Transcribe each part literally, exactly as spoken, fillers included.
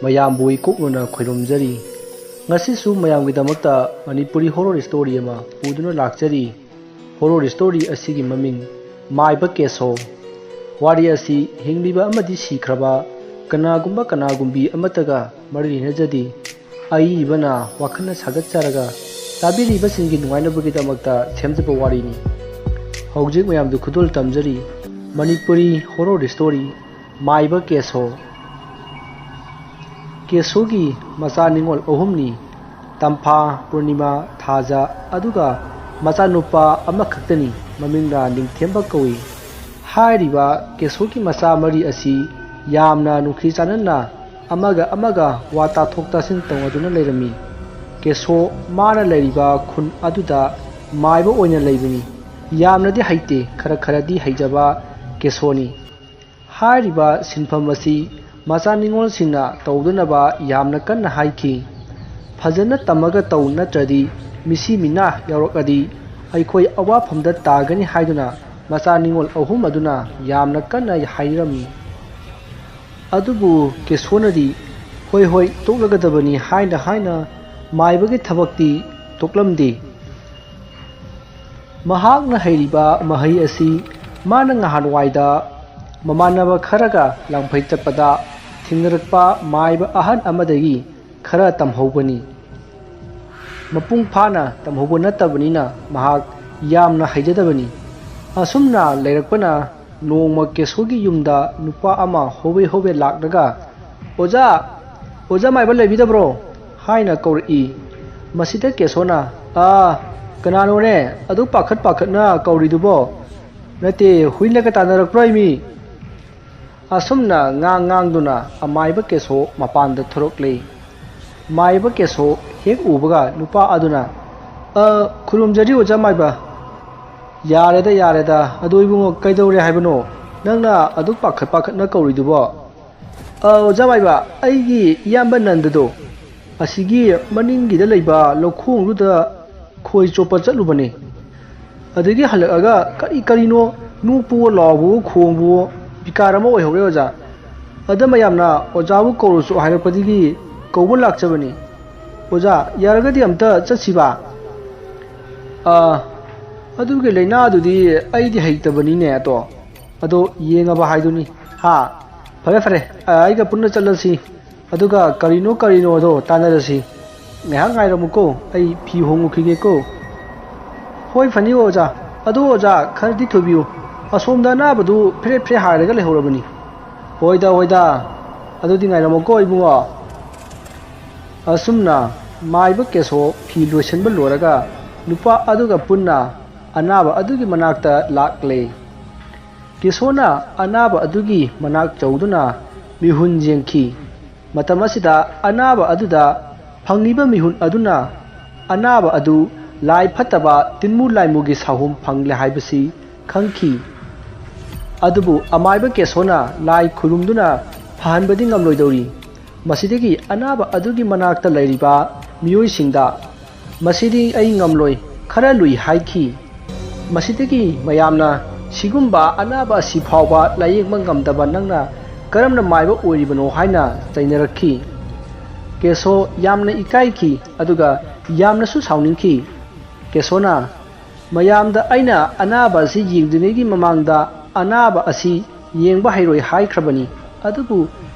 ꯃꯌꯥꯝꯕꯨ ꯏꯀꯣꯛꯅꯅ ꯈꯣꯏꯔꯨꯝꯖꯔꯤ꯫ ꯉꯁꯤꯁꯨ ꯃꯌꯥꯝꯒꯤꯗꯃꯛꯇ Manipuri horror story ꯑꯃ ꯄꯨꯗꯨꯅ ꯂꯥꯛꯆꯔꯤ꯫ Horror story ꯑꯁꯤꯒꯤ ꯃꯃꯤꯡ ꯃꯥꯏꯕ ꯀꯦꯁꯣ꯫ ꯋꯥꯔꯤ ꯑꯁꯤ ꯍꯤꯡꯂꯤꯕ ꯑꯃꯗꯤ ꯁꯤꯈ꯭ꯔꯕ ꯀꯅꯥꯒꯨꯝꯕ ꯀꯅꯥꯒꯨꯝꯕꯤ ꯑꯃꯠꯇꯒ ꯃꯔꯤ ꯂꯩꯅꯖꯗꯦ꯫ ꯑꯏꯕꯅ ꯋꯥꯈꯜꯅ ꯁꯥꯒꯠꯆꯔꯒ ꯇꯥꯕꯤꯔꯤꯕꯁꯤꯡꯒꯤ ꯅꯨꯡꯉꯥꯏꯅꯕꯒꯤꯗꯃꯛꯇ ꯁꯦꯝꯖꯕ ꯋꯥꯔꯤꯅꯤ꯫ ꯍꯧꯖꯤꯛ ꯃꯌꯥꯝꯗꯨ ꯈꯨꯗꯣꯜ ꯇꯝꯖꯔꯤ ꯃꯅꯤꯄꯨꯔꯤ horror story ꯃꯥꯏꯕ ꯀꯦꯁꯣ꯫ ꯀꯦꯁꯣꯒꯤ ꯃꯆꯥ ꯅꯤꯉꯣꯜ ꯑꯍꯨꯝꯅꯤ, ꯇꯝꯐꯥ, ꯄꯨꯔꯅꯤꯃꯥ, ꯊꯥꯖ, ꯑꯗꯨꯒ ꯃꯆꯥꯅꯨꯄꯥ ꯑꯃꯈꯛꯇꯅꯤ, ꯃꯃꯤꯡꯅ ꯅꯤꯡꯊꯦꯝꯕ ꯀꯧꯏ꯫ ꯍꯥꯏꯔꯤꯕ ꯀꯦꯁꯣꯒꯤ ꯃꯆꯥ ꯃꯔꯤ ꯑꯁꯤ ꯌꯥꯝꯅ ꯅꯨꯡꯁꯤ ꯆꯥꯟꯅꯅ ꯑꯃꯒ ꯑꯃꯒ ꯋꯥ ꯇꯥꯊꯣꯛ ꯇꯥꯁꯤꯟ ꯇꯧꯅꯗꯨꯅ ꯂꯩꯔꯝꯃꯤ꯫ ꯀꯦꯁꯣ ꯃꯥꯅ ꯂꯩꯔꯤꯕ ꯈꯨꯟ ꯑꯗꯨꯗ ꯃꯥꯏꯕ ꯑꯣꯏꯅ ꯂꯩꯕꯅꯤ꯫ ꯌꯥꯝꯅꯗꯤ ꯍꯩꯇꯦ, ꯈꯔ ꯈꯔꯗꯤ ꯍꯩꯖꯕ ꯀꯦꯁꯣꯅꯤ꯫ ꯍꯥꯏꯔꯤꯕ ꯁꯤꯟꯐꯝ ꯑꯁꯤ ꯃꯆꯥ ꯅꯤꯉꯣꯜꯁꯤꯡꯅ ꯇꯧꯗꯅꯕ ꯌꯥꯝꯅ ꯀꯟꯅ ꯍꯥꯏꯈꯤ꯫ "ꯐꯖꯅ ꯇꯝꯃꯒ ꯇꯧ, ꯅꯠꯇ꯭ꯔꯗꯤ ꯃꯤꯁꯤ ꯃꯤꯅꯥ ꯌꯥꯎꯔꯛꯂꯗꯤ ꯑꯩꯈꯣꯏ ꯑꯋꯥꯐꯝꯗ ꯇꯥꯒꯅꯤ" ꯍꯥꯏꯗꯨꯅ ꯃꯆꯥ ꯅꯤꯉꯣꯜ ꯑꯍꯨꯝ ꯑꯗꯨꯅ ꯌꯥꯝꯅ ꯀꯟꯅ ꯍꯥꯏꯔꯝꯃꯤ꯫ ꯑꯗꯨꯕꯨ ꯀꯦꯁꯣꯅꯗꯤ "ꯍꯣꯏ, ꯍꯣꯏ, ꯇꯣꯛꯂꯒꯗꯕꯅꯤ" ꯍꯥꯏꯅ ꯍꯥꯏꯅ ꯃꯥꯏꯕꯒꯤ ꯊꯕꯛꯇꯤ ꯇꯣꯛꯂꯝꯗꯦ꯫ ꯃꯍꯥꯛꯅ ꯍꯩꯔꯤꯕ ꯃꯍꯩ ꯑꯁꯤ ꯃꯥꯅ ꯉꯍꯥꯟꯋꯥꯏꯗ ꯃꯃꯥꯟꯅꯕ ꯈꯔꯒ ꯂꯥꯡꯐꯩ ꯆꯠꯄꯗ ꯊꯦꯡꯅꯔꯛꯄ ꯃꯥꯏꯕ ꯑꯍꯟ ꯑꯃꯗꯒꯤ ꯈꯔ ꯇꯝꯍꯧꯕꯅꯤ꯫ ꯃꯄꯨꯡ ꯐꯥꯅ ꯇꯝꯍꯧꯕ ꯅꯠꯇꯕꯅꯤꯅ ꯃꯍꯥꯛ ꯌꯥꯝꯅ ꯍꯩꯖꯗꯕꯅꯤ꯫ ꯑꯁꯨꯝꯅ ꯂꯩꯔꯛꯄꯅ ꯅꯣꯡꯃ ꯀꯦꯁꯣꯒꯤ ꯌꯨꯝꯗ ꯅꯨꯄꯥ ꯑꯃ ꯍꯣꯕꯦ ꯍꯣꯕꯦ ꯂꯥꯛꯂꯒ, "ꯑꯣꯖꯥ, ꯑꯣꯖꯥ ꯃꯥꯏꯕ ꯂꯩꯕꯤꯗꯕ꯭ꯔꯣ?" ꯍꯥꯏꯅ ꯀꯧꯔꯛꯏ꯫ ꯃꯁꯤꯗ ꯀꯦꯁꯣꯅ, "ꯑꯥ, ꯀꯅꯥꯅꯣꯅꯦ ꯑꯗꯨ ꯄꯥꯈꯠ ꯄꯥꯈꯠꯅ ꯀꯧꯔꯤꯗꯨꯕꯣ? ꯅꯠꯇꯦ, ꯍꯨꯏꯅꯒ ꯇꯥꯟꯅꯔꯛꯄ꯭ꯔꯣ ꯍꯥꯏꯃꯤ?" ꯑꯁꯨꯝꯅ ꯉꯥꯡ ꯉꯥꯡꯗꯨꯅ ꯑꯃꯥꯏꯕ ꯀꯦꯁꯣ ꯃꯄꯥꯟꯗ ꯊꯣꯔꯛꯂꯦ꯫ ꯃꯥꯏꯕ ꯀꯦꯁꯣ ꯍꯦꯛ ꯎꯕꯒ ꯅꯨꯄꯥ ꯑꯗꯨꯅ, "ꯑ, ꯈꯨꯔꯨꯝꯖꯔꯤ ꯑꯣꯖꯥ ꯃꯥꯏꯕ꯫" "ꯌꯥꯔꯦꯗ, ꯌꯥꯔꯦꯗ꯫ ꯑꯗꯣ ꯏꯕꯨꯡꯉꯣ, ꯀꯩꯗꯧꯔꯦ ꯍꯥꯏꯕꯅꯣ ꯅꯪꯅ ꯑꯗꯨꯛ ꯄꯥꯈꯠ ꯄꯥꯈꯠꯅ ꯀꯧꯔꯤꯗꯨꯕꯣ?" "ꯑ, ꯑꯣꯖꯥ ꯃꯥꯏꯕ, ꯑꯩꯒꯤ ꯏꯌꯥꯝꯕ ꯅꯟꯗꯗꯣ ꯑꯁꯤꯒꯤ ꯃꯅꯤꯡꯒꯤꯗ ꯂꯩꯕ ꯂꯧꯈꯣꯡꯗꯨꯗ ꯈꯣꯏ ꯆꯣꯞꯄ ꯆꯠꯂꯨꯕꯅꯤ꯫ ꯑꯗꯒꯤ ꯍꯜꯂꯛꯑꯒ ꯀꯔꯤ ꯀꯔꯤꯅꯣ ꯅꯣꯛꯄꯋꯣ ꯂꯥꯎꯕꯋꯣ ꯈꯣꯡꯕꯋꯣ ꯕꯤꯀꯥꯔ ꯑꯃ ꯑꯣꯏꯍꯧꯔꯦ ꯑꯣꯖꯥ꯫ ꯑꯗ ꯃꯌꯥꯝꯅ ꯑꯣꯖꯥꯕꯨ ꯀꯧꯔꯨꯁꯨ ꯍꯥꯏꯔꯛꯄꯗꯒꯤ ꯀꯧꯕ ꯂꯥꯛꯆꯕꯅꯤ꯫ ꯑꯣꯖꯥ, ꯌꯥꯔꯒꯗꯤ ꯑꯝꯇ ꯆꯠꯁꯤꯕ꯫ ꯑꯥ, ꯑꯗꯨꯒꯤ ꯂꯥꯏꯅꯥꯗꯨꯗꯤ ꯑꯩꯗꯤ ꯍꯩꯇꯕꯅꯤꯅꯦ꯫ ꯑꯗꯣ, ꯑꯗꯣ ꯌꯦꯡꯉꯕ ꯍꯥꯏꯗꯨꯅꯤ꯫ ꯍꯥ, ꯐꯔꯦ ꯐꯔꯦ, ꯑꯥ, ꯑꯩꯒ ꯄꯨꯟꯅ ꯆꯠꯂꯁꯤ꯫ ꯑꯗꯨꯒ ꯀꯔꯤꯅꯣ ꯀꯔꯤꯅꯣꯗꯣ ꯇꯥꯟꯅꯔꯁꯤ꯫ ꯉꯥꯏꯍꯥꯛ ꯉꯥꯏꯔꯝꯃꯨꯀꯣ, ꯑꯩ ꯐꯤ ꯍꯣꯡꯉꯨꯈꯤꯒꯦꯀꯣ꯫ ꯍꯣꯏ, ꯐꯅꯤ ꯑꯣꯖꯥ꯫ ꯑꯗꯣ ꯑꯣꯖꯥ, ꯈꯔꯗꯤ ꯊꯨꯕꯤꯌꯨ, ꯑꯁꯣꯝꯗ ꯑꯅꯥꯕꯗꯨ ꯐ꯭ꯔꯦ ꯐ꯭ꯔꯦ ꯍꯥꯏꯔꯒ ꯂꯩꯍꯧꯔꯕꯅꯤ꯫ ꯍꯣꯏꯗ ꯍꯣꯏꯗ, ꯑꯗꯨꯗꯤ ꯉꯥꯏꯔꯝꯃꯨꯀꯣ ꯏꯕꯨꯡꯉꯣ꯫ ꯑꯁꯨꯝꯅ ꯃꯥꯏꯕ ꯀꯦꯁꯣ ꯐꯤ ꯂꯣꯏꯁꯤꯟꯕ ꯂꯣꯏꯔꯒ ꯅꯨꯄꯥ ꯑꯗꯨꯒ ꯄꯨꯟꯅ ꯑꯅꯥꯕ ꯑꯗꯨꯒꯤ ꯃꯅꯥꯛꯇ ꯂꯥꯛꯂꯦ꯫ ꯀꯦꯁꯣꯅ ꯑꯅꯥꯕ ꯑꯗꯨꯒꯤ ꯃꯅꯥꯛ ꯆꯧꯗꯨꯅ ꯃꯤꯍꯨꯟ ꯌꯦꯡꯈꯤ꯫ ꯃꯇꯝ ꯑꯁꯤꯗ ꯑꯅꯥꯕ ꯑꯗꯨꯗ ꯐꯪꯂꯤꯕ ꯃꯤꯍꯨꯟ ꯑꯗꯨꯅ ꯑꯅꯥꯕ ꯑꯗꯨ ꯂꯥꯏ ꯐꯠꯇꯕ ꯇꯤꯟꯃꯨ ꯂꯥꯏꯃꯨꯒꯤ ꯁꯥꯍꯨꯝ ꯐꯪꯂꯦ ꯍꯥꯏꯕꯁꯤ ꯈꯪꯈꯤ꯫ ꯑꯗꯨꯕꯨ ꯑꯃꯥꯏꯕ ꯀꯦꯁꯣꯅ ꯂꯥꯏ ꯈꯨꯔꯨꯝꯗꯨꯅ ꯐꯍꯟꯕꯗꯤ ꯉꯝꯂꯣꯏꯗꯧꯔꯤ꯫ ꯃꯁꯤꯗꯒꯤ ꯑꯅꯥꯕ ꯑꯗꯨꯒꯤ ꯃꯅꯥꯛꯇ ꯂꯩꯔꯤꯕ ꯃꯤꯑꯣꯏꯁꯤꯡꯗ, "ꯃꯁꯤꯗꯤ ꯑꯩ ꯉꯝꯂꯣꯏ, ꯈꯔ ꯂꯨꯏ" ꯍꯥꯏꯈꯤ꯫ ꯃꯁꯤꯗꯒꯤ ꯃꯌꯥꯝꯅ, "ꯁꯤꯒꯨꯝꯕ ꯑꯅꯥꯕ ꯑꯁꯤ ꯐꯥꯎꯕ ꯂꯥꯌꯦꯡꯕ ꯉꯝꯗꯕ ꯅꯪꯅ ꯀꯔꯝꯅ ꯃꯥꯏꯕ ꯑꯣꯏꯔꯤꯕꯅꯣ?" ꯍꯥꯏꯅ ꯆꯩꯅꯔꯛꯈꯤ꯫ ꯀꯦꯁꯣ ꯌꯥꯝꯅ ꯏꯀꯥꯏꯈꯤ, ꯑꯗꯨꯒ ꯌꯥꯝꯅꯁꯨ ꯁꯥꯎꯅꯤꯡꯈꯤ꯫ ꯀꯦꯁꯣꯅ, "ꯃꯌꯥꯝꯗ ꯑꯩꯅ ꯑꯅꯥꯕ ꯑꯁꯤ ꯌꯦꯡꯗ꯭ꯔꯤꯉꯩꯒꯤ ꯃꯃꯥꯡꯗ ꯑꯅꯥꯕ ꯑꯁꯤ ꯌꯦꯡꯕ ꯍꯩꯔꯣꯏ ꯍꯥꯏꯈ꯭ꯔꯕꯅꯤ꯫ ꯑꯗꯨꯕꯨ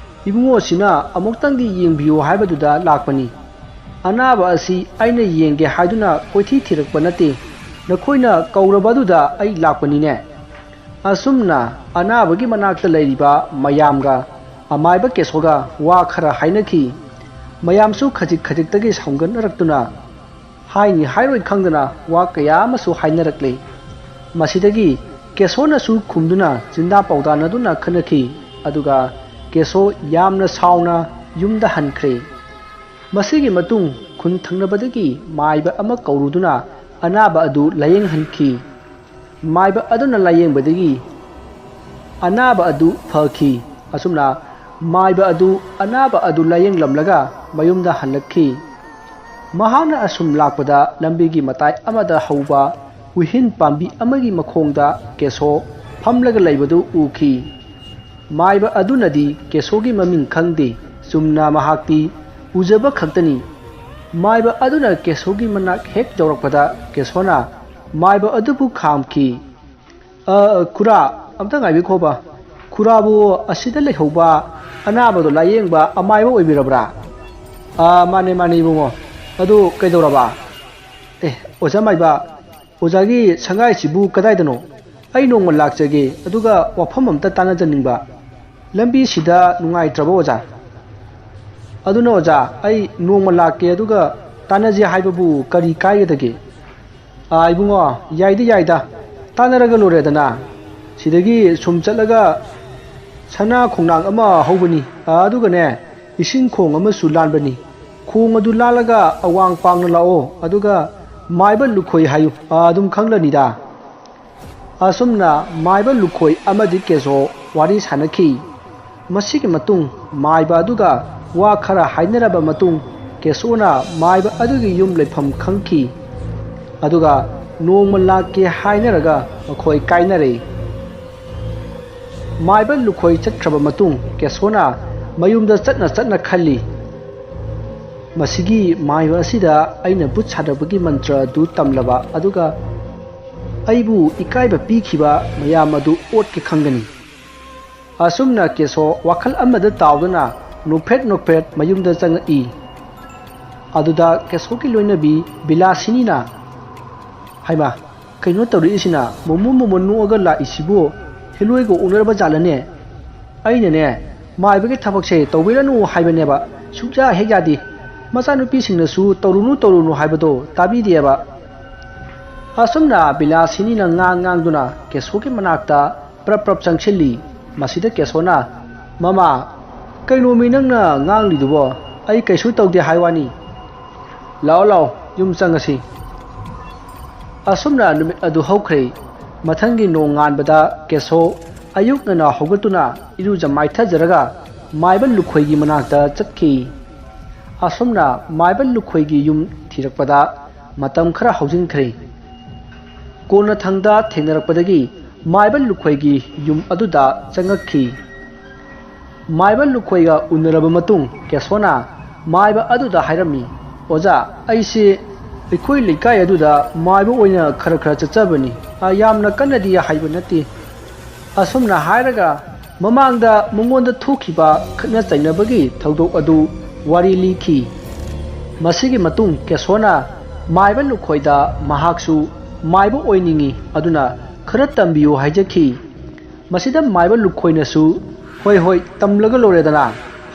ꯏꯕꯨꯡꯉꯣꯁꯤꯅ ꯑꯃꯨꯛꯇꯪꯗꯤ ꯌꯦꯡꯕꯤꯌꯨ ꯍꯥꯏꯕꯗꯨꯗ ꯂꯥꯛꯄꯅꯤ꯫ ꯑꯅꯥꯕ ꯑꯁꯤ ꯑꯩꯅ ꯌꯦꯡꯒꯦ ꯍꯥꯏꯗꯨꯅ ꯀꯣꯏꯊꯤ ꯊꯤꯔꯛꯄ ꯅꯠꯇꯦ꯫ ꯅꯈꯣꯏꯅ ꯀꯧꯔꯕꯗꯨꯗ ꯑꯩ ꯂꯥꯛꯄꯅꯤꯅꯦ"꯫ ꯑꯁꯨꯝꯅ ꯑꯅꯥꯕꯒꯤ ꯃꯅꯥꯛꯇ ꯂꯩꯔꯤꯕ ꯃꯌꯥꯝꯒ ꯑꯃꯥꯏꯕ ꯀꯦꯁꯣꯒ ꯋꯥ ꯈꯔ ꯍꯥꯏꯅꯈꯤ꯫ ꯃꯌꯥꯝꯁꯨ ꯈꯖꯤꯛ ꯈꯖꯤꯛꯇꯒꯤ ꯁꯥꯎꯒꯠꯅꯔꯛꯇꯨꯅ ꯍꯥꯏꯅꯤ ꯍꯥꯏꯔꯣꯏ ꯈꯪꯗꯅ ꯋꯥ ꯀꯌꯥ ꯑꯃꯁꯨ ꯍꯥꯏꯅꯔꯛꯂꯦ꯫ ꯃꯁꯤꯗꯒꯤ ꯀꯦꯁꯣꯅꯁꯨ ꯈꯨꯝꯗꯨꯅ ꯆꯤꯟꯗꯥ ꯄꯥꯎꯗꯥꯅꯗꯨꯅ ꯈꯠꯅꯈꯤ꯫ ꯑꯗꯨꯒ ꯀꯦꯁꯣ ꯌꯥꯝꯅ ꯁꯥꯎꯅ ꯌꯨꯝꯗ ꯍꯟꯈ꯭ꯔꯦ꯫ ꯃꯁꯤꯒꯤ ꯃꯇꯨꯡ ꯈꯨꯟ ꯊꯪꯅꯕꯗꯒꯤ ꯃꯥꯏꯕ ꯑꯃ ꯀꯧꯔꯨꯗꯨꯅ ꯑꯅꯥꯕ ꯑꯗꯨ ꯂꯥꯌꯦꯡꯍꯟꯈꯤ꯫ ꯃꯥꯏꯕ ꯑꯗꯨꯅ ꯂꯥꯌꯦꯡꯕꯗꯒꯤ ꯑꯅꯥꯕ ꯑꯗꯨ ꯐꯈꯤ꯫ ꯑꯁꯨꯝꯅ ꯃꯥꯏꯕ ꯑꯗꯨ ꯑꯅꯥꯕ ꯑꯗꯨ ꯂꯥꯌꯦꯡꯂꯝꯂꯒ ꯃꯌꯨꯝꯗ ꯍꯜꯂꯛꯈꯤ꯫ ꯃꯍꯥꯛꯅ ꯑꯁꯨꯝ ꯂꯥꯛꯄꯗ ꯂꯝꯕꯤꯒꯤ ꯃꯇꯥꯏ ꯑꯃꯗ ꯍꯧꯕ ꯎꯍꯤꯟ ꯄꯥꯝꯕꯤ ꯑꯃꯒꯤ ꯃꯈꯣꯡꯗ ꯀꯦꯁꯣ ꯐꯝꯂꯒ ꯂꯩꯕꯗꯨ ꯎꯈꯤ꯫ ꯃꯥꯏꯕ ꯑꯗꯨꯅꯗꯤ ꯀꯦꯁꯣꯒꯤ ꯃꯃꯤꯡ ꯈꯪꯗꯦ꯫ ꯆꯨꯝꯅ ꯃꯍꯥꯛꯇꯤ ꯎꯖꯕ ꯈꯛꯇꯅꯤ꯫ ꯃꯥꯏꯕ ꯑꯗꯨꯅ ꯀꯦꯁꯣꯒꯤ ꯃꯅꯥꯛ ꯍꯦꯛ ꯌꯧꯔꯛꯄꯗ ꯀꯦꯁꯣꯅ ꯃꯥꯏꯕ ꯑꯗꯨꯕꯨ ꯈꯥꯝꯈꯤ꯫ "ꯑ, ꯈꯨꯔꯥ, ꯑꯝꯇ ꯉꯥꯏꯕꯤꯈꯣꯕ꯫ ꯈꯨꯔꯥꯕꯨ ꯑꯁꯤꯗ ꯂꯩꯍꯧꯕ ꯑꯅꯥꯕꯗꯣ ꯂꯥꯌꯦꯡꯕ ꯑꯃꯥꯏꯕ ꯑꯣꯏꯕꯤꯔꯕ꯭ꯔꯥ?" "ꯑ, ꯃꯥꯅꯦ, ꯃꯥꯅꯦ ꯏꯕꯨꯡꯉꯣ꯫ ꯑꯗꯨ ꯀꯩꯗꯧꯔꯕ?" "ꯑꯦ, ꯑꯣꯖꯥ ꯃꯥꯏꯕ, ꯑꯣꯖꯥꯒꯤ ꯁꯪꯒꯥꯏꯁꯤꯕꯨ ꯀꯗꯥꯏꯗꯅꯣ? ꯑꯩ ꯅꯣꯡꯃ ꯂꯥꯛꯆꯒꯦ, ꯑꯗꯨꯒ ꯋꯥꯐꯝ ꯑꯝꯇ ꯇꯥꯟꯅꯖꯅꯤꯡꯕ꯫ ꯂꯝꯕꯤꯁꯤꯗ ꯅꯨꯡꯉꯥꯏꯇ꯭ꯔꯕ ꯑꯣꯖꯥ?" "ꯑꯗꯨꯅ ꯑꯣꯖꯥ, ꯑꯩ ꯅꯣꯡꯃ ꯂꯥꯛꯀꯦ, ꯑꯗꯨꯒ ꯇꯥꯟꯅꯁꯦ ꯍꯥꯏꯕꯕꯨ ꯀꯔꯤ ꯀꯥꯏꯒꯗꯒꯦ?" "ꯑꯥ, ꯏꯕꯨꯡꯉꯣ, ꯌꯥꯏꯗ ꯌꯥꯏꯗ, ꯇꯥꯟꯅꯔꯒ ꯂꯣꯏꯔꯦꯗꯅ꯫ ꯁꯤꯗꯒꯤ ꯁꯨꯝ ꯆꯠꯂꯒ ꯁꯅꯥ ꯈꯣꯡꯅꯥꯡ ꯑꯃ ꯍꯧꯕꯅꯤ, ꯑꯥ, ꯑꯗꯨꯒꯅꯦ, ꯏꯁꯤꯡ ꯈꯣꯡ ꯑꯃꯁꯨ ꯂꯥꯟꯕꯅꯤ꯫ ꯈꯣꯡ ꯑꯗꯨ ꯂꯥꯜꯂꯒ ꯑꯋꯥꯡ ꯄꯥꯡꯅ ꯂꯥꯛꯑꯣ, ꯑꯗꯨꯒ ꯃꯥꯏꯕ ꯂꯨꯈꯣꯏ ꯍꯥꯏꯌꯨ, ꯑꯥ, ꯑꯗꯨꯝ ꯈꯪꯂꯅꯤꯗ꯫" ꯑꯁꯨꯝꯅ ꯃꯥꯏꯕ ꯂꯨꯈꯣꯏ ꯑꯃꯗꯤ ꯀꯦꯁꯣ ꯋꯥꯔꯤ ꯁꯥꯟꯅꯈꯤ꯫ ꯃꯁꯤꯒꯤ ꯃꯇꯨꯡ ꯃꯥꯏꯕ ꯑꯗꯨꯒ ꯋꯥ ꯈꯔ ꯍꯥꯏꯅꯔꯕ ꯃꯇꯨꯡ, ꯀꯦꯁꯣꯅ ꯃꯥꯏꯕ ꯑꯗꯨꯒꯤ ꯌꯨꯝ ꯂꯩꯐꯝ ꯈꯪꯈꯤ꯫ ꯑꯗꯨꯒ ꯅꯣꯡꯃ ꯂꯥꯛꯀꯦ ꯍꯥꯏꯅꯔꯒ ꯃꯈꯣꯏ ꯀꯥꯏꯅꯔꯦ꯫ ꯃꯥꯏꯕ ꯂꯨꯈꯣꯏ ꯆꯠꯈ꯭ꯔꯕ ꯃꯇꯨꯡ ꯀꯦꯁꯣꯅ ꯃꯌꯨꯝꯗ ꯆꯠꯅ ꯆꯠꯅ ꯈꯜꯂꯤ, "ꯃꯁꯤꯒꯤ ꯃꯥꯏꯕ ꯑꯁꯤꯗ ꯑꯩꯅ ꯚꯨꯠ ꯁꯥꯗꯕꯒꯤ ꯃꯟꯇ꯭ꯔ ꯑꯗꯨ ꯇꯝꯂꯕ, ꯑꯗꯨꯒ ꯑꯩꯕꯨ ꯏꯀꯥꯏꯕ ꯄꯤꯈꯤꯕ ꯃꯌꯥꯝ ꯑꯗꯨ ꯑꯣꯠꯀꯦ ꯈꯪꯒꯅꯤ꯫" ꯑꯁꯨꯝꯅ ꯀꯦꯁꯣ ꯋꯥꯈꯜ ꯑꯃꯗ ꯇꯥꯎꯗꯨꯅ ꯅꯣꯛꯐꯦꯠ ꯅꯣꯛꯐꯦꯠ ꯃꯌꯨꯝꯗ ꯆꯪꯉꯛꯏ꯫ ꯑꯗꯨꯗ ꯀꯦꯁꯣꯒꯤ ꯂꯣꯏꯅꯕꯤ ꯕꯤꯂꯥꯁꯤꯅꯤꯅ, "ꯍꯩꯃꯥ, ꯀꯩꯅꯣ ꯇꯧꯔꯛꯏꯁꯤꯅ? ꯃꯣꯃꯣꯟ ꯃꯣꯃꯣꯟ ꯅꯣꯛꯑꯒ ꯂꯥꯛꯏꯁꯤꯕꯨ ꯍꯦꯂꯣꯏꯒ ꯑꯣꯛꯅꯔꯕ ꯖꯥꯠꯂꯅꯦ? ꯑꯩꯅꯅꯦ, ꯃꯥꯏꯕꯒꯤ ꯊꯕꯛꯁꯦ ꯇꯧꯕꯤꯔꯅꯨ ꯍꯥꯏꯕꯅꯦꯕ, ꯁꯨꯡꯌꯥ ꯍꯦꯛ ꯌꯥꯗꯦ꯫ ꯃꯆꯥꯅꯨꯄꯤꯁꯤꯡꯅꯁꯨ ꯇꯧꯔꯨꯅꯨ, ꯇꯧꯔꯨꯅꯨ ꯍꯥꯏꯕꯗꯣ ꯇꯥꯕꯤꯗꯦꯕ꯫" ꯑꯁꯨꯝꯅ ꯕꯤꯂꯥꯁꯤꯅꯤꯅ ꯉꯥꯡ ꯉꯥꯡꯗꯨꯅ ꯀꯦꯁꯣꯒꯤ ꯃꯅꯥꯛꯇ ꯄ꯭ꯔꯞ ꯄ꯭ꯔꯞ ꯆꯪꯁꯤꯜꯂꯤ꯫ ꯃꯁꯤꯗ ꯀꯦꯁꯣꯅ, "ꯃꯃꯥ, ꯀꯩꯅꯣꯃꯤ ꯅꯪꯅ ꯉꯥꯡꯂꯤꯗꯨꯕꯣ? ꯑꯩ ꯀꯩꯁꯨ ꯇꯧꯗꯦ ꯍꯥꯏ ꯋꯥꯅꯤ꯫ ꯂꯥꯛꯑꯣ, ꯂꯥꯛꯑꯣ, ꯌꯨꯝ ꯆꯪꯉꯁꯤ꯫" ꯑꯁꯨꯝꯅ ꯅꯨꯃꯤꯠ ꯑꯗꯨ ꯍꯧꯈ꯭ꯔꯦ꯫ ꯃꯊꯪꯒꯤ ꯅꯣꯡꯉꯥꯟꯕꯗ ꯀꯦꯁꯣ ꯑꯌꯨꯛ ꯉꯟꯅ ꯍꯧꯒꯠꯇꯨꯅ ꯏꯔꯨꯖ ꯃꯥꯏꯊꯖꯔꯒ ꯃꯥꯏꯕ ꯂꯨꯈꯣꯏꯒꯤ ꯃꯅꯥꯛꯇ ꯆꯠꯈꯤ꯫ ꯑꯁꯨꯝꯅ ꯃꯥꯏꯕ ꯂꯨꯈꯣꯏꯒꯤ ꯌꯨꯝ ꯊꯤꯔꯛꯄꯗ ꯃꯇꯝ ꯈꯔ ꯍꯧꯖꯤꯟꯈ꯭ꯔꯦ꯫ ꯀꯣꯟꯅꯊꯪꯗ ꯊꯦꯡꯅꯔꯛꯄꯗꯒꯤ ꯃꯥꯏꯕ ꯂꯨꯈꯣꯏꯒꯤ ꯌꯨꯝ ꯑꯗꯨꯗ ꯆꯪꯉꯛꯈꯤ꯫ ꯃꯥꯏꯕ ꯂꯨꯈꯣꯏꯒ ꯎꯅꯔꯕ ꯃꯇꯨꯡ ꯀꯦꯁꯣꯅ ꯃꯥꯏꯕ ꯑꯗꯨꯗ ꯍꯥꯏꯔꯝꯃꯤ, "ꯑꯣꯖꯥ, ꯑꯩꯁꯦ ꯑꯩꯈꯣꯏ ꯂꯩꯀꯥꯏ ꯑꯗꯨꯗ ꯃꯥꯏꯕ ꯑꯣꯏꯅ ꯈꯔ ꯈꯔ ꯆꯠꯆꯕꯅꯤ꯫ ꯑ, ꯌꯥꯝꯅ ꯀꯟꯅꯗꯤ ꯍꯩꯕ ꯅꯠꯇꯦ"꯫ ꯑꯁꯨꯝꯅ ꯍꯥꯏꯔꯒ ꯃꯃꯥꯡꯗ ꯃꯉꯣꯟꯗ ꯊꯣꯛꯈꯤꯕ ꯈꯠꯅ ꯆꯩꯅꯕꯒꯤ ꯊꯧꯗꯣꯛ ꯑꯗꯨ ꯋꯥꯔꯤ ꯂꯤꯈꯤ꯫ ꯃꯁꯤꯒꯤ ꯃꯇꯨꯡ ꯀꯦꯁꯣꯅ ꯃꯥꯏꯕ ꯂꯨꯈꯣꯏꯗ ꯃꯍꯥꯛꯁꯨ ꯃꯥꯏꯕ ꯑꯣꯏꯅꯤꯡꯏ, ꯑꯗꯨꯅ ꯈꯔ ꯇꯝꯕꯤꯌꯨ ꯍꯥꯏꯖꯈꯤ꯫ ꯃꯁꯤꯗ ꯃꯥꯏꯕ ꯂꯨꯈꯣꯏꯅꯁꯨ, "ꯍꯣꯏ, ꯍꯣꯏ, ꯇꯝꯂꯒ ꯂꯣꯏꯔꯦꯗꯅ"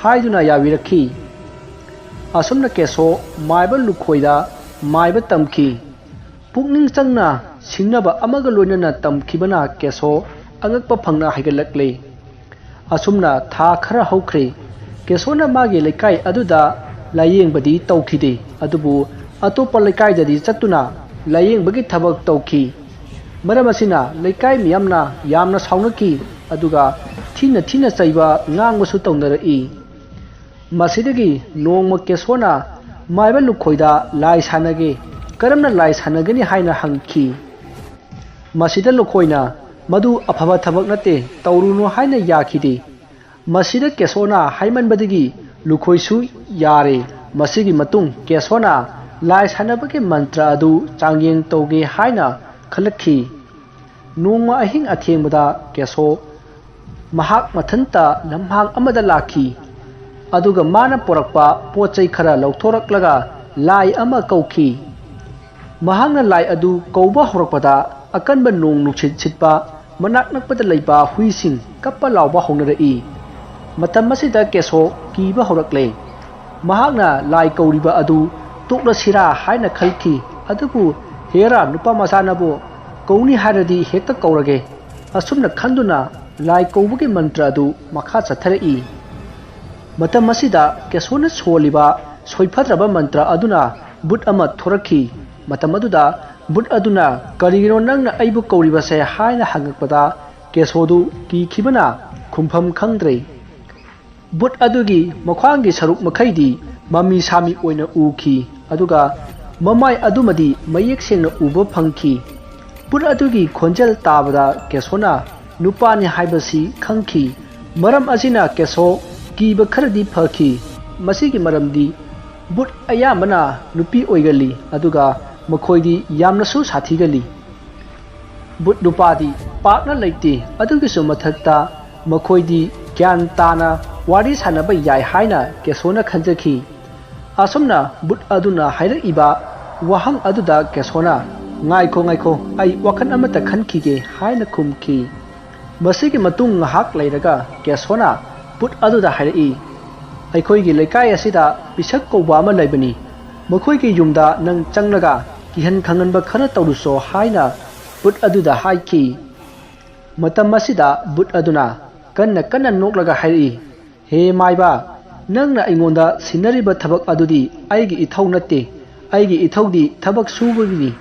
ꯍꯥꯏꯗꯨꯅ ꯌꯥꯕꯤꯔꯛꯈꯤ꯫ ꯑꯁꯨꯝꯅ ꯀꯦꯁꯣ ꯃꯥꯏꯕ ꯂꯨꯈꯣꯏꯗ ꯃꯥꯏꯕ ꯇꯝꯈꯤ꯫ ꯄꯨꯛꯅꯤꯡ ꯆꯪꯅ ꯁꯤꯡꯅꯕ ꯑꯃꯒ ꯂꯣꯏꯅꯅ ꯇꯝꯈꯤꯕꯅ ꯀꯦꯁꯣ ꯑꯉꯛꯄ ꯐꯪꯅ ꯍꯩꯒꯠꯂꯛꯂꯦ꯫ ꯑꯁꯨꯝꯅ ꯊꯥ ꯈꯔ ꯍꯧꯈ꯭ꯔꯦ꯫ ꯀꯦꯁꯣꯅ ꯃꯥꯒꯤ ꯂꯩꯀꯥꯏ ꯑꯗꯨꯗ ꯂꯥꯌꯦꯡꯕꯗꯤ ꯇꯧꯈꯤꯗꯦ, ꯑꯗꯨꯕꯨ ꯑꯇꯣꯞꯄ ꯂꯩꯀꯥꯏꯗꯗꯤ ꯆꯠꯇꯨꯅ ꯂꯥꯌꯦꯡꯕꯒꯤ ꯊꯕꯛ ꯇꯧꯈꯤ꯫ ꯃꯔꯝ ꯑꯁꯤꯅ ꯂꯩꯀꯥꯏ ꯃꯤꯌꯥꯝꯅ ꯌꯥꯝꯅ ꯁꯥꯎꯅꯈꯤ, ꯑꯗꯨꯒ ꯊꯤꯅ ꯊꯤꯅ ꯆꯩꯕ, ꯉꯥꯡꯕꯁꯨ ꯇꯧꯅꯔꯛꯏ꯫ ꯃꯁꯤꯗꯒꯤ ꯅꯣꯡꯃ ꯀꯦꯁꯣꯅ ꯃꯥꯏꯕ ꯂꯨꯈꯣꯏꯗ ꯂꯥꯏ ꯁꯥꯟꯅꯒꯦ, ꯀꯔꯝꯅ ꯂꯥꯏ ꯁꯥꯟꯅꯒꯅꯤ ꯍꯥꯏꯅ ꯍꯪꯈꯤ꯫ ꯃꯁꯤꯗ ꯂꯨꯈꯣꯏꯅ, "ꯃꯗꯨ ꯑꯐꯕ ꯊꯕꯛ ꯅꯠꯇꯦ, ꯇꯧꯔꯨꯅꯨ" ꯍꯥꯏꯅ ꯌꯥꯈꯤꯗꯦ꯫ ꯃꯁꯤꯗ ꯀꯦꯁꯣꯅ ꯍꯥꯏꯃꯟꯕꯗꯒꯤ ꯂꯨꯈꯣꯏꯁꯨ ꯌꯥꯔꯦ꯫ ꯃꯁꯤꯒꯤ ꯃꯇꯨꯡ ꯀꯦꯁꯣꯅ ꯂꯥꯏ ꯁꯥꯟꯅꯕꯒꯤ ꯃꯟꯇ꯭ꯔ ꯑꯗꯨ ꯆꯥꯡꯌꯦꯡ ꯇꯧꯒꯦ ꯍꯥꯏꯅ ꯈꯜꯂꯛꯈꯤ꯫ ꯅꯣꯡꯃ ꯑꯍꯤꯡ ꯑꯊꯦꯡꯕꯗ ꯀꯦꯁꯣ ꯃꯍꯥꯛ ꯃꯊꯟꯇ ꯂꯝꯍꯥꯡ ꯑꯃꯗ ꯂꯥꯛꯈꯤ, ꯑꯗꯨꯒ ꯃꯥꯅ ꯄꯨꯔꯛꯄ ꯄꯣꯠ ꯆꯩ ꯈꯔ ꯂꯧꯊꯣꯔꯛꯂꯒ ꯂꯥꯏ ꯑꯃ ꯀꯧꯈꯤ꯫ ꯃꯍꯥꯛꯅ ꯂꯥꯏ ꯑꯗꯨ ꯀꯧꯕ ꯍꯧꯔꯛꯄꯗ, ꯑꯀꯟꯕ ꯅꯣꯡ ꯅꯨꯡꯁꯤꯠ ꯁꯤꯠꯄ, ꯃꯅꯥꯛ ꯅꯛꯄꯗ ꯂꯩꯕ ꯍꯨꯏꯁꯤꯡ ꯀꯞꯄ ꯂꯥꯎꯕ ꯍꯧꯅꯔꯛꯏ꯫ ꯃꯇꯝ ꯑꯁꯤꯗ ꯀꯦꯁꯣ ꯀꯤꯕ ꯍꯧꯔꯛꯂꯦ꯫ ꯃꯍꯥꯛꯅ ꯂꯥꯏ ꯀꯧꯔꯤꯕ ꯑꯗꯨ ꯇꯣꯛꯂꯁꯤꯔꯥ ꯍꯥꯏꯅ ꯈꯜꯈꯤ, ꯑꯗꯨꯕꯨ "ꯍꯦꯔꯥ, ꯅꯨꯄꯥ ꯃꯆꯥꯅꯕꯨ ꯀꯧꯅꯤ ꯍꯥꯏꯔꯗꯤ ꯍꯦꯛꯇ ꯀꯧꯔꯒꯦ" ꯑꯁꯨꯝꯅ ꯈꯟꯗꯨꯅ ꯂꯥꯏ ꯀꯧꯕꯒꯤ ꯃꯟꯇ꯭ꯔ ꯑꯗꯨ ꯃꯈꯥ ꯆꯠꯊꯔꯛꯏ꯫ ꯃꯇꯝ ꯑꯁꯤꯗ ꯀꯦꯁꯣꯅ ꯁꯣꯜꯂꯤꯕ ꯁꯣꯏꯐꯗ꯭ꯔꯕ ꯃꯟꯇ꯭ꯔ ꯑꯗꯨꯅ ꯕꯨꯠ ꯑꯃ ꯊꯣꯔꯛꯈꯤ꯫ ꯃꯇꯝ ꯑꯗꯨꯗ ꯕꯨꯠ ꯑꯗꯨꯅ, "ꯀꯔꯤꯒꯤꯅꯣ ꯅꯪꯅ ꯑꯩꯕꯨ ꯀꯧꯔꯤꯕꯁꯦ?" ꯍꯥꯏꯅ ꯍꯪꯉꯛꯄꯗ ꯀꯦꯁꯣꯗꯨ ꯀꯤꯈꯤꯕꯅ ꯈꯨꯝꯐꯝ ꯈꯪꯗ꯭ꯔꯦ꯫ ꯕꯨꯠ ꯑꯗꯨꯒꯤ ꯃꯈ꯭ꯋꯥꯡꯒꯤ ꯁꯔꯨꯛ ꯃꯈꯩꯗꯤ ꯃꯃꯤ ꯁꯥꯃꯤ ꯑꯣꯏꯅ ꯎꯈꯤ, ꯑꯗꯨꯒ ꯃꯃꯥꯏ ꯑꯗꯨꯃꯗꯤ ꯃꯌꯦꯛ ꯁꯦꯡꯅ ꯎꯕ ꯐꯪꯈꯤ꯫ ꯕꯨꯠ ꯑꯗꯨꯒꯤ ꯈꯣꯟꯖꯦꯜ ꯇꯥꯕꯗ ꯀꯦꯁꯣꯅ ꯅꯨꯄꯥꯅꯤ ꯍꯥꯏꯕꯁꯤ ꯈꯪꯈꯤ꯫ ꯃꯔꯝ ꯑꯁꯤꯅ ꯀꯦꯁꯣ ꯀꯤꯕ ꯈꯔꯗꯤ ꯐꯈꯤ꯫ ꯃꯁꯤꯒꯤ ꯃꯔꯝꯗꯤ ꯚꯨꯠ ꯑꯌꯥꯝꯕꯅ ꯅꯨꯄꯤ ꯑꯣꯏꯒꯜꯂꯤ, ꯑꯗꯨꯒ ꯃꯈꯣꯏꯗꯤ ꯌꯥꯝꯅꯁꯨ ꯁꯥꯊꯤꯒꯜꯂꯤ꯫ ꯚꯨꯠ ꯅꯨꯄꯥꯗꯤ ꯄꯥꯛꯅ ꯂꯩꯇꯦ꯫ ꯑꯗꯨꯒꯤꯁꯨ ꯃꯊꯛꯇ ꯃꯈꯣꯏꯗꯤ ꯒ꯭ꯌꯥꯟ ꯇꯥꯅ ꯋꯥꯔꯤ ꯁꯥꯟꯅꯕ ꯌꯥꯏ ꯍꯥꯏꯅ ꯀꯦꯁꯣꯅ ꯈꯟꯖꯈꯤ꯫ ꯑꯁꯨꯝꯅ ꯚꯨꯠ ꯑꯗꯨꯅ ꯍꯥꯏꯔꯛꯏꯕ ꯋꯥꯍꯪ ꯑꯗꯨꯗ ꯀꯦꯁꯣꯅ, "ꯉꯥꯏꯈꯣ, ꯉꯥꯏꯈꯣ, ꯑꯩ ꯋꯥꯈꯜ ꯑꯃꯠꯇ ꯈꯟꯈꯤꯒꯦ" ꯍꯥꯏꯅ ꯈꯨꯝꯈꯤ꯫ ꯃꯁꯤꯒꯤ ꯃꯇꯨꯡ ꯉꯥꯏꯍꯥꯛ ꯂꯩꯔꯒ ꯀꯦꯁꯣꯅ ꯚꯨꯠ ꯑꯗꯨꯗ ꯍꯥꯏꯔꯛꯏ, "ꯑꯩꯈꯣꯏꯒꯤ ꯂꯩꯀꯥꯏ ꯑꯁꯤꯗ ꯄꯤꯁꯛ ꯀꯧꯕ ꯑꯃ ꯂꯩꯕꯅꯤ꯫ ꯃꯈꯣꯏꯒꯤ ꯌꯨꯝꯗ ꯅꯪ ꯆꯪꯂꯒ ꯀꯤꯍꯟ ꯈꯪꯍꯟꯕ ꯈꯔ ꯇꯧꯔꯨꯁꯣ" ꯍꯥꯏꯅ ꯚꯨꯠ ꯑꯗꯨꯗ ꯍꯥꯏꯈꯤ꯫ ꯃꯇꯝ ꯑꯁꯤꯗ ꯚꯨꯠ ꯑꯗꯨꯅ ꯀꯟꯅ ꯀꯟꯅ ꯅꯣꯛꯂꯒ ꯍꯥꯏꯔꯛꯏ, "ꯍꯦ ꯃꯥꯏꯕ, ꯅꯪꯅ ꯑꯩꯉꯣꯟꯗ ꯁꯤꯟꯅꯔꯤꯕ ꯊꯕꯛ ꯑꯗꯨꯗꯤ ꯑꯩꯒꯤ ꯏꯊꯧ ꯅꯠꯇꯦ꯫ ꯑꯩꯒꯤ ꯏꯊꯧꯗꯤ ꯊꯕꯛ ꯁꯨꯕꯒꯤꯅꯤ꯫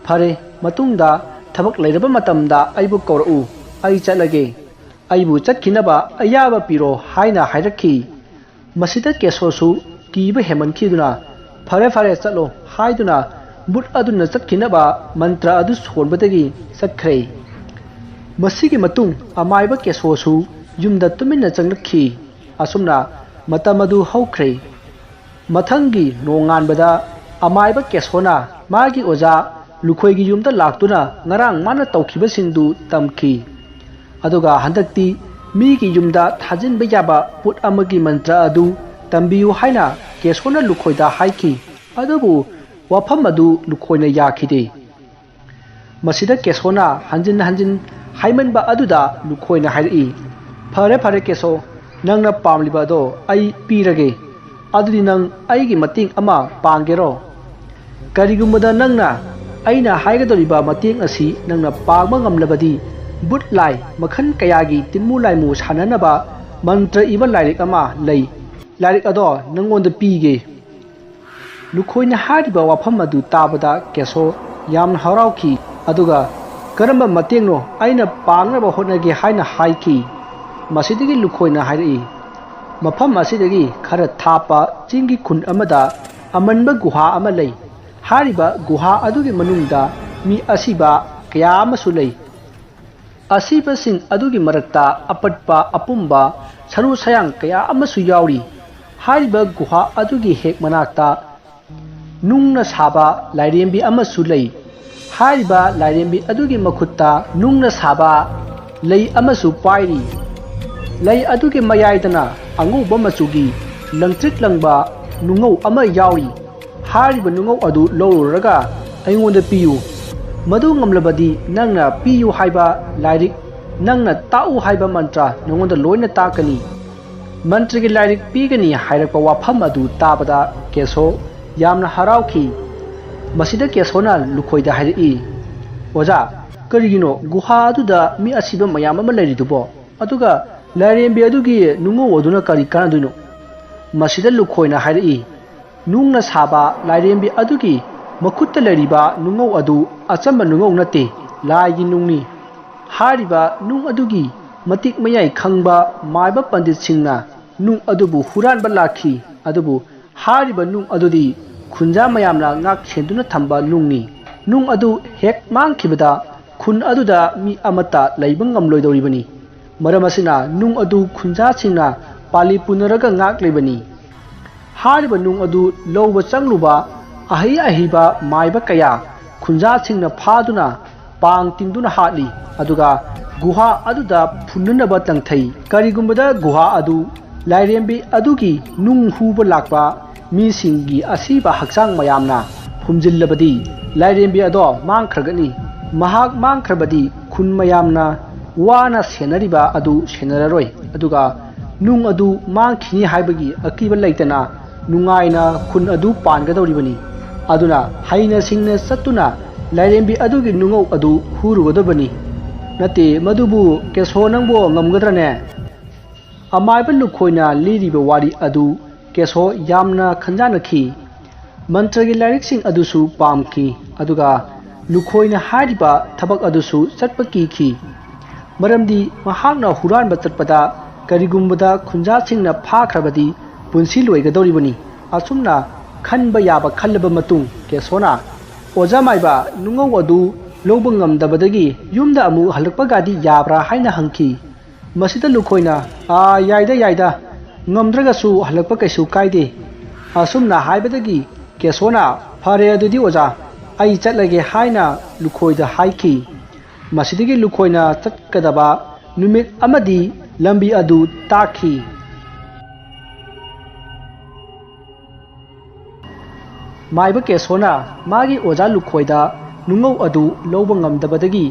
ꯐꯔꯦ, ꯃꯇꯨꯡꯗ ꯊꯕꯛ ꯂꯩꯔꯕ ꯃꯇꯝꯗ ꯑꯩꯕꯨ ꯀꯧꯔꯛꯎ꯫ ꯑꯩ ꯆꯠꯂꯒꯦ꯫ ꯑꯩꯕꯨ ꯆꯠꯈꯤꯅꯕ ꯑꯌꯥꯕ ꯄꯤꯔꯣ" ꯍꯥꯏꯅ ꯍꯥꯏꯔꯛꯈꯤ꯫ ꯃꯁꯤꯗ ꯀꯦꯁꯣꯁꯨ ꯀꯤꯕ ꯍꯦꯟꯃꯟꯈꯤꯗꯨꯅ, "ꯐꯔꯦ, ꯐꯔꯦ, ꯆꯠꯂꯣ" ꯍꯥꯏꯗꯨꯅ ꯚꯨꯠ ꯑꯗꯨꯅ ꯆꯠꯈꯤꯅꯕ ꯃꯟꯇ꯭ꯔ ꯑꯗꯨ ꯁꯣꯟꯕꯗꯒꯤ ꯆꯠꯈ꯭ꯔꯦ꯫ ꯃꯁꯤꯒꯤ ꯃꯇꯨꯡ ꯑꯃꯥꯏꯕ ꯀꯦꯁꯣꯁꯨ ꯌꯨꯝꯗ ꯇꯨꯃꯤꯟꯅ ꯆꯪꯂꯛꯈꯤ꯫ ꯑꯁꯨꯝꯅ ꯃꯇꯝ ꯑꯗꯨ ꯍꯧꯈ꯭ꯔꯦ꯫ ꯃꯊꯪꯒꯤ ꯅꯣꯡꯉꯥꯟꯕꯗ ꯑꯃꯥꯏꯕ ꯀꯦꯁꯣꯅ ꯃꯥꯒꯤ ꯑꯣꯖꯥ ꯂꯨꯈꯣꯏꯒꯤ ꯌꯨꯝꯗ ꯂꯥꯛꯇꯨꯅ ꯉꯔꯥꯡ ꯃꯥꯅ ꯇꯧꯈꯤꯕꯁꯤꯡꯗꯨ ꯇꯝꯈꯤ꯫ ꯑꯗꯨꯒ ꯍꯟꯗꯛꯇꯤ ꯃꯤꯒꯤ ꯌꯨꯝꯗ ꯊꯥꯖꯤꯟꯕ ꯌꯥꯕ ꯄꯣꯠ ꯑꯃꯒꯤ ꯃꯟꯇ꯭ꯔ ꯑꯗꯨ ꯇꯝꯕꯤꯌꯨ ꯍꯥꯏꯅ ꯀꯦꯁꯣꯅ ꯂꯨꯈꯣꯏꯗ ꯍꯥꯏꯈꯤ꯫ ꯑꯗꯨꯕꯨ ꯋꯥꯐꯝ ꯑꯗꯨ ꯂꯨꯈꯣꯏꯅ ꯌꯥꯈꯤꯗꯦ꯫ ꯃꯁꯤꯗ ꯀꯦꯁꯣꯅ ꯍꯟꯖꯤꯟ ꯍꯟꯖꯤꯟ ꯍꯥꯏꯃꯟꯕ ꯑꯗꯨꯗ ꯂꯨꯈꯣꯏꯅ ꯍꯥꯏꯔꯛꯏ, "ꯐꯔꯦ, ꯐꯔꯦ ꯀꯦꯁꯣ, ꯅꯪꯅ ꯄꯥꯝꯂꯤꯕ ꯑꯗꯣ ꯑꯩ ꯄꯤꯔꯒꯦ꯫ ꯑꯗꯨꯗꯤ ꯅꯪ ꯑꯩꯒꯤ ꯃꯇꯦꯡ ꯑꯃ ꯄꯥꯡꯒꯦꯔꯣ? ꯀꯔꯤꯒꯨꯝꯕꯗ ꯅꯪꯅ ꯑꯩꯅ ꯍꯥꯏꯒꯗꯧꯔꯤꯕ ꯃꯇꯦꯡ ꯑꯁꯤ ꯅꯪꯅ ꯄꯥꯡꯕ ꯉꯝꯂꯕꯗꯤ, ꯕꯨꯠ ꯂꯥꯏ ꯃꯈꯜ ꯀꯌꯥꯒꯤ ꯇꯤꯟꯃꯨ ꯂꯥꯏꯃꯨ ꯁꯥꯟꯅꯅꯕ ꯃꯟꯇ꯭ꯔ ꯏꯕ ꯂꯥꯏꯔꯤꯛ ꯑꯃ ꯂꯩ꯫ ꯂꯥꯏꯔꯤꯛ ꯑꯗꯣ ꯅꯪꯉꯣꯟꯗ ꯄꯤꯒꯦ꯫" ꯂꯨꯈꯣꯏꯅ ꯍꯥꯏꯔꯤꯕ ꯋꯥꯐꯝ ꯑꯗꯨ ꯇꯥꯕꯗ ꯀꯦꯁꯣ ꯌꯥꯝꯅ ꯍꯔꯥꯎꯈꯤ, ꯑꯗꯨꯒ "ꯀꯔꯝꯕ ꯃꯇꯦꯡꯅꯣ ꯑꯩꯅ ꯄꯥꯡꯅꯕ ꯍꯣꯠꯅꯒꯦ?" ꯍꯥꯏꯅ ꯍꯥꯏꯈꯤ꯫ ꯃꯁꯤꯗꯒꯤ ꯂꯨꯈꯣꯏꯅ ꯍꯥꯏꯔꯛꯏ, "ꯃꯐꯝ ꯑꯁꯤꯗꯒꯤ ꯈꯔ ꯊꯥꯞꯄ ꯆꯤꯡꯒꯤ ꯈꯨꯟ ꯑꯃꯗ ꯑꯃꯟꯕ ꯒꯨꯍꯥ ꯑꯃ ꯂꯩ꯫ ꯍꯥꯏꯔꯤꯕ ꯒꯨꯍꯥ ꯑꯗꯨꯒꯤ ꯃꯅꯨꯡꯗ ꯃꯤ ꯑꯁꯤꯕ ꯀꯌꯥ ꯑꯃꯁꯨ ꯂꯩ꯫ ꯑꯁꯤꯕꯁꯤꯡ ꯑꯗꯨꯒꯤ ꯃꯔꯛꯇ ꯑꯄꯠꯄ ꯑꯄꯨꯝꯕ ꯁꯔꯨ ꯁꯌꯥꯡ ꯀꯌꯥ ꯑꯃꯁꯨ ꯌꯥꯎꯔꯤ꯫ ꯍꯥꯏꯔꯤꯕ ꯒꯨꯍꯥ ꯑꯗꯨꯒꯤ ꯍꯦꯛ ꯃꯅꯥꯛꯇ ꯅꯨꯡꯅ ꯁꯥꯕ ꯂꯥꯏꯔꯦꯝꯕꯤ ꯑꯃꯁꯨ ꯂꯩ꯫ ꯍꯥꯏꯔꯤꯕ ꯂꯥꯏꯔꯦꯝꯕꯤ ꯑꯗꯨꯒꯤ ꯃꯈꯨꯠꯇ ꯅꯨꯡꯅ ꯁꯥꯕ ꯂꯩ ꯑꯃꯁꯨ ꯄꯥꯏꯔꯤ꯫ ꯂꯩ ꯑꯗꯨꯒꯤ ꯃꯌꯥꯏꯗꯅ ꯑꯉꯧꯕ ꯃꯆꯨꯒꯤ ꯂꯪꯇ꯭ꯔꯤꯛ ꯂꯪꯕ ꯅꯨꯡꯉꯧ ꯑꯃ ꯌꯥꯎꯔꯤ꯫ ꯍꯥꯏꯔꯤꯕ ꯅꯨꯡꯉꯧ ꯑꯗꯨ ꯂꯧꯔꯨꯔꯒ ꯑꯩꯉꯣꯟꯗ ꯄꯤꯌꯨ꯫ ꯃꯗꯨ ꯉꯝꯂꯕꯗꯤ ꯅꯪꯅ ꯄꯤꯌꯨ ꯍꯥꯏꯕ ꯂꯥꯏꯔꯤꯛ, ꯅꯪꯅ ꯇꯥꯛꯎ ꯍꯥꯏꯕ ꯃꯟꯇ꯭ꯔ ꯅꯉꯣꯟꯗ ꯂꯣꯏꯅ ꯇꯥꯛꯀꯅꯤ꯫ ꯃꯟꯇ꯭ꯔꯒꯤ ꯂꯥꯏꯔꯤꯛ ꯄꯤꯒꯅꯤ ꯍꯥꯏꯔꯛꯄ ꯋꯥꯐꯝ ꯑꯗꯨ ꯇꯥꯕꯗ ꯀꯦꯁꯣ ꯌꯥꯝꯅ ꯍꯔꯥꯎꯈꯤ꯫ ꯃꯁꯤꯗ ꯀꯦꯁꯣꯅ ꯂꯨꯈꯣꯏꯗ ꯍꯥꯏꯔꯛꯏ, "ꯑꯣꯖꯥ, ꯀꯔꯤꯒꯤꯅꯣ ꯒꯨꯍꯥ ꯑꯗꯨꯗ ꯃꯤ ꯑꯁꯤꯕ ꯃꯌꯥꯝ ꯑꯃ ꯂꯩꯔꯤꯗꯨꯕꯣ? ꯑꯗꯨꯒ ꯂꯥꯏꯔꯦꯝꯕꯤ ꯑꯗꯨꯒꯤ ꯅꯨꯡꯉꯧ ꯑꯗꯨꯅ ꯀꯔꯤ ꯀꯥꯟꯅꯗꯣꯏꯅꯣ?" ꯃꯁꯤꯗ ꯂꯨꯈꯣꯏꯅ ꯍꯥꯏꯔꯛꯏ, "ꯅꯨꯡꯅ ꯁꯥꯕ ꯂꯥꯏꯔꯦꯝꯕꯤ ꯑꯗꯨꯒꯤ ꯃꯈꯨꯠꯇ ꯂꯩꯔꯤꯕ ꯅꯨꯡꯉꯧ ꯑꯗꯨ ꯑꯆꯝꯕ ꯅꯨꯡꯉꯧ ꯅꯠꯇꯦ, ꯂꯥꯏꯒꯤ ꯅꯨꯡꯅꯤ꯫ ꯍꯥꯏꯔꯤꯕ ꯅꯨꯡ ꯑꯗꯨꯒꯤ ꯃꯇꯤꯛ ꯃꯌꯥꯏ ꯈꯪꯕ ꯃꯥꯏꯕ ꯄꯟꯗꯤꯠꯁꯤꯡꯅ ꯅꯨꯡ ꯑꯗꯨꯕꯨ ꯍꯨꯔꯥꯟꯕ ꯂꯥꯛꯈꯤ꯫ ꯑꯗꯨꯕꯨ ꯍꯥꯏꯔꯤꯕ ꯅꯨꯡ ꯑꯗꯨꯗꯤ ꯈꯨꯟꯖꯥ ꯃꯌꯥꯝꯅ ꯉꯥꯛ ꯁꯦꯟꯗꯨꯅ ꯊꯝꯕ ꯅꯨꯡꯅꯤ꯫ ꯅꯨꯡ ꯑꯗꯨ ꯍꯦꯛ ꯃꯥꯡꯈꯤꯕꯗ ꯈꯨꯟ ꯑꯗꯨꯗ ꯃꯤ ꯑꯃꯠꯇ ꯂꯩꯕ ꯉꯝꯂꯣꯏꯗꯧꯔꯤꯕꯅꯤ꯫ ꯃꯔꯝ ꯑꯁꯤꯅ ꯅꯨꯡ ꯑꯗꯨ ꯈꯨꯟꯖꯥꯁꯤꯡꯅ ꯄꯥꯜꯂꯤ ꯄꯨꯅꯔꯒ ꯉꯥꯛꯂꯤꯕꯅꯤ꯫" ꯍꯥꯏꯔꯤꯕ ꯅꯨꯡ ꯑꯗꯨ ꯂꯧꯕ ꯆꯪꯂꯨꯕ ꯑꯍꯩ ꯑꯍꯩꯕ ꯃꯥꯏꯕ ꯀꯌꯥ ꯈꯨꯟꯖꯥꯁꯤꯡꯅ ꯐꯥꯗꯨꯅ ꯄꯥꯡ ꯇꯤꯡꯗꯨꯅ ꯍꯥꯠꯂꯤ꯫ ꯑꯗꯨꯒ ꯒꯨꯍꯥ ꯑꯗꯨꯗ ꯐꯨꯝꯅꯅꯕ ꯇꯪꯊꯩ꯫ ꯀꯔꯤꯒꯨꯝꯕꯗ ꯒꯨꯍꯥ ꯑꯗꯨ ꯂꯥꯏꯔꯦꯝꯕꯤ ꯑꯗꯨꯒꯤ ꯅꯨꯡ ꯍꯨꯕ ꯂꯥꯛꯄ ꯃꯤꯁꯤꯡꯒꯤ ꯑꯁꯤꯕ ꯍꯛꯆꯥꯡ ꯃꯌꯥꯝꯅ ꯐꯨꯝꯖꯤꯜꯂꯕꯗꯤ ꯂꯥꯏꯔꯦꯝꯕꯤ ꯑꯗꯣ ꯃꯥꯡꯈ꯭ꯔꯒꯅꯤ꯫ ꯃꯍꯥꯛ ꯃꯥꯡꯈ꯭ꯔꯕꯗꯤ ꯈꯨꯟ ꯃꯌꯥꯝꯅ ꯋꯥꯅ ꯁꯦꯟꯅꯔꯤꯕ ꯑꯗꯨ ꯁꯦꯟꯅꯔꯔꯣꯏ꯫ ꯑꯗꯨꯒ ꯅꯨꯡ ꯑꯗꯨ ꯃꯥꯡꯈꯤꯅꯤ ꯍꯥꯏꯕꯒꯤ ꯑꯀꯤꯕ ꯂꯩꯇꯅ ꯅꯨꯡꯉꯥꯏꯅ ꯈꯨꯟ ꯑꯗꯨ ꯄꯥꯟꯒꯗꯧꯔꯤꯕꯅꯤ꯫ ꯑꯗꯨꯅ ꯍꯩꯅ ꯁꯤꯡꯅ ꯆꯠꯇꯨꯅ ꯂꯥꯏꯔꯦꯝꯕꯤ ꯑꯗꯨꯒꯤ ꯅꯨꯡꯉꯧ ꯑꯗꯨ ꯍꯨꯔꯨꯒꯗꯕꯅꯤ꯫ ꯅꯠꯇꯦ, ꯃꯗꯨꯕꯨ ꯀꯦꯁꯣ ꯅꯪꯕꯨ ꯉꯝꯒꯗ꯭ꯔꯅꯦ? ꯑꯃꯥꯏꯕ ꯂꯨꯈꯣꯏꯅ ꯂꯤꯔꯤꯕ ꯋꯥꯔꯤ ꯑꯗꯨ ꯀꯦꯁꯣ ꯌꯥꯝꯅ ꯈꯟꯖꯥꯅꯈꯤ꯫ ꯃꯟꯇ꯭ꯔꯒꯤ ꯂꯥꯏꯔꯤꯛꯁꯤꯡ ꯑꯗꯨꯁꯨ ꯄꯥꯝꯈꯤ, ꯑꯗꯨꯒ ꯂꯨꯈꯣꯏꯅ ꯍꯥꯏꯔꯤꯕ ꯊꯕꯛ ꯑꯗꯨꯁꯨ ꯆꯠꯄ ꯀꯤꯈꯤ꯫ ꯃꯔꯝꯗꯤ ꯃꯍꯥꯛꯅ ꯍꯨꯔꯥꯟꯕ ꯆꯠꯄꯗ ꯀꯔꯤꯒꯨꯝꯕꯗ ꯈꯨꯟꯖꯥꯁꯤꯡꯅ ꯐꯥꯈ꯭ꯔꯕꯗꯤ ꯄꯨꯟꯁꯤ ꯂꯣꯏꯒꯗꯧꯔꯤꯕꯅꯤ꯫ ꯑꯁꯨꯝꯅ ꯈꯟꯕ ꯌꯥꯕ ꯈꯜꯂꯕ ꯃꯇꯨꯡ ꯀꯦꯁꯣꯅ, "ꯑꯣꯖꯥ ꯃꯥꯏꯕ, ꯅꯨꯡꯉꯧ ꯑꯗꯨ ꯂꯧꯕ ꯉꯝꯗꯕꯗꯒꯤ ꯌꯨꯝꯗ ꯑꯃꯨꯛ ꯍꯜꯂꯛꯄꯒꯗꯤ ꯌꯥꯕ꯭ꯔꯥ ꯍꯥꯏꯅ ꯍꯪꯈꯤ꯫ ꯃꯁꯤꯗ ꯂꯨꯈꯣꯏꯅ, "ꯑꯥ, ꯌꯥꯏꯗ, ꯌꯥꯏꯗ, ꯉꯝꯗ꯭ꯔꯒꯁꯨ ꯍꯜꯂꯛꯄ ꯀꯩꯁꯨ ꯀꯥꯏꯗꯦ"꯫ ꯑꯁꯨꯝꯅ ꯍꯥꯏꯕꯗꯒꯤ ꯀꯦꯁꯣꯅ, "ꯐꯔꯦ ꯑꯗꯨꯗꯤ ꯑꯣꯖꯥ, ꯑꯩ ꯆꯠꯂꯒꯦ" ꯍꯥꯏꯅ ꯂꯨꯈꯣꯏꯗ ꯍꯥꯏꯈꯤ꯫ ꯃꯁꯤꯗꯒꯤ ꯂꯨꯈꯣꯏꯅ ꯆꯠꯀꯗꯕ ꯅꯨꯃꯤꯠ ꯑꯃꯗꯤ ꯂꯝꯕꯤ ꯑꯗꯨ ꯇꯥꯛꯈꯤ꯫ ꯃꯥꯏꯕ ꯀꯦꯁꯣꯅ ꯃꯥꯒꯤ ꯑꯣꯖꯥ ꯂꯨꯈꯣꯏꯗ ꯅꯨꯡꯉꯧ ꯑꯗꯨ ꯂꯧꯕ ꯉꯝꯗꯕꯗꯒꯤ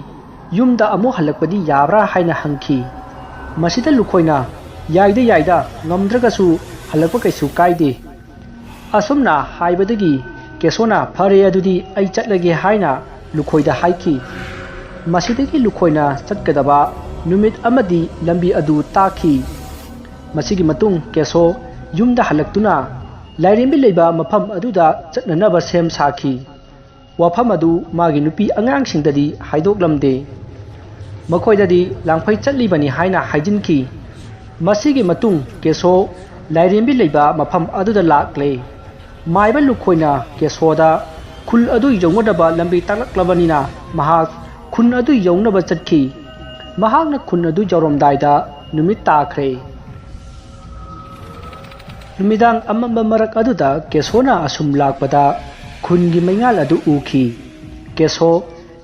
ꯌꯨꯝꯗ ꯑꯃꯨꯛ ꯍꯜꯂꯛꯄꯗꯤ ꯌꯥꯕ꯭ꯔꯥ ꯍꯥꯏꯅ ꯍꯪꯈꯤ꯫ ꯃꯁꯤꯗ ꯂꯨꯈꯣꯏꯅ, "ꯌꯥꯏꯗ, ꯌꯥꯏꯗ, ꯉꯝꯗ꯭ꯔꯒꯁꯨ ꯍꯜꯂꯛꯄ ꯀꯩꯁꯨ ꯀꯥꯏꯗꯦ"꯫ ꯑꯁꯨꯝꯅ ꯍꯥꯏꯕꯗꯒꯤ ꯀꯦꯁꯣꯅ, "ꯐꯔꯦ ꯑꯗꯨꯗꯤ ꯑꯩ ꯆꯠꯂꯒꯦ" ꯍꯥꯏꯅ ꯂꯨꯈꯣꯏꯗ ꯍꯥꯏꯈꯤ꯫ ꯃꯁꯤꯗꯒꯤ ꯂꯨꯈꯣꯏꯅ ꯆꯠꯀꯗꯕ ꯅꯨꯃꯤꯠ ꯑꯃꯗꯤ ꯂꯝꯕꯤ ꯑꯗꯨ ꯇꯥꯛꯈꯤ꯫ ꯃꯁꯤꯒꯤ ꯃꯇꯨꯡ ꯀꯦꯁꯣ ꯌꯨꯝꯗ ꯍꯜꯂꯛꯇꯨꯅ ꯂꯥꯏꯔꯦꯝꯕꯤ ꯂꯩꯕ ꯃꯐꯝ ꯑꯗꯨꯗ ꯆꯠꯅꯅꯕ ꯁꯦꯝ ꯁꯥꯈꯤ꯫ ꯋꯥꯐꯝ ꯑꯗꯨ ꯃꯥꯒꯤ ꯅꯨꯄꯤ ꯑꯉꯥꯡꯁꯤꯡꯗꯗꯤ ꯍꯥꯏꯗꯣꯛꯂꯝꯗꯦ꯫ ꯃꯈꯣꯏꯗꯗꯤ ꯂꯥꯡꯐꯩ ꯆꯠꯂꯤꯕꯅꯤ ꯍꯥꯏꯅ ꯍꯥꯏꯖꯤꯟꯈꯤ꯫ ꯃꯁꯤꯒꯤ ꯃꯇꯨꯡ ꯀꯦꯁꯣ ꯂꯥꯏꯔꯦꯝꯕꯤ ꯂꯩꯕ ꯃꯐꯝ ꯑꯗꯨꯗ ꯂꯥꯛꯂꯦ꯫ ꯃꯥꯏꯕ ꯂꯨꯈꯣꯏꯅ ꯀꯦꯁꯣꯗ ꯈꯨꯜ ꯑꯗꯨ ꯌꯧꯅꯅꯕ ꯂꯝꯕꯤ ꯇꯥꯛꯂꯛꯂꯕꯅꯤꯅ ꯃꯍꯥꯛ ꯈꯨꯟ ꯑꯗꯨ ꯌꯧꯅꯕ ꯆꯠꯈꯤ꯫ ꯃꯍꯥꯛꯅ ꯈꯨꯟ ꯑꯗꯨ ꯌꯧꯔꯝꯗꯥꯏꯗ ꯅꯨꯃꯤꯠ ꯇꯥꯈ꯭ꯔꯦ꯫ ꯅꯨꯃꯤꯗꯥꯡ ꯑꯃꯝꯕ ꯃꯔꯛ ꯑꯗꯨꯗ ꯀꯦꯁꯣꯅ ꯑꯁꯨꯝ ꯂꯥꯛꯄꯗ ꯈꯨꯟꯒꯤ ꯃꯩꯉꯥꯜ ꯑꯗꯨ ꯎꯈꯤ꯫ ꯀꯦꯁꯣ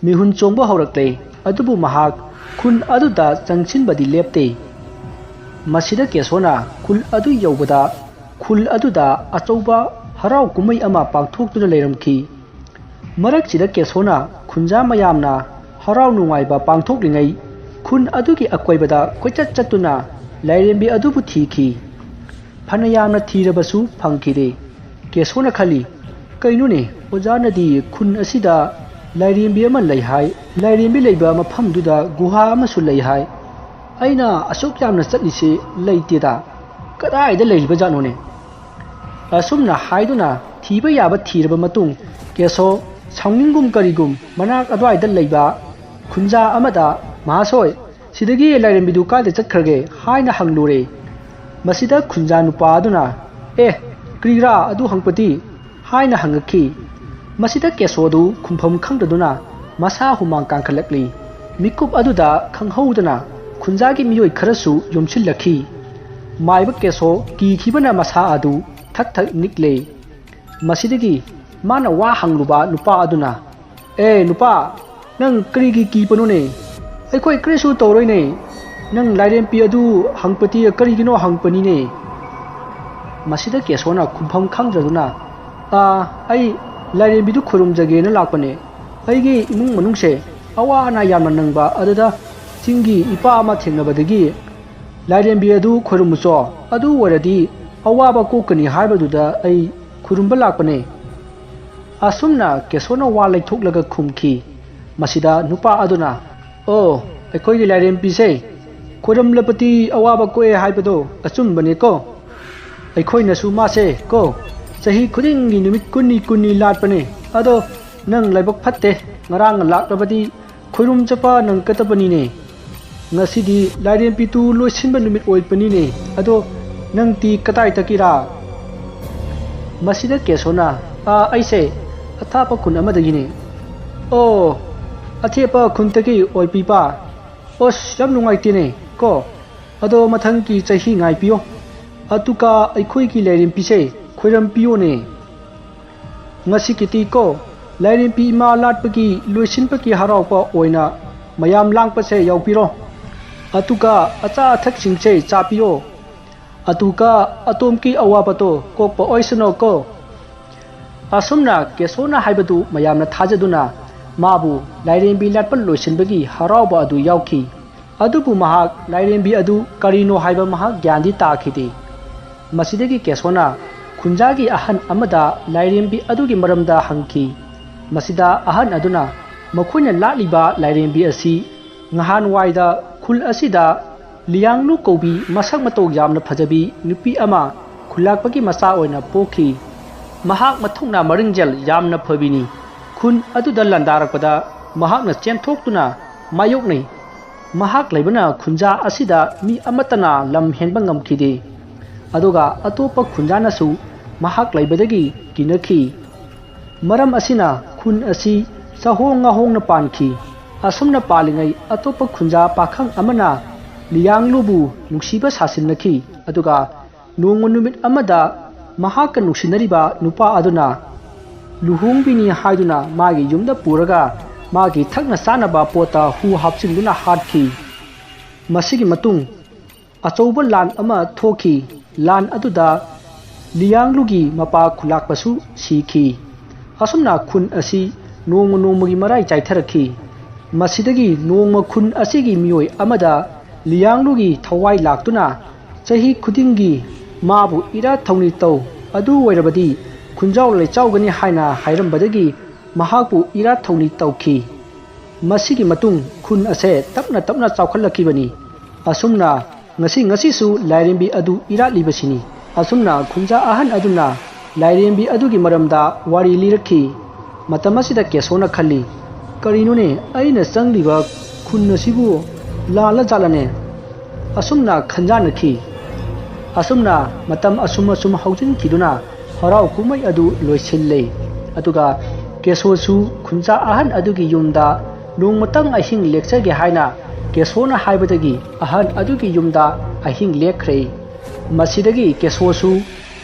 ꯃꯤꯍꯨꯟ ꯆꯣꯡꯕ ꯍꯧꯔꯛꯂꯦ, ꯑꯗꯨꯕꯨ ꯃꯍꯥꯛ ꯈꯨꯜ ꯑꯗꯨꯗ ꯆꯪꯁꯤꯟꯕꯗꯤ ꯂꯦꯞꯇꯦ꯫ ꯃꯁꯤꯗ ꯀꯦꯁꯣꯅ ꯈꯨꯜ ꯑꯗꯨ ꯌꯧꯕꯗ ꯈꯨꯜ ꯑꯗꯨꯗ ꯑꯆꯧꯕ ꯍꯔꯥꯎ ꯀꯨꯝꯍꯩ ꯑꯃ ꯄꯥꯡꯊꯣꯛꯇꯨꯅ ꯂꯩꯔꯝꯈꯤ꯫ ꯃꯔꯛꯁꯤꯗ ꯀꯦꯁꯣꯅ ꯈꯨꯟꯖꯥ ꯃꯌꯥꯝꯅ ꯍꯔꯥꯎ ꯅꯨꯡꯉꯥꯏꯕ ꯄꯥꯡꯊꯣꯛꯂꯤꯉꯩ ꯈꯨꯟ ꯑꯗꯨꯒꯤ ꯑꯀꯣꯏꯕꯗ ꯀꯣꯏꯆꯠ ꯆꯠꯇꯨꯅ ꯂꯥꯏꯔꯦꯝꯕꯤ ꯑꯗꯨꯕꯨ ꯊꯤꯈꯤ꯫ ꯐꯅ ꯌꯥꯝꯅ ꯊꯤꯔꯕꯁꯨ ꯐꯪꯈꯤꯗꯦ꯫ ꯀꯦꯁꯣꯅ ꯈꯜꯂꯤ, "ꯀꯩꯅꯣꯅꯦ, ꯑꯣꯖꯥꯅꯗꯤ ꯈꯨꯟ ꯑꯁꯤꯗ ꯂꯥꯏꯔꯦꯝꯕꯤ ꯑꯃ ꯂꯩ ꯍꯥꯏ, ꯂꯥꯏꯔꯦꯝꯕꯤ ꯂꯩꯕ ꯃꯐꯝꯗꯨꯗ ꯒꯨꯍꯥ ꯑꯃꯁꯨ ꯂꯩ ꯍꯥꯏ꯫ ꯑꯩꯅ ꯑꯁꯨꯛ ꯌꯥꯝꯅ ꯆꯠꯂꯤꯁꯤ ꯂꯩꯇꯦꯗ꯫ ꯀꯗꯥꯏꯗ ꯂꯩꯔꯤꯕꯖꯥꯠꯅꯣꯅꯦ?" ꯑꯁꯨꯝꯅ ꯍꯥꯏꯗꯨꯅ ꯊꯤꯕ ꯌꯥꯕ ꯊꯤꯔꯕ ꯃꯇꯨꯡ ꯀꯦꯁꯣ ꯁꯥꯎꯅꯤꯡꯒꯨꯝ ꯀꯔꯤꯒꯨꯝ ꯃꯅꯥꯛ ꯑꯗꯨꯋꯥꯏꯗ ꯂꯩꯕ ꯈꯨꯟꯖꯥ ꯑꯃꯗ, "ꯃꯍꯥꯁꯣꯏ, ꯁꯤꯗꯒꯤ ꯂꯥꯏꯔꯦꯝꯕꯤꯗꯨ ꯀꯥꯏꯗ ꯆꯠꯈ꯭ꯔꯒꯦ?" ꯍꯥꯏꯅ ꯍꯪꯂꯨꯔꯦ꯫ ꯃꯁꯤꯗ ꯈꯨꯟꯖꯥ ꯅꯨꯄꯥ ꯑꯗꯨꯅ, "ꯑꯦ, ꯀ꯭ꯔꯤꯔꯥ ꯑꯗꯨ ꯍꯪꯄꯇꯤ?" ꯍꯥꯏꯅ ꯍꯪꯉꯛꯈꯤ꯫ ꯃꯁꯤꯗ ꯀꯦꯁꯣꯗꯨ ꯈꯨꯝꯐꯝ ꯈꯪꯗꯗꯨꯅ, ꯃꯁꯥ ꯍꯨꯃꯥꯡ ꯀꯥꯡꯈꯠꯂꯛꯂꯤ꯫ ꯃꯤꯀꯨꯞ ꯑꯗꯨꯗ ꯈꯪꯍꯧꯗꯅ ꯈꯨꯟꯖꯥꯒꯤ ꯃꯤꯑꯣꯏ ꯈꯔꯁꯨ ꯌꯣꯝꯁꯤꯜꯂꯛꯈꯤ꯫ ꯃꯥꯏꯕ ꯀꯦꯁꯣ ꯀꯤꯈꯤꯕꯅ ꯃꯁꯥ ꯑꯗꯨ ꯊꯛ ꯊꯛ ꯅꯤꯛꯂꯦ꯫ ꯃꯁꯤꯗꯒꯤ ꯃꯥꯅ ꯋꯥ ꯍꯪꯂꯨꯕ ꯅꯨꯄꯥ ꯑꯗꯨꯅ, "ꯑꯦ ꯅꯨꯄꯥ, ꯅꯪ ꯀꯔꯤꯒꯤ ꯀꯤꯕꯅꯣꯅꯦ? ꯑꯩꯈꯣꯏ ꯀꯔꯤꯁꯨ ꯇꯧꯔꯣꯏꯅꯦ꯫ ꯅꯪ ꯂꯥꯏꯔꯦꯝꯄꯤ ꯑꯗꯨ ꯍꯪꯄꯇꯤ ꯀꯔꯤꯒꯤꯅꯣ ꯍꯪꯄꯅꯤꯅꯦ?" ꯃꯁꯤꯗ ꯀꯦꯁꯣꯅ ꯈꯨꯝꯐꯝ ꯈꯪꯗ꯭ꯔꯗꯨꯅ, "ꯑꯥ, ꯑꯩ ꯂꯥꯏꯔꯦꯝꯕꯤꯗꯨ ꯈꯨꯔꯨꯝꯖꯒꯦꯅ ꯂꯥꯛꯄꯅꯦ꯫ ꯑꯩꯒꯤ ꯏꯃꯨꯡ ꯃꯅꯨꯡꯁꯦ ꯑꯋꯥ ꯑꯅꯥ ꯌꯥꯝꯅ ꯅꯪꯕ ꯑꯗꯨꯗ ꯆꯤꯡꯒꯤ ꯏꯄꯥ ꯑꯃ ꯊꯦꯡꯅꯕꯗꯒꯤ ꯂꯥꯏꯔꯦꯝꯕꯤ ꯑꯗꯨ ꯈꯨꯔꯨꯝꯃꯨꯆꯣ, ꯑꯗꯨ ꯑꯣꯏꯔꯗꯤ ꯑꯋꯥꯕ ꯀꯣꯛꯀꯅꯤ ꯍꯥꯏꯕꯗꯨꯗ ꯑꯩ ꯈꯨꯔꯨꯝꯕ ꯂꯥꯛꯄꯅꯦ꯫" ꯑꯁꯨꯝꯅ ꯀꯦꯁꯣꯅ ꯋꯥ ꯂꯩꯊꯣꯛꯂꯒ ꯈꯨꯝꯈꯤ꯫ ꯃꯁꯤꯗ ꯅꯨꯄꯥ ꯑꯗꯨꯅ, "ꯑꯣ, ꯑꯩꯈꯣꯏꯒꯤ ꯂꯥꯏꯔꯦꯝꯕꯤꯁꯦ ꯈꯨꯔꯨꯝꯂꯕꯗꯤ ꯑꯋꯥꯕ ꯀꯣꯛꯑꯦ ꯍꯥꯏꯕꯗꯣ ꯑꯆꯨꯝꯕꯅꯦꯀꯣ꯫ ꯑꯩꯈꯣꯏꯅꯁꯨ ꯃꯥꯁꯦ ꯀꯣ ꯆꯍꯤ ꯈꯨꯗꯤꯡꯒꯤ ꯅꯨꯃꯤꯠ ꯀꯨꯟꯅꯤ ꯀꯨꯟꯅꯤ ꯂꯥꯠꯄꯅꯦ꯫ ꯑꯗꯣ ꯅꯪ ꯂꯥꯏꯕꯛ ꯐꯠꯇꯦ, ꯉꯔꯥꯡ ꯂꯥꯛꯂꯕꯗꯤ ꯈꯣꯏꯔꯨꯝ ꯆꯠꯄ ꯅꯪꯒꯗꯕꯅꯤꯅꯦ꯫ ꯉꯁꯤꯗꯤ ꯂꯥꯏꯔꯦꯝꯕꯤꯗꯨ ꯂꯣꯏꯁꯤꯟꯕ ꯅꯨꯃꯤꯠ ꯑꯣꯏꯕꯅꯤꯅꯦ꯫ ꯑꯗꯣ ꯅꯪꯗꯤ ꯀꯗꯥꯏꯗꯒꯤꯔꯥ?" ꯃꯁꯤꯗ ꯀꯦꯁꯣꯅ, "ꯑꯥ, ꯑꯩꯁꯦ ꯑꯊꯥꯞꯄ ꯈꯨꯟ ꯑꯃꯗꯒꯤꯅꯦ꯫" "ꯑꯣ, ꯑꯊꯦꯞꯄ ꯈꯨꯟꯗꯒꯤ ꯑꯣꯏꯕꯤꯕ? ꯑꯣꯁ, ꯌꯥꯝ ꯅꯨꯡꯉꯥꯏꯇꯦꯅꯦ ꯀꯣ꯫ ꯑꯗꯣ ꯃꯊꯪꯒꯤ ꯆꯍꯤ ꯉꯥꯏꯕꯤꯌꯣ꯫ ꯑꯗꯨꯒ ꯑꯩꯈꯣꯏꯒꯤ ꯂꯥꯏꯔꯦꯝꯕꯤꯁꯦ ꯈꯣꯏꯔꯝꯕꯤꯌꯣꯅꯦ꯫ ꯉꯁꯤꯒꯤꯗꯤ ꯀꯣ ꯂꯥꯏꯔꯦꯝꯕꯤ ꯏꯃꯥ ꯂꯥꯠꯄꯒꯤ ꯂꯣꯏꯁꯤꯟꯕꯒꯤ ꯍꯔꯥꯎꯕ ꯑꯣꯏꯅ ꯃꯌꯥꯝ ꯂꯥꯡꯕꯁꯦ ꯌꯥꯎꯕꯤꯔꯣ꯫ ꯑꯗꯨꯒ ꯑꯆꯥ ꯑꯊꯛꯁꯤꯡꯁꯦ ꯆꯥꯕꯤꯌꯣ꯫ ꯑꯗꯨꯒ ꯑꯇꯣꯝꯒꯤ ꯑꯋꯥꯕꯗꯣ ꯀꯣꯛꯄ ꯑꯣꯏꯁꯅꯣ ꯀꯣ꯫" ꯑꯁꯨꯝꯅ ꯀꯦꯁꯣꯅ ꯍꯥꯏꯕꯗꯨ ꯃꯌꯥꯝꯅ ꯊꯥꯖꯗꯨꯅ ꯃꯥꯕꯨ ꯂꯥꯏꯔꯦꯝꯕꯤ ꯂꯥꯠꯄ ꯂꯣꯏꯁꯤꯟꯕꯒꯤ ꯍꯔꯥꯎꯕ ꯑꯗꯨ ꯌꯥꯎꯈꯤ꯫ ꯑꯗꯨꯕꯨ ꯃꯍꯥꯛ ꯂꯥꯏꯔꯦꯝꯕꯤ ꯑꯗꯨ ꯀꯔꯤꯅꯣ ꯍꯥꯏꯕ ꯃꯍꯥꯛ ꯒ꯭ꯌꯥꯟꯗꯤ ꯇꯥꯈꯤꯗꯦ꯫ ꯃꯁꯤꯗꯒꯤ ꯀꯦꯁꯣꯅ ꯈꯨꯟꯖꯥꯒꯤ ꯑꯍꯟ ꯑꯃꯗ ꯂꯥꯏꯔꯦꯝꯕꯤ ꯑꯗꯨꯒꯤ ꯃꯔꯝꯗ ꯍꯪꯈꯤ꯫ ꯃꯁꯤꯗ ꯑꯍꯟ ꯑꯗꯨꯅ ꯃꯈꯣꯏꯅ ꯂꯥꯠꯂꯤꯕ ꯂꯥꯏꯔꯦꯝꯕꯤ ꯑꯁꯤ ꯉꯍꯥꯟꯋꯥꯏꯗ ꯈꯨꯜ ꯑꯁꯤꯗ ꯂꯤꯌꯥꯡꯂꯨ ꯀꯧꯕꯤ ꯃꯁꯛ ꯃꯇꯧ ꯌꯥꯝꯅ ꯐꯖꯕꯤ ꯅꯨꯄꯤ ꯑꯃ ꯈꯨꯜꯂꯥꯛꯄꯒꯤ ꯃꯆꯥ ꯑꯣꯏꯅ ꯄꯣꯛꯈꯤ꯫ ꯃꯍꯥꯛ ꯃꯊꯧꯅꯥ ꯃꯔꯤꯡꯖꯦꯜ ꯌꯥꯝꯅ ꯐꯕꯤꯅꯤ꯫ ꯈꯨꯟ ꯑꯗꯨꯗ ꯂꯥꯟꯗꯥꯔꯛꯄꯗ ꯃꯍꯥꯛꯅ ꯆꯦꯟꯊꯣꯛꯇꯨꯅ ꯃꯥꯌꯣꯛꯅꯩ꯫ ꯃꯍꯥꯛ ꯂꯩꯕꯅ ꯈꯨꯟꯖꯥ ꯑꯁꯤꯗ ꯃꯤ ꯑꯃꯠꯇꯅ ꯂꯝ ꯍꯦꯟꯕ ꯉꯝꯈꯤꯗꯦ꯫ ꯑꯗꯨꯒ ꯑꯇꯣꯞꯄ ꯈꯨꯟꯖꯥꯅꯁꯨ ꯃꯍꯥꯛ ꯂꯩꯕꯗꯒꯤ ꯀꯤꯅꯈꯤ꯫ ꯃꯔꯝ ꯑꯁꯤꯅ ꯈꯨꯟ ꯑꯁꯤ ꯆꯍꯣꯡ ꯉꯥꯍꯣꯡꯅ ꯄꯥꯟꯈꯤ꯫ ꯑꯁꯨꯝꯅ ꯄꯥꯜꯂꯤꯉꯩ ꯑꯇꯣꯞꯄ ꯈꯨꯟꯖꯥ ꯄꯥꯈꯪ ꯑꯃꯅ ꯂꯤꯌꯥꯡꯂꯨꯕꯨ ꯅꯨꯡꯁꯤꯕ ꯁꯥꯁꯤꯟꯅꯈꯤ꯫ ꯑꯗꯨꯒ ꯅꯣꯡꯃ ꯅꯨꯃꯤꯠ ꯑꯃꯗ ꯃꯍꯥꯛꯀ ꯅꯨꯡꯁꯤꯅꯔꯤꯕ ꯅꯨꯄꯥ ꯑꯗꯨꯅ ꯂꯨꯍꯣꯡꯕꯤꯅꯤ ꯍꯥꯏꯗꯨꯅ ꯃꯥꯒꯤ ꯌꯨꯝꯗ ꯄꯨꯔꯒ ꯃꯥꯒꯤ ꯊꯛꯅ ꯆꯥꯅꯕ ꯄꯣꯠꯇ ꯍꯨ ꯍꯥꯞꯆꯤꯟꯗꯨꯅ ꯍꯥꯠꯈꯤ꯫ ꯃꯁꯤꯒꯤ ꯃꯇꯨꯡ ꯑꯆꯧꯕ ꯂꯥꯟ ꯑꯃ ꯊꯣꯛꯈꯤ꯫ ꯂꯥꯟ ꯑꯗꯨꯗ ꯂꯤꯌꯥꯡꯂꯨꯒꯤ ꯃꯄꯥ ꯈꯨꯂꯥꯛꯄꯁꯨ ꯁꯤꯈꯤ꯫ ꯑꯁꯨꯝꯅ ꯈꯨꯟ ꯑꯁꯤ ꯅꯣꯡꯃ ꯅꯣꯡꯃꯒꯤ ꯃꯔꯥꯏ ꯆꯥꯏꯊꯔꯛꯈꯤ꯫ ꯃꯁꯤꯗꯒꯤ ꯅꯣꯡꯃ ꯈꯨꯟ ꯑꯁꯤꯒꯤ ꯃꯤꯑꯣꯏ ꯑꯃꯗ ꯂꯤꯌꯥꯡꯂꯨꯒꯤ ꯊꯋꯥꯏ ꯂꯥꯛꯇꯨꯅ ꯆꯍꯤ ꯈꯨꯗꯤꯡꯒꯤ ꯃꯥꯕꯨ ꯏꯔꯥꯠ ꯊꯧꯅꯤ ꯇꯧ, ꯑꯗꯨ ꯑꯣꯏꯔꯕꯗꯤ ꯈꯨꯟꯖꯥꯎ ꯂꯩꯆꯥꯎꯒꯅꯤ ꯍꯥꯏꯅ ꯍꯥꯏꯔꯝꯕꯗꯒꯤ ꯃꯍꯥꯛꯄꯨ ꯏꯔꯥꯠ ꯊꯧꯅꯤ ꯇꯧꯈꯤ꯫ ꯃꯁꯤꯒꯤ ꯃꯇꯨꯡ ꯈꯨꯟ ꯑꯁꯦ ꯇꯞꯅ ꯇꯞꯅ ꯆꯥꯎꯈꯠꯂꯛꯈꯤꯕꯅꯤ꯫ ꯑꯁꯨꯝꯅ ꯉꯁꯤ ꯉꯁꯤꯁꯨ ꯂꯥꯏꯔꯦꯝꯕꯤ ꯑꯗꯨ ꯏꯔꯥꯠꯂꯤꯕꯁꯤꯅꯤ꯫ ꯑꯁꯨꯝꯅ ꯈꯨꯟꯖꯥ ꯑꯍꯟ ꯑꯗꯨꯅ ꯂꯥꯏꯔꯦꯝꯕꯤ ꯑꯗꯨꯒꯤ ꯃꯔꯝꯗ ꯋꯥꯔꯤ ꯂꯤꯔꯛꯈꯤ꯫ ꯃꯇꯝ ꯑꯁꯤꯗ ꯀꯦꯁꯣꯅ ꯈꯜꯂꯤ, "ꯀꯔꯤꯅꯣꯅꯦ, ꯑꯩꯅ ꯆꯪꯂꯤꯕ ꯈꯨꯟ ꯑꯁꯤꯕꯨ ꯂꯥꯜꯂ ꯖꯥꯠꯂꯅꯦ?" ꯑꯁꯨꯝꯅ ꯈꯟꯖꯥꯟꯅꯈꯤ꯫ ꯑꯁꯨꯝꯅ ꯃꯇꯝ ꯑꯁꯨꯝ ꯑꯁꯨꯝ ꯍꯧꯖꯤꯟꯈꯤꯗꯨꯅ ꯍꯔꯥꯎ ꯀꯨꯝꯍꯩ ꯑꯗꯨ ꯂꯣꯏꯁꯤꯜꯂꯦ꯫ ꯑꯗꯨꯒ ꯀꯦꯁꯣꯁꯨ ꯈꯨꯟꯖꯥ ꯑꯍꯟ ꯑꯗꯨꯒꯤ ꯌꯨꯝꯗ ꯅꯣꯡꯃꯇꯪ ꯑꯍꯤꯡ ꯂꯦꯛꯆꯒꯦ ꯍꯥꯏꯅ ꯀꯦꯁꯣꯅ ꯍꯥꯏꯕꯗꯒꯤ ꯑꯍꯟ ꯑꯗꯨꯒꯤ ꯌꯨꯝꯗ ꯑꯍꯤꯡ ꯂꯦꯛꯈ꯭ꯔꯦ꯫ ꯃꯁꯤꯗꯒꯤ ꯀꯦꯁꯣꯁꯨ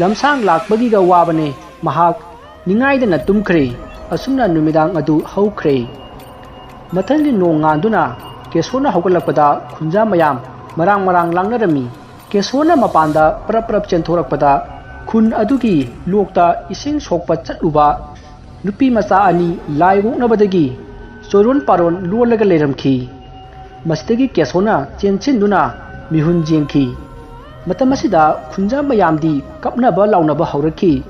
ꯂꯝꯁꯥꯡ ꯂꯥꯛꯄꯒꯤꯒ ꯋꯥꯕꯅꯦ꯫ ꯃꯍꯥꯛ ꯅꯤꯡꯉꯥꯏꯗꯅ ꯇꯨꯝꯈ꯭ꯔꯦ꯫ ꯑꯁꯨꯝꯅ ꯅꯨꯃꯤꯗꯥꯡ ꯑꯗꯨ ꯍꯧꯈ꯭ꯔꯦ꯫ ꯃꯊꯪꯒꯤ ꯅꯣꯡ ꯉꯥꯟꯗꯨꯅ ꯀꯦꯁꯣꯅ ꯍꯧꯒꯠꯂꯛꯄꯗ ꯈꯨꯟꯖꯥ ꯃꯌꯥꯝ ꯃꯔꯥꯡ ꯃꯔꯥꯡ ꯂꯥꯡꯅꯔꯝꯃꯤ꯫ ꯀꯦꯁꯣꯅ ꯃꯄꯥꯟꯗ ꯄꯔꯞ ꯄꯔꯞ ꯆꯦꯟꯊꯣꯔꯛꯄꯗ ꯈꯨꯟ ꯑꯗꯨꯒꯤ ꯂꯣꯛꯇ ꯏꯁꯤꯡ ꯁꯣꯛꯄ ꯆꯠꯂꯨꯕ ꯅꯨꯄꯤ ꯃꯆꯥ ꯑꯅꯤ ꯂꯥꯏ ꯑꯣꯛꯅꯕꯗꯒꯤ ꯆꯣꯏꯔꯣꯟ ꯄꯥꯔꯣꯟ ꯂꯣꯜꯂꯒ ꯂꯩꯔꯝꯈꯤ꯫ ꯃꯁꯤꯗꯒꯤ ꯀꯦꯁꯣꯅ ꯆꯦꯟꯁꯤꯟꯗꯨꯅ ꯃꯤꯍꯨꯟ ꯌꯦꯡꯈꯤ꯫ ꯃꯇꯝ ꯑꯁꯤꯗ ꯈꯨꯟꯖꯥ ꯃꯌꯥꯝꯗꯤ ꯀꯞꯅꯕ ꯂꯥꯎꯅꯕ ꯍꯧꯔꯛꯈꯤ꯫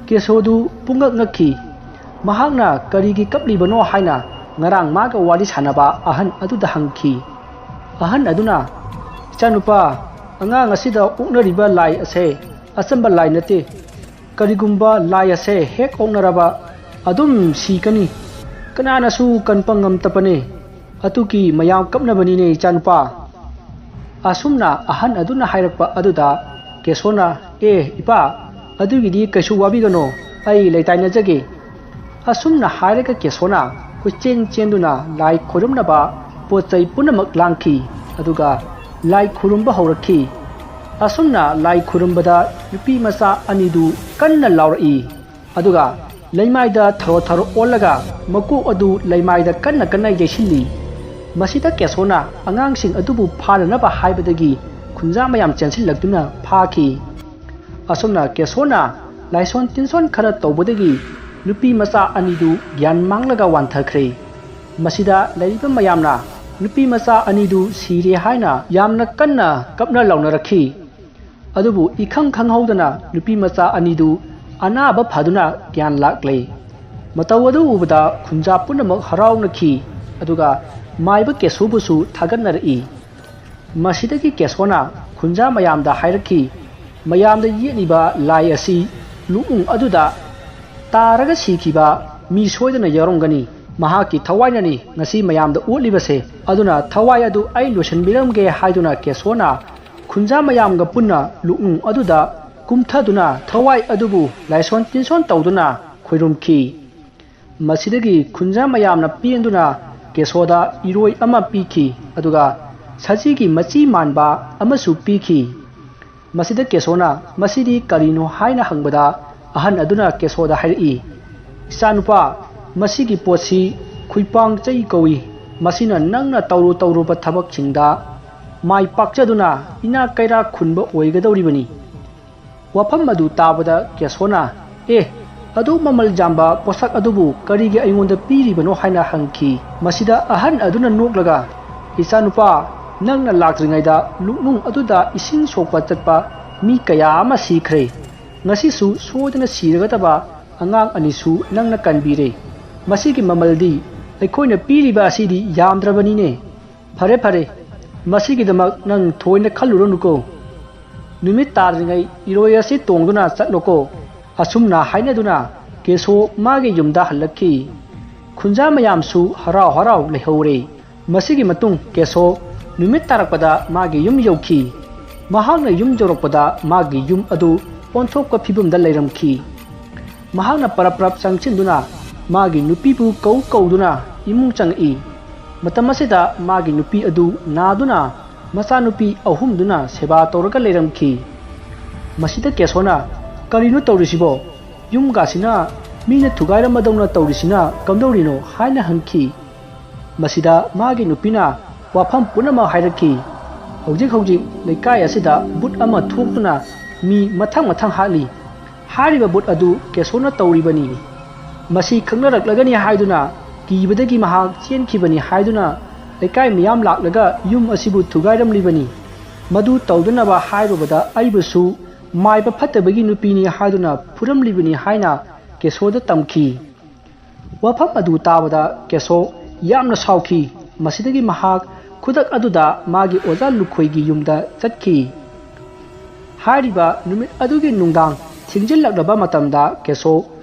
ꯀꯦꯁꯣꯗꯨ ꯄꯨꯡꯉꯛ ꯉꯛꯈꯤ꯫ ꯃꯍꯥꯛꯅ ꯀꯔꯤꯒꯤ ꯀꯞꯂꯤꯕꯅꯣ ꯍꯥꯏꯅ ꯉꯔꯥꯡ ꯃꯥꯒ ꯋꯥꯔꯤ ꯁꯥꯟꯅꯕ ꯑꯍꯟ ꯑꯗꯨꯗ ꯍꯪꯈꯤ꯫ ꯑꯍꯟ ꯑꯗꯨꯅ, "ꯏꯆꯥꯅꯨꯄꯥ, ꯑꯉꯥꯡ ꯑꯁꯤꯗ ꯑꯣꯛꯅꯔꯤꯕ ꯂꯥꯏ ꯑꯁꯦ ꯑꯆꯝꯕ ꯂꯥꯏ ꯅꯠꯇꯦ꯫ ꯀꯔꯤꯒꯨꯝꯕ ꯂꯥꯏ ꯑꯁꯦ ꯍꯦꯛ ꯑꯣꯛꯅꯔꯕ ꯑꯗꯨꯝ ꯁꯤꯒꯅꯤ꯫ ꯀꯅꯥꯅꯁꯨ ꯀꯟꯕ ꯉꯝꯗꯕꯅꯦ꯫ ꯑꯗꯨꯒꯤ ꯃꯌꯥꯝ ꯀꯞꯅꯕꯅꯤꯅꯦ ꯏꯆꯥꯅꯨꯄꯥ꯫" ꯑꯁꯨꯝꯅ ꯑꯍꯟ ꯑꯗꯨꯅ ꯍꯥꯏꯔꯛꯄ ꯑꯗꯨꯗ ꯀꯦꯁꯣꯅ, "ꯑꯦ ꯏꯄꯥ, ꯑꯗꯨꯒꯤꯗꯤ ꯀꯩꯁꯨ ꯋꯥꯕꯤꯒꯅꯣ, ꯑꯩ ꯂꯩꯇꯥꯏꯅꯖꯒꯦ꯫" ꯑꯁꯨꯝꯅ ꯍꯥꯏꯔꯒ ꯀꯦꯁꯣꯅ ꯀꯣꯏꯆꯦꯟ ꯆꯦꯟꯗꯨꯅ ꯂꯥꯏ ꯈꯣꯏꯔꯝꯅꯕ ꯄꯣꯠ ꯆꯩ ꯄꯨꯝꯅꯃꯛ ꯂꯥꯡꯈꯤ꯫ ꯑꯗꯨꯒ ꯂꯥꯏ ꯈꯨꯔꯨꯝꯕ ꯍꯧꯔꯛꯈꯤ꯫ ꯑꯁꯨꯝꯅ ꯂꯥꯏ ꯈꯨꯔꯨꯝꯕꯗ ꯅꯨꯄꯤ ꯃꯆꯥ ꯑꯅꯤꯗꯨ ꯀꯟꯅ ꯂꯥꯎꯔꯛꯏ꯫ ꯑꯗꯨꯒ ꯂꯩꯃꯥꯏꯗ ꯊꯔꯣ ꯊꯔꯣ ꯑꯣꯜꯂꯒ ꯃꯀꯣꯛ ꯑꯗꯨ ꯂꯩꯃꯥꯏꯗ ꯀꯟꯅ ꯀꯟꯅ ꯌꯩꯁꯤꯜꯂꯤ꯫ ꯃꯁꯤꯗ ꯀꯦꯁꯣꯅ ꯑꯉꯥꯡꯁꯤꯡ ꯑꯗꯨꯕꯨ ꯐꯥꯅꯅꯕ ꯍꯥꯏꯕꯗꯒꯤ ꯈꯨꯟꯖꯥ ꯃꯌꯥꯝ ꯆꯦꯟꯁꯤꯜꯂꯛꯇꯨꯅ ꯐꯥꯈꯤ꯫ ꯑꯁꯨꯝꯅ ꯀꯦꯁꯣꯅ ꯂꯥꯏꯁꯣꯟ ꯇꯤꯟꯁꯣꯟ ꯈꯔ ꯇꯧꯕꯗꯒꯤ ꯅꯨꯄꯤ ꯃꯆꯥ ꯑꯅꯤꯗꯨ ꯒ꯭ꯌꯥꯟ ꯃꯥꯡꯂꯒ ꯋꯥꯟꯊꯈ꯭ꯔꯦ꯫ ꯃꯁꯤꯗ ꯂꯩꯔꯤꯕ ꯃꯌꯥꯝꯅ ꯅꯨꯄꯤ ꯃꯆꯥ ꯑꯅꯤꯗꯨ ꯁꯤꯔꯦ ꯍꯥꯏꯅ ꯌꯥꯝꯅ ꯀꯟꯅ ꯀꯞꯅ ꯂꯥꯎꯅꯔꯛꯈꯤ꯫ ꯑꯗꯨꯕꯨ ꯏꯈꯪ ꯈꯪꯍꯧꯗꯅ ꯅꯨꯄꯤ ꯃꯆꯥ ꯑꯅꯤꯗꯨ ꯑꯅꯥꯕ ꯐꯗꯨꯅ ꯒ꯭ꯌꯥꯟ ꯂꯥꯛꯂꯦ꯫ ꯃꯇꯧ ꯑꯗꯨ ꯎꯕꯗ ꯈꯨꯟꯖꯥ ꯄꯨꯝꯅꯃꯛ ꯍꯔꯥꯎꯅꯈꯤ꯫ ꯑꯗꯨꯒ ꯃꯥꯏꯕ ꯀꯦꯁꯣꯕꯨꯁꯨ ꯊꯥꯒꯠꯅꯔꯛꯏ꯫ ꯃꯁꯤꯗꯒꯤ ꯀꯦꯁꯣꯅ ꯈꯨꯟꯖꯥ ꯃꯌꯥꯝꯗ ꯍꯥꯏꯔꯛꯈꯤ, ꯃꯌꯥꯝꯗ ꯌꯦꯛꯂꯤꯕ ꯂꯥꯏ ꯑꯁꯤ ꯂꯨꯛꯅꯨꯡ ꯑꯗꯨꯗ ꯇꯥꯔꯒ ꯁꯤꯈꯤꯕ ꯃꯤ ꯁꯣꯏꯗꯅ ꯌꯥꯎꯔꯝꯒꯅꯤ꯫ ꯃꯍꯥꯛꯀꯤ ꯊꯋꯥꯏꯅꯅꯤ ꯉꯁꯤ ꯃꯌꯥꯝꯗ ꯎꯠꯂꯤꯕꯁꯦ꯫ ꯑꯗꯨꯅ ꯊꯋꯥꯏ ꯑꯗꯨ ꯑꯩ ꯂꯣꯏꯁꯤꯟꯕꯤꯔꯝꯒꯦ ꯍꯥꯏꯗꯨꯅ ꯀꯦꯁꯣꯅ ꯈꯨꯟꯖꯥ ꯃꯌꯥꯝꯒ ꯄꯨꯟꯅ ꯂꯨꯛꯅꯨꯡ ꯑꯗꯨꯗ ꯀꯨꯝꯊꯗꯨꯅ ꯊꯋꯥꯏ ꯑꯗꯨꯕꯨ ꯂꯥꯏꯁꯣꯟ ꯇꯤꯟꯁꯣꯟ ꯇꯧꯗꯨꯅ ꯈꯣꯏꯔꯨꯝꯈꯤ꯫ ꯃꯁꯤꯗꯒꯤ ꯈꯨꯟꯖꯥ ꯃꯌꯥꯝꯅ ꯄꯦꯟꯗꯨꯅ ꯀꯦꯁꯣꯗ ꯏꯔꯣꯏ ꯑꯃ ꯄꯤꯈꯤ꯫ ꯑꯗꯨꯒ ꯁꯖꯤꯒꯤ ꯃꯆꯤ ꯃꯥꯟꯕ ꯑꯃꯁꯨ ꯄꯤꯈꯤ꯫ ꯃꯁꯤꯗ ꯀꯦꯁꯣꯅ ꯃꯁꯤꯗꯤ ꯀꯔꯤꯅꯣ ꯍꯥꯏꯅ ꯍꯪꯕꯗ ꯑꯍꯟ ꯑꯗꯨꯅ ꯀꯦꯁꯣꯗ ꯍꯥꯏꯔꯛꯏ, ꯏꯆꯥꯅꯨꯄꯥ, ꯃꯁꯤꯒꯤ ꯄꯣꯠꯁꯤ ꯈꯨꯏꯄꯥꯡ ꯆꯩ ꯀꯧꯏ꯫ ꯃꯁꯤꯅ ꯅꯪꯅ ꯇꯧꯔꯨ ꯇꯧꯔꯨꯕ ꯊꯕꯛꯁꯤꯡꯗ ꯃꯥꯏ ꯄꯥꯛꯆꯗꯨꯅ ꯏꯅꯥꯛ ꯀꯩꯔꯥꯛ ꯈꯨꯟꯕ ꯑꯣꯏꯒꯗꯧꯔꯤꯕꯅꯤ꯫ ꯋꯥꯐꯝ ꯑꯗꯨ ꯇꯥꯕꯗ ꯀꯦꯁꯣꯅ, ꯑꯦ, ꯑꯗꯨ ꯃꯃꯜ ꯌꯥꯝꯕ ꯄꯣꯠꯁꯛ ꯑꯗꯨꯕꯨ ꯀꯔꯤꯒꯤ ꯑꯩꯉꯣꯟꯗ ꯄꯤꯔꯤꯕꯅꯣ ꯍꯥꯏꯅ ꯍꯪꯈꯤ꯫ ꯃꯁꯤꯗ ꯑꯍꯟ ꯑꯗꯨꯅ ꯅꯣꯛꯂꯒ, ꯏꯆꯥꯅꯨꯄꯥ, ꯅꯪꯅ ꯂꯥꯛꯇ꯭ꯔꯤꯉꯩꯗ ꯂꯨꯛꯅꯨꯡ ꯑꯗꯨꯗ ꯏꯁꯤꯡ ꯁꯣꯛꯄ ꯆꯠꯄ ꯃꯤ ꯀꯌꯥ ꯑꯃ ꯁꯤꯈ꯭ꯔꯦ꯫ ꯉꯁꯤꯁꯨ ꯁꯣꯏꯗꯅ ꯁꯤꯔꯒꯗꯕ ꯑꯉꯥꯡ ꯑꯅꯤꯁꯨ ꯅꯪꯅ ꯀꯟꯕꯤꯔꯦ꯫ ꯃꯁꯤꯒꯤ ꯃꯃꯜꯗꯤ ꯑꯩꯈꯣꯏꯅ ꯄꯤꯔꯤꯕ ꯑꯁꯤꯗꯤ ꯌꯥꯝꯗ꯭ꯔꯕꯅꯤꯅꯦ꯫ ꯐꯔꯦ ꯐꯔꯦ, ꯃꯁꯤꯒꯤꯗꯃꯛ ꯅꯪ ꯊꯣꯏꯅ ꯈꯜꯂꯨꯔꯅꯨꯀꯣ꯫ ꯅꯨꯃꯤꯠ ꯇꯥꯗ꯭ꯔꯤꯉꯩ ꯏꯔꯣꯏ ꯑꯁꯤ ꯇꯣꯡꯗꯨꯅ ꯆꯠꯂꯣꯀꯣ꯫ ꯑꯁꯨꯝꯅ ꯍꯥꯏꯅꯗꯨꯅ ꯀꯦꯁꯣ ꯃꯥꯒꯤ ꯌꯨꯝꯗ ꯍꯜꯂꯛꯈꯤ꯫ ꯈꯨꯟꯖꯥ ꯃꯌꯥꯝꯁꯨ ꯍꯔꯥꯎ ꯍꯔꯥꯎ ꯂꯩꯍꯧꯔꯦ꯫ ꯃꯁꯤꯒꯤ ꯃꯇꯨꯡ ꯀꯦꯁꯣ ꯅꯨꯃꯤꯠ ꯇꯥꯔꯛꯄꯗ ꯃꯥꯒꯤ ꯌꯨꯝ ꯌꯧꯈꯤ꯫ ꯃꯍꯥꯛꯅ ꯌꯨꯝ ꯌꯧꯔꯛꯄꯗ ꯃꯥꯒꯤ ꯌꯨꯝ ꯑꯗꯨ ꯑꯣꯟꯊꯣꯛꯄ ꯐꯤꯕꯝꯗ ꯂꯩꯔꯝꯈꯤ꯫ ꯃꯍꯥꯛꯅ ꯄꯔꯞ ꯄꯔꯞ ꯆꯪꯁꯤꯟꯗꯨꯅ ꯃꯥꯒꯤ ꯅꯨꯄꯤꯕꯨ ꯀꯧ ꯀꯧꯗꯨꯅ ꯏꯃꯨꯡ ꯆꯪꯉꯛꯏ꯫ ꯃꯇꯝ ꯑꯁꯤꯗ ꯃꯥꯒꯤ ꯅꯨꯄꯤ ꯑꯗꯨ ꯅꯥꯗꯨꯅ ꯃꯆꯥꯅꯨꯄꯤ ꯑꯍꯨꯝꯗꯨꯅ ꯁꯦꯕꯥ ꯇꯧꯔꯒ ꯂꯩꯔꯝꯈꯤ꯫ ꯃꯁꯤꯗ ꯀꯦꯁꯣꯅ, "ꯀꯔꯤꯅꯣ ꯇꯧꯔꯤꯁꯤꯕꯣ? ꯌꯨꯝꯒꯥꯁꯤꯅ ꯃꯤꯅ ꯊꯨꯒꯥꯏꯔꯝꯕꯗꯧꯅ ꯇꯧꯔꯤꯁꯤꯅ ꯀꯝꯗꯧꯔꯤꯅꯣ?" ꯍꯥꯏꯅ ꯍꯪꯈꯤ꯫ ꯃꯁꯤꯗ ꯃꯥꯒꯤ ꯅꯨꯄꯤꯅ ꯋꯥꯐꯝ ꯄꯨꯝꯅꯃꯛ ꯍꯥꯏꯔꯛꯈꯤ꯫ "ꯍꯧꯖꯤꯛ ꯍꯧꯖꯤꯛ ꯂꯩꯀꯥꯏ ꯑꯁꯤꯗ ꯕꯨꯠ ꯑꯃ ꯊꯣꯛꯇꯨꯅ ꯃꯤ ꯃꯊꯪ ꯃꯊꯪ ꯍꯥꯠꯂꯤ꯫ ꯍꯥꯏꯔꯤꯕ ꯕꯨꯠ ꯑꯗꯨ ꯀꯦꯁꯣꯅ ꯇꯧꯔꯤꯕꯅꯤ꯫ ꯃꯁꯤ ꯈꯪꯅꯔꯛꯂꯒꯅꯤ ꯍꯥꯏꯗꯨꯅ ꯀꯤꯕꯗꯒꯤ ꯃꯍꯥꯛ ꯆꯦꯟꯈꯤꯕꯅꯤ" ꯍꯥꯏꯗꯨꯅ ꯂꯩꯀꯥꯏ ꯃꯤꯌꯥꯝ ꯂꯥꯛꯂꯒ ꯌꯨꯝ ꯑꯁꯤꯕꯨ ꯊꯨꯒꯥꯏꯔꯝꯂꯤꯕꯅꯤ꯫ ꯃꯗꯨ ꯇꯧꯗꯅꯕ ꯍꯥꯏꯔꯨꯕꯗ ꯑꯩꯕꯨꯁꯨ ꯃꯥꯏꯕ ꯐꯠꯇꯕꯒꯤ ꯅꯨꯄꯤꯅꯤ ꯍꯥꯏꯗꯨꯅ ꯐꯨꯔꯝꯂꯤꯕꯅꯤ ꯍꯥꯏꯅ ꯀꯦꯁꯣꯗ ꯇꯝꯈꯤ꯫ ꯋꯥꯐꯝ ꯑꯗꯨ ꯇꯥꯕꯗ ꯀꯦꯁꯣ ꯌꯥꯝꯅ ꯁꯥꯎꯈꯤ꯫ ꯃꯁꯤꯗꯒꯤ ꯃꯍꯥꯛ ꯈꯨꯗꯛ ꯑꯗꯨꯗ ꯃꯥꯒꯤ ꯑꯣꯖꯥ ꯂꯨꯈꯣꯏꯒꯤ ꯌꯨꯝꯗ ꯆꯠꯈꯤ꯫ ꯍꯥꯏꯔꯤꯕ ꯅꯨꯃꯤꯠ ꯑꯗꯨꯒꯤ ꯅꯨꯡꯗꯥꯡ ꯊꯦꯡꯖꯤꯜꯂꯛꯂꯕ ꯃꯇꯝꯗ ꯀꯦꯁꯣ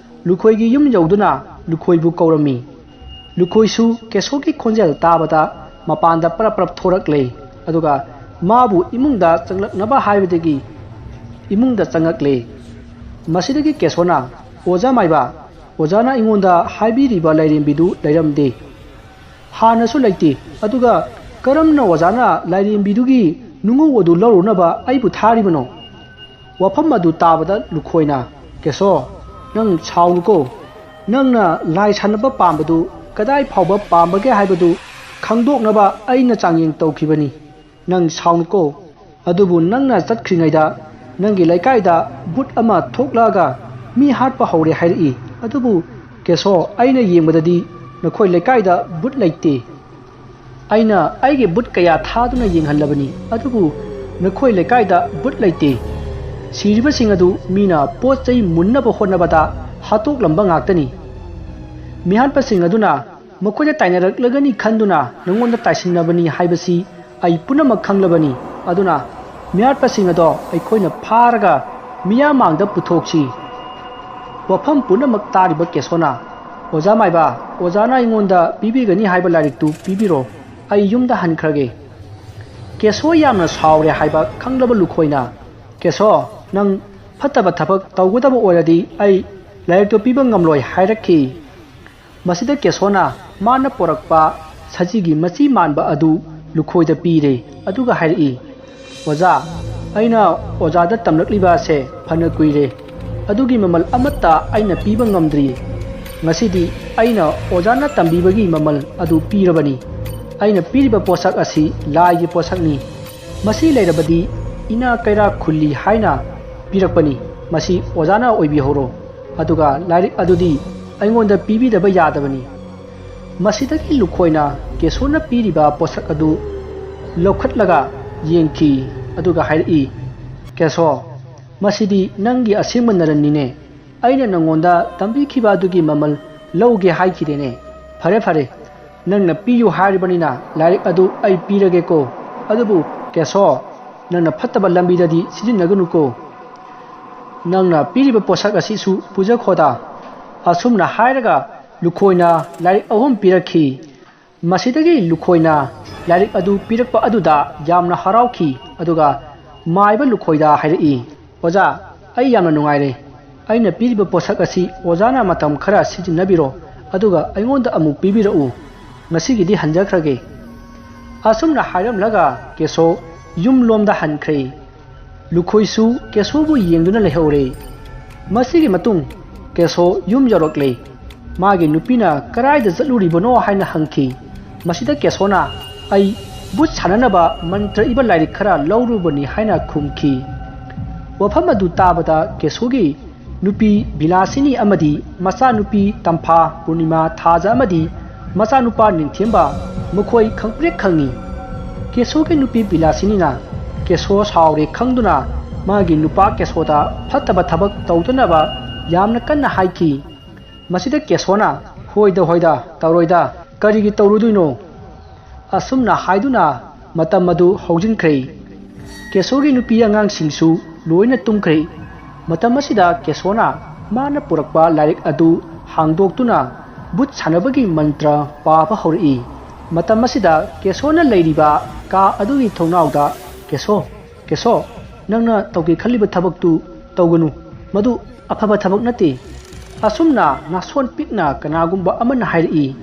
ꯂꯨꯈꯣꯏꯒꯤ ꯌꯨꯝ ꯌꯧꯗꯨꯅ ꯂꯨꯈꯣꯏꯕꯨ ꯀꯧꯔꯝꯃꯤ꯫ ꯂꯨꯈꯣꯏꯁꯨ ꯀꯦꯁꯣꯒꯤ ꯈꯣꯟꯖꯦꯜ ꯇꯥꯕꯗ ꯃꯄꯥꯟꯗ ꯄꯔꯞ ꯄꯔꯞ ꯊꯣꯔꯛꯂꯦ꯫ ꯑꯗꯨꯒ ꯃꯥꯕꯨ ꯏꯃꯨꯡꯗ ꯆꯪꯂꯛꯅꯕ ꯍꯥꯏꯕꯗꯒꯤ ꯏꯃꯨꯡꯗ ꯆꯪꯂꯛꯂꯦ꯫ ꯃꯁꯤꯗꯒꯤ ꯀꯦꯁꯣꯅ, "ꯑꯣꯖꯥ ꯃꯥꯏꯕ, ꯑꯣꯖꯥꯅ ꯑꯩꯉꯣꯟꯗ ꯍꯥꯏꯕꯤꯔꯤꯕ ꯂꯥꯏꯔꯦꯝꯕꯤꯗꯨ ꯂꯩꯔꯝꯗꯦ꯫ ꯍꯥꯟꯅꯁꯨ ꯂꯩꯇꯦ꯫ ꯑꯗꯨꯒ ꯀꯔꯝꯅ ꯑꯣꯖꯥꯅ ꯂꯥꯏꯔꯦꯝꯕꯤꯗꯨꯒꯤ ꯅꯨꯡꯉꯧ ꯑꯗꯨ ꯂꯧꯔꯨꯅꯕ ꯑꯩꯕꯨ ꯊꯥꯔꯤꯕꯅꯣ?" ꯋꯥꯐꯝ ꯑꯗꯨ ꯇꯥꯕꯗ ꯂꯨꯈꯣꯏꯅ, "ꯀꯦꯁꯣ, ꯅꯪ ꯁꯥꯎꯅꯨꯀꯣ꯫ ꯅꯪꯅ ꯂꯥꯏ ꯁꯥꯟꯅꯕ ꯄꯥꯝꯕꯗꯨ ꯀꯗꯥꯏ ꯐꯥꯎꯕ ꯄꯥꯝꯕꯒꯦ ꯍꯥꯏꯕꯗꯨ ꯈꯪꯗꯣꯛꯅꯕ ꯑꯩꯅ ꯆꯥꯡꯌꯦꯡ ꯇꯧꯈꯤꯕꯅꯤ꯫ ꯅꯪ ꯁꯥꯎꯅꯨꯀꯣ꯫ ꯑꯗꯨꯕꯨ ꯅꯪꯅ ꯆꯠꯈ꯭ꯔꯤꯉꯩꯗ ꯅꯪꯒꯤ ꯂꯩꯀꯥꯏꯗ ꯕꯨꯠ ꯑꯃ ꯊꯣꯛꯂꯛꯑꯒ ꯃꯤ ꯍꯥꯠꯄ ꯍꯧꯔꯦ ꯍꯥꯏꯔꯛꯏ꯫ ꯑꯗꯨꯕꯨ ꯀꯦꯁꯣ, ꯑꯩꯅ ꯌꯦꯡꯕꯗꯗꯤ ꯅꯈꯣꯏ ꯂꯩꯀꯥꯏꯗ ꯕꯨꯠ ꯂꯩꯇꯦ꯫ ꯑꯩꯅ ꯑꯩꯒꯤ ꯕꯨꯠ ꯀꯌꯥ ꯊꯥꯗꯨꯅ ꯌꯦꯡꯍꯜꯂꯕꯅꯤ, ꯑꯗꯨꯕꯨ ꯅꯈꯣꯏ ꯂꯩꯀꯥꯏꯗ ꯕꯨꯠ ꯂꯩꯇꯦ꯫ ꯁꯤꯔꯤꯕꯁꯤꯡ ꯑꯗꯨ ꯃꯤꯅ ꯄꯣꯠ ꯆꯩ ꯃꯨꯟꯅꯕ ꯍꯣꯠꯅꯕꯗ ꯍꯥꯠꯇꯣꯛꯂꯝꯕ ꯉꯥꯛꯇꯅꯤ꯫ ꯃꯤꯍꯥꯠꯄꯁꯤꯡ ꯑꯗꯨꯅ ꯃꯈꯣꯏꯗ ꯇꯥꯏꯅꯔꯛꯂꯒꯅꯤ ꯈꯟꯗꯨꯅ ꯅꯉꯣꯟꯗ ꯇꯥꯏꯁꯤꯟꯅꯕꯅꯤ ꯍꯥꯏꯕꯁꯤ ꯑꯩ ꯄꯨꯝꯅꯃꯛ ꯈꯪꯂꯕꯅꯤ꯫ ꯑꯗꯨꯅ ꯃꯤꯍꯥꯠꯄꯁꯤꯡ ꯑꯗꯣ ꯑꯩꯈꯣꯏꯅ ꯐꯥꯔꯒ ꯃꯤꯌꯥꯝ ꯃꯥꯡꯗ ꯄꯨꯊꯣꯛꯁꯤ꯫" ꯋꯥꯐꯝ ꯄꯨꯝꯅꯃꯛ ꯇꯥꯔꯤꯕ ꯀꯦꯁꯣꯅ, "ꯑꯣꯖꯥ ꯃꯥꯏꯕ, ꯑꯣꯖꯥꯅ ꯑꯩꯉꯣꯟꯗ ꯄꯤꯕꯤꯒꯅꯤ ꯍꯥꯏꯕ ꯂꯥꯏꯔꯤꯛꯇꯨ ꯄꯤꯕꯤꯔꯣ꯫ ꯑꯩ ꯌꯨꯝꯗ ꯍꯟꯈ꯭ꯔꯒꯦ꯫" ꯀꯦꯁꯣ ꯌꯥꯝꯅ ꯁꯥꯎꯔꯦ ꯍꯥꯏꯕ ꯈꯪꯂꯕ ꯂꯨꯈꯣꯏꯅ, "ꯀꯦꯁꯣ, ꯅꯪ ꯐꯠꯇꯕ ꯊꯕꯛ ꯇꯧꯒꯗꯕ ꯑꯣꯏꯔꯗꯤ ꯑꯩ ꯂꯥꯏꯔꯤꯛꯇꯨ ꯄꯤꯕ ꯉꯝꯂꯣꯏ" ꯍꯥꯏꯔꯛꯈꯤ꯫ ꯃꯁꯤꯗ ꯀꯦꯁꯣꯅ ꯃꯥꯅ ꯄꯣꯔꯛꯄ ꯁꯖꯤꯒꯤ ꯃꯆꯤ ꯃꯥꯟꯕ ꯑꯗꯨ ꯂꯨꯈꯣꯏꯗ ꯄꯤꯔꯦ, ꯑꯗꯨꯒ ꯍꯥꯏꯔꯛꯏ, "ꯑꯣꯖꯥ, ꯑꯩꯅ ꯑꯣꯖꯥꯗ ꯇꯝꯂꯛꯂꯤꯕ ꯑꯁꯦ ꯐꯅ ꯀꯨꯏꯔꯦ꯫ ꯑꯗꯨꯒꯤ ꯃꯃꯜ ꯑꯃꯠꯇ ꯑꯩꯅ ꯄꯤꯕ ꯉꯝꯗ꯭ꯔꯤ꯫ ꯉꯁꯤꯗꯤ ꯑꯩꯅ ꯑꯣꯖꯥꯅ ꯇꯝꯕꯤꯕꯒꯤ ꯃꯃꯜ ꯑꯗꯨ ꯄꯤꯔꯕꯅꯤ꯫ ꯑꯩꯅ ꯄꯤꯔꯤꯕ ꯄꯣꯠꯁꯛ ꯑꯁꯤ ꯂꯥꯏꯒꯤ ꯄꯣꯠꯁꯛꯅꯤ꯫ ꯃꯁꯤ ꯂꯩꯔꯕꯗꯤ ꯏꯅꯥ ꯀꯩꯔꯥꯛ ꯈꯨꯜꯂꯤ ꯍꯥꯏꯅ ꯄꯤꯔꯛꯄꯅꯤ꯫ ꯃꯁꯤ ꯑꯣꯖꯥꯅ ꯑꯣꯏꯕꯤꯍꯧꯔꯣ꯫ ꯑꯗꯨꯒ ꯂꯥꯏꯔꯤꯛ ꯑꯗꯨꯗꯤ ꯑꯩꯉꯣꯟꯗ ꯄꯤꯕꯤꯗꯕ ꯌꯥꯗꯕꯅꯤ"꯫ ꯃꯁꯤꯗꯒꯤ ꯂꯨꯈꯣꯏꯅ ꯀꯦꯁꯣꯅ ꯄꯤꯔꯤꯕ ꯄꯣꯠꯁꯛ ꯑꯗꯨ ꯂꯧꯈꯠꯂꯒ ꯌꯦꯡꯈꯤ, ꯑꯗꯨꯒ ꯍꯥꯏꯔꯛꯏ, "ꯀꯦꯁꯣ, ꯃꯁꯤꯗꯤ ꯅꯪꯒꯤ ꯑꯁꯦꯡꯕ ꯅꯔꯟꯅꯤꯅꯦ꯫ ꯑꯩꯅ ꯅꯪꯉꯣꯟꯗ ꯇꯝꯕꯤꯈꯤꯕ ꯑꯗꯨꯒꯤ ꯃꯃꯜ ꯂꯧꯒꯦ ꯍꯥꯏꯈꯤꯗꯦꯅꯦ꯫ ꯐꯔꯦ, ꯐꯔꯦ, ꯅꯪꯅ ꯄꯤꯌꯨ ꯍꯥꯏꯔꯤꯕꯅꯤꯅ ꯂꯥꯏꯔꯤꯛ ꯑꯗꯨ ꯑꯩ ꯄꯤꯔꯒꯦꯀꯣ꯫ ꯑꯗꯨꯕꯨ ꯀꯦꯁꯣ, ꯅꯪꯅ ꯐꯠꯇꯕ ꯂꯝꯕꯤꯗꯗꯤ ꯁꯤꯖꯤꯟꯅꯒꯅꯨꯀꯣ꯫ ꯅꯪꯅ ꯄꯤꯔꯤꯕ ꯄꯣꯠꯁꯛ ꯑꯁꯤꯁꯨ ꯄꯨꯖꯈꯣꯗ"꯫ ꯑꯁꯨꯝꯅ ꯍꯥꯏꯔꯒ ꯂꯨꯈꯣꯏꯅ ꯂꯥꯏꯔꯤꯛ ꯑꯍꯨꯝ ꯄꯤꯔꯛꯈꯤ꯫ ꯃꯁꯤꯗꯒꯤ ꯂꯨꯈꯣꯏꯅ ꯂꯥꯏꯔꯤꯛ ꯑꯗꯨ ꯄꯤꯔꯛꯄ ꯑꯗꯨꯗ ꯌꯥꯝꯅ ꯍꯔꯥꯎꯈꯤ, ꯑꯗꯨꯒ ꯃꯥꯏꯕ ꯂꯨꯈꯣꯏꯗ ꯍꯥꯏꯔꯛꯏ, "ꯑꯣꯖꯥ, ꯑꯩ ꯌꯥꯝꯅ ꯅꯨꯡꯉꯥꯏꯔꯦ꯫ ꯑꯩꯅ ꯄꯤꯔꯤꯕ ꯄꯣꯠꯁꯛ ꯑꯁꯤ ꯑꯣꯖꯥꯅ ꯃꯇꯝ ꯈꯔ ꯁꯤꯖꯤꯟꯅꯕꯤꯔꯣ, ꯑꯗꯨꯒ ꯑꯩꯉꯣꯟꯗ ꯑꯃꯨꯛ ꯄꯤꯕꯤꯔꯛꯎ꯫ ꯉꯁꯤꯒꯤꯗꯤ ꯍꯟꯖꯈ꯭ꯔꯒꯦ"꯫ ꯑꯁꯨꯝꯅ ꯍꯥꯏꯔꯝꯂꯒ ꯀꯦꯁꯣ ꯌꯨꯝꯂꯣꯝꯗ ꯍꯟꯈ꯭ꯔꯦ꯫ ꯂꯨꯈꯣꯏꯁꯨ ꯀꯦꯁꯣꯕꯨ ꯌꯦꯡꯗꯨꯅ ꯂꯩꯍꯧꯔꯦ꯫ ꯃꯁꯤꯒꯤ ꯃꯇꯨꯡ ꯀꯦꯁꯣ ꯌꯨꯝ ꯌꯧꯔꯛꯂꯦ꯫ ꯃꯥꯒꯤ ꯅꯨꯄꯤꯅ "ꯀꯔꯥꯏꯗ ꯆꯠꯂꯨꯔꯤꯕꯅꯣ?" ꯍꯥꯏꯅ ꯍꯪꯈꯤ꯫ ꯃꯁꯤꯗ ꯀꯦꯁꯣꯅ, "ꯑꯩ ꯕꯨꯠ ꯁꯥꯟꯅꯅꯕ ꯃꯟꯇ꯭ꯔ ꯏꯕ ꯂꯥꯏꯔꯤꯛ ꯈꯔ ꯂꯧꯔꯨꯕꯅꯤ" ꯍꯥꯏꯅ ꯈꯨꯝꯈꯤ꯫ ꯋꯥꯐꯝ ꯑꯗꯨ ꯇꯥꯕꯗ ꯀꯦꯁꯣꯒꯤ ꯅꯨꯄꯤ ꯕꯤꯂꯥꯁꯤꯅꯤ ꯑꯃꯗꯤ ꯃꯆꯥꯅꯨꯄꯤ ꯇꯝꯐꯥ, ꯄꯨꯔꯅꯤꯃꯥ, ꯊꯥꯖ ꯑꯃꯗꯤ ꯃꯆꯥꯅꯨꯄꯥ ꯅꯤꯡꯊꯦꯝꯕ ꯃꯈꯣꯏ ꯈꯪꯄ꯭ꯔꯦꯛ ꯈꯪꯉꯤ꯫ ꯀꯦꯁꯣꯒꯤ ꯅꯨꯄꯤ ꯕꯤꯂꯥꯁꯤꯅꯤꯅ ꯀꯦꯁꯣ ꯁꯥꯎꯔꯦ ꯈꯪꯗꯨꯅ ꯃꯥꯒꯤ ꯅꯨꯄꯥ ꯀꯦꯁꯣꯗ ꯐꯠꯇꯕ ꯊꯕꯛ ꯇꯧꯗꯅꯕ ꯌꯥꯝꯅ ꯀꯟꯅ ꯍꯥꯏꯈꯤ꯫ ꯃꯁꯤꯗ ꯀꯦꯁꯣꯅ, "ꯍꯣꯏꯗ, ꯍꯣꯏꯗ, ꯇꯧꯔꯣꯏꯗ, ꯀꯔꯤꯒꯤ ꯇꯧꯔꯨꯗꯣꯏꯅꯣ?" ꯑꯁꯨꯝꯅ ꯍꯥꯏꯗꯨꯅ ꯃꯇꯝ ꯑꯗꯨ ꯍꯧꯖꯤꯟꯈ꯭ꯔꯦ꯫ ꯀꯦꯁꯣꯒꯤ ꯅꯨꯄꯤ ꯑꯉꯥꯡꯁꯤꯡꯁꯨ ꯂꯣꯏꯅ ꯇꯨꯝꯈ꯭ꯔꯦ꯫ ꯃꯇꯝ ꯑꯁꯤꯗ ꯀꯦꯁꯣꯅ ꯃꯥꯅ ꯄꯨꯔꯛꯄ ꯂꯥꯏꯔꯤꯛ ꯑꯗꯨ ꯍꯥꯡꯗꯣꯛꯇꯨꯅ ꯕꯨꯠ ꯁꯥꯟꯅꯕꯒꯤ ꯃꯟꯇ꯭ꯔ ꯄꯥꯕ ꯍꯧꯔꯛꯏ꯫ ꯃꯇꯝ ꯑꯁꯤꯗ ꯀꯦꯁꯣꯅ ꯂꯩꯔꯤꯕ ꯀꯥ ꯑꯗꯨꯒꯤ ꯊꯣꯡꯅꯥꯎꯗ, "ꯀꯦꯁꯣ, ꯀꯦꯁꯣ, ꯅꯪꯅ ꯇꯧꯒꯦ ꯈꯜꯂꯤꯕ ꯊꯕꯛꯇꯨ ꯇꯧꯒꯅꯨ꯫ ꯃꯗꯨ ꯑꯐꯕ ꯊꯕꯛ ꯅꯠꯇꯦ꯫ ꯑꯁꯨꯝꯅ ꯅꯥꯁꯣꯟ ꯄꯤꯛꯅ ꯀꯅꯥꯒꯨꯝꯕ ꯑꯃꯅ ꯍꯥꯏꯔꯛꯏ꯫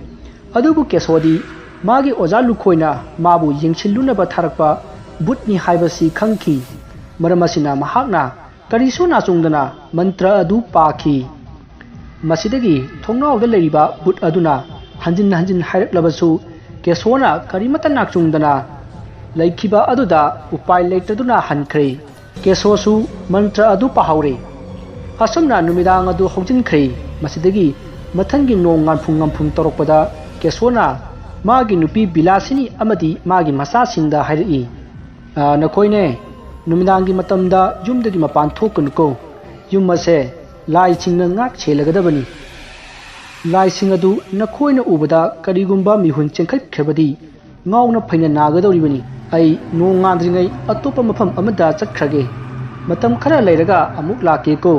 ꯑꯗꯨꯕꯨ ꯀꯦꯁꯣꯗꯤ ꯃꯥꯒꯤ ꯑꯣꯖꯥ ꯂꯨꯈꯣꯏꯅ ꯃꯥꯕꯨ ꯌꯦꯡꯁꯤꯜꯂꯨꯅꯕ ꯊꯥꯔꯛꯄ ꯚꯨꯠꯅꯤ ꯍꯥꯏꯕꯁꯤ ꯈꯪꯈꯤ꯫ ꯃꯔꯝ ꯑꯁꯤꯅ ꯃꯍꯥꯛꯅ ꯀꯔꯤꯁꯨ ꯅꯥꯆꯨꯡꯗꯅ ꯃꯟꯇ꯭ꯔ ꯑꯗꯨ ꯄꯥꯈꯤ꯫ ꯃꯁꯤꯗꯒꯤ ꯊꯣꯡꯅꯥꯎꯗ ꯂꯩꯔꯤꯕ ꯚꯨꯠ ꯑꯗꯨꯅ ꯍꯟꯖꯤꯟ ꯍꯟꯖꯤꯟ ꯍꯥꯏꯔꯛꯂꯕꯁꯨ ꯀꯦꯁꯣꯅ ꯀꯔꯤꯃꯠꯇ ꯅꯥꯆꯨꯡꯗꯅ ꯂꯩꯈꯤꯕ ꯑꯗꯨꯗ ꯎꯄꯥꯏ ꯂꯩꯇꯗꯨꯅ ꯍꯟꯈ꯭ꯔꯦ꯫ ꯀꯦꯁꯣꯁꯨ ꯃꯟꯇ꯭ꯔ ꯑꯗꯨ ꯄꯥꯍꯧꯔꯦ꯫ ꯑꯁꯨꯝꯅ ꯅꯨꯃꯤꯗꯥꯡ ꯑꯗꯨ ꯍꯧꯖꯤꯟꯈ꯭ꯔꯦ꯫ ꯃꯁꯤꯗꯒꯤ ꯃꯊꯪꯒꯤ ꯅꯣꯡ ꯉꯥꯟꯐꯨꯡ ꯉꯥꯟꯐꯨꯡ ꯇꯧꯔꯛꯄꯗ ꯀꯦꯁꯣꯅ ꯃꯥꯒꯤ ꯅꯨꯄꯤ ꯕꯤꯂꯥꯁꯤꯅꯤ ꯑꯃꯗꯤ ꯃꯥꯒꯤ ꯃꯆꯥꯁꯤꯡꯗ ꯍꯥꯏꯔꯛꯏ, "ꯑ, ꯅꯈꯣꯏꯅꯦ, ꯅꯨꯃꯤꯗꯥꯡꯒꯤ ꯃꯇꯝꯗ ꯌꯨꯝꯗꯒꯤ ꯃꯄꯥꯟ ꯊꯣꯛꯀꯅꯨꯀꯣ꯫ ꯌꯨꯝ ꯑꯁꯦ ꯂꯥꯏꯁꯤꯡꯅ ꯉꯥꯛ ꯁꯦꯜꯂꯒꯗꯕꯅꯤ꯫ ꯂꯥꯏꯁꯤꯡ ꯑꯗꯨ ꯅꯈꯣꯏꯅ ꯎꯕꯗ ꯀꯔꯤꯒꯨꯝꯕ ꯃꯤꯍꯨꯟ ꯆꯦꯟꯈꯠꯈ꯭ꯔꯕꯗꯤ ꯉꯥꯎꯅ ꯐꯩꯅ ꯅꯥꯒꯗꯧꯔꯤꯕꯅꯤ꯫ ꯑꯩ ꯅꯣꯡ ꯉꯥꯟꯗ꯭ꯔꯤꯉꯩ ꯑꯇꯣꯞꯄ ꯃꯐꯝ ꯑꯃꯗ ꯆꯠꯈ꯭ꯔꯒꯦ꯫ ꯃꯇꯝ ꯈꯔ ꯂꯩꯔꯒ ꯑꯃꯨꯛ ꯂꯥꯛꯀꯦꯀꯣ꯫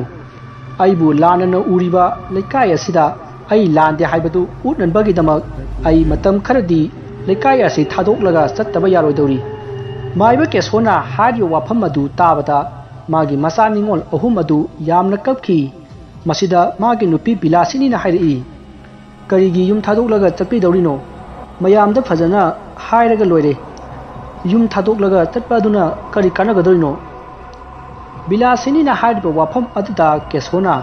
ꯑꯩꯕꯨ ꯂꯥꯟꯅꯅ ꯎꯔꯤꯕ ꯂꯩꯀꯥꯏ ꯑꯁꯤꯗ ꯑꯩ ꯂꯥꯟꯗꯦ ꯍꯥꯏꯕꯗꯨ ꯎꯠꯅꯅꯕꯒꯤꯗꯃꯛ ꯑꯩ ꯃꯇꯝ ꯈꯔꯗꯤ ꯂꯩꯀꯥꯏ ꯑꯁꯤ ꯊꯥꯗꯣꯛꯂꯒ ꯆꯠꯇꯕ ꯌꯥꯔꯣꯏꯗꯧꯔꯤ꯫" ꯃꯥꯏꯕ ꯀꯦꯁꯣꯅ ꯍꯥꯏꯔꯤꯕ ꯋꯥꯐꯝ ꯑꯗꯨ ꯇꯥꯕꯗ ꯃꯥꯒꯤ ꯃꯆꯥ ꯅꯤꯉꯣꯜ ꯑꯍꯨꯝ ꯑꯗꯨ ꯌꯥꯝꯅ ꯀꯞꯈꯤ꯫ ꯃꯁꯤꯗ ꯃꯥꯒꯤ ꯅꯨꯄꯤ ꯕꯤꯂꯥꯁꯤꯅꯤꯅ ꯍꯥꯏꯔꯛꯏ, "ꯀꯔꯤꯒꯤ ꯌꯨꯝ ꯊꯥꯗꯣꯛꯂꯒ ꯆꯠꯄꯤꯗꯧꯔꯤꯅꯣ? ꯃꯌꯥꯝꯗ ꯐꯖꯅ ꯍꯥꯏꯔꯒ ꯂꯣꯏꯔꯦ꯫ ꯌꯨꯝ ꯊꯥꯗꯣꯛꯂꯒ ꯆꯠꯄ ꯑꯗꯨꯅ ꯀꯔꯤ ꯀꯥꯟꯅꯒꯗꯧꯔꯤꯅꯣ?" ꯕꯤꯂꯥꯁꯤꯅꯤꯅ ꯍꯥꯏꯔꯤꯕ ꯋꯥꯐꯝ ꯑꯗꯨꯗ ꯀꯦꯁꯣꯅ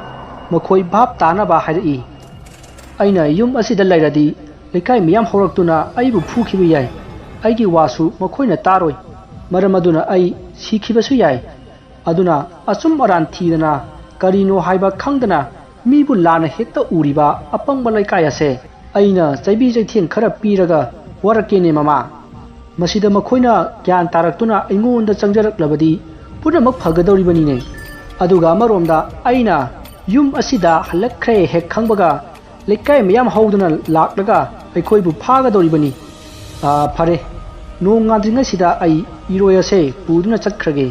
ꯃꯈꯣꯏ ꯚꯥꯞ ꯇꯥꯅꯕ ꯍꯥꯏꯔꯛꯏ, "ꯑꯩꯅ ꯌꯨꯝ ꯑꯁꯤꯗ ꯂꯩꯔꯗꯤ ꯂꯩꯀꯥꯏ ꯃꯤꯌꯥꯝ ꯍꯧꯔꯛꯇꯨꯅ ꯑꯩꯕꯨ ꯐꯨꯈꯤꯕ ꯌꯥꯏ꯫ ꯑꯩꯒꯤ ꯋꯥꯁꯨ ꯃꯈꯣꯏꯅ ꯇꯥꯔꯣꯏ꯫ ꯃꯔꯝ ꯑꯗꯨꯅ ꯑꯩ ꯁꯤꯈꯤꯕꯁꯨ ꯌꯥꯏ꯫ ꯑꯗꯨꯅ ꯑꯆꯨꯝ ꯑꯔꯥꯟ ꯊꯤꯗꯅ ꯀꯔꯤꯅꯣ ꯍꯥꯏꯕ ꯈꯪꯗꯅ ꯃꯤꯕꯨ ꯂꯥꯟꯅ ꯍꯦꯛꯇ ꯎꯔꯤꯕ ꯑꯄꯪꯕ ꯂꯩꯀꯥꯏ ꯑꯁꯦ ꯑꯩꯅ ꯆꯩꯕꯤ ꯆꯩꯊꯦꯡ ꯈꯔ ꯄꯤꯔꯒ ꯋꯥꯔꯛꯀꯦꯅꯦ ꯃꯃꯥ꯫ ꯃꯁꯤꯗ ꯃꯈꯣꯏꯅ ꯒ꯭ꯌꯥꯟ ꯇꯥꯔꯛꯇꯨꯅ ꯑꯩꯉꯣꯟꯗ ꯆꯪꯖꯔꯛꯂꯕꯗꯤ ꯄꯨꯝꯅꯃꯛ ꯐꯒꯗꯧꯔꯤꯕꯅꯤꯅꯦ꯫ ꯑꯗꯨꯒ ꯑꯃꯔꯣꯝꯗ ꯑꯩꯅ ꯌꯨꯝ ꯑꯁꯤꯗ ꯍꯜꯂꯛꯈ꯭ꯔꯦ ꯍꯦꯛ ꯈꯪꯕꯒ ꯂꯩꯀꯥꯏ ꯃꯌꯥꯝ ꯍꯧꯗꯨꯅ ꯂꯥꯛꯂꯒ ꯑꯩꯈꯣꯏꯕꯨ ꯐꯥꯒꯗꯧꯔꯤꯕꯅꯤ꯫ ꯑꯥ, ꯐꯔꯦ, ꯅꯣꯡ ꯉꯥꯟꯗ꯭ꯔꯤꯉꯩꯁꯤꯗ ꯑꯩ ꯏꯔꯣꯏ ꯑꯁꯦ ꯄꯨꯗꯨꯅ ꯆꯠꯈ꯭ꯔꯒꯦ꯫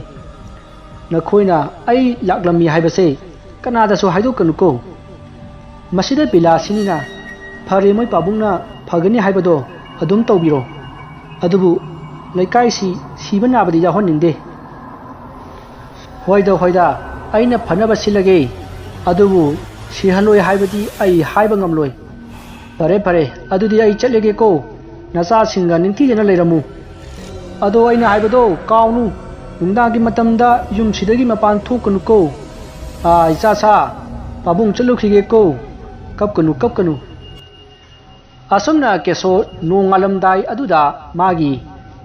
ꯅꯈꯣꯏꯅ ꯑꯩ ꯂꯥꯛꯂꯝꯃꯤ ꯍꯥꯏꯕꯁꯦ ꯀꯅꯥꯗꯁꯨ ꯍꯥꯏꯗꯣꯛꯀꯅꯨꯀꯣ꯫" ꯃꯁꯤꯗ ꯕꯤꯂꯥꯁꯤꯅꯤꯅ, "ꯐꯔꯦ, ꯃꯣꯏ ꯄꯥꯕꯨꯡꯅ ꯐꯒꯅꯤ ꯍꯥꯏꯕꯗꯣ ꯑꯗꯨꯝ ꯇꯧꯕꯤꯔꯣ꯫ ꯑꯗꯨꯕꯨ ꯂꯩꯀꯥꯏꯁꯤ ꯁꯤꯕ ꯅꯥꯕꯗꯤ ꯌꯥꯎꯍꯟꯅꯤꯡꯗꯦ꯫" "ꯍꯣꯏꯗ, ꯍꯣꯏꯗ, ꯑꯩꯅ ꯐꯅꯕ ꯁꯤꯜꯂꯒꯦ꯫ ꯑꯗꯨꯕꯨ ꯁꯤꯍꯜꯂꯣꯏ ꯍꯥꯏꯕꯗꯤ ꯑꯩ ꯍꯥꯏꯕ ꯉꯝꯂꯣꯏ꯫ ꯐꯔꯦ, ꯐꯔꯦ, ꯑꯗꯨꯗꯤ ꯑꯩ ꯆꯠꯂꯒꯦꯀꯣ꯫ ꯅꯆꯥꯁꯤꯡꯒ ꯅꯤꯡꯊꯤꯖꯅ ꯂꯩꯔꯝꯃꯨ꯫ ꯑꯗꯣ ꯑꯩꯅ ꯍꯥꯏꯕꯗꯣ ꯀꯥꯎꯅꯨ, ꯅꯨꯡꯗꯥꯡꯒꯤ ꯃꯇꯝꯗ ꯌꯨꯝꯁꯤꯗꯒꯤ ꯃꯄꯥꯟ ꯊꯣꯛꯀꯅꯨꯀꯣ꯫ ꯑꯥ, ꯏꯆꯥꯁꯥ, ꯄꯥꯕꯨꯡ ꯆꯠꯂꯨꯈꯤꯒꯦꯀꯣ꯫ ꯀꯞꯀꯅꯨ, ꯀꯞꯀꯅꯨ꯫ ꯑꯁꯨꯝꯅ ꯀꯦꯁꯣ ꯅꯣꯡꯉꯥꯜꯂꯝꯗꯥꯏ ꯑꯗꯨꯗ ꯃꯥꯒꯤ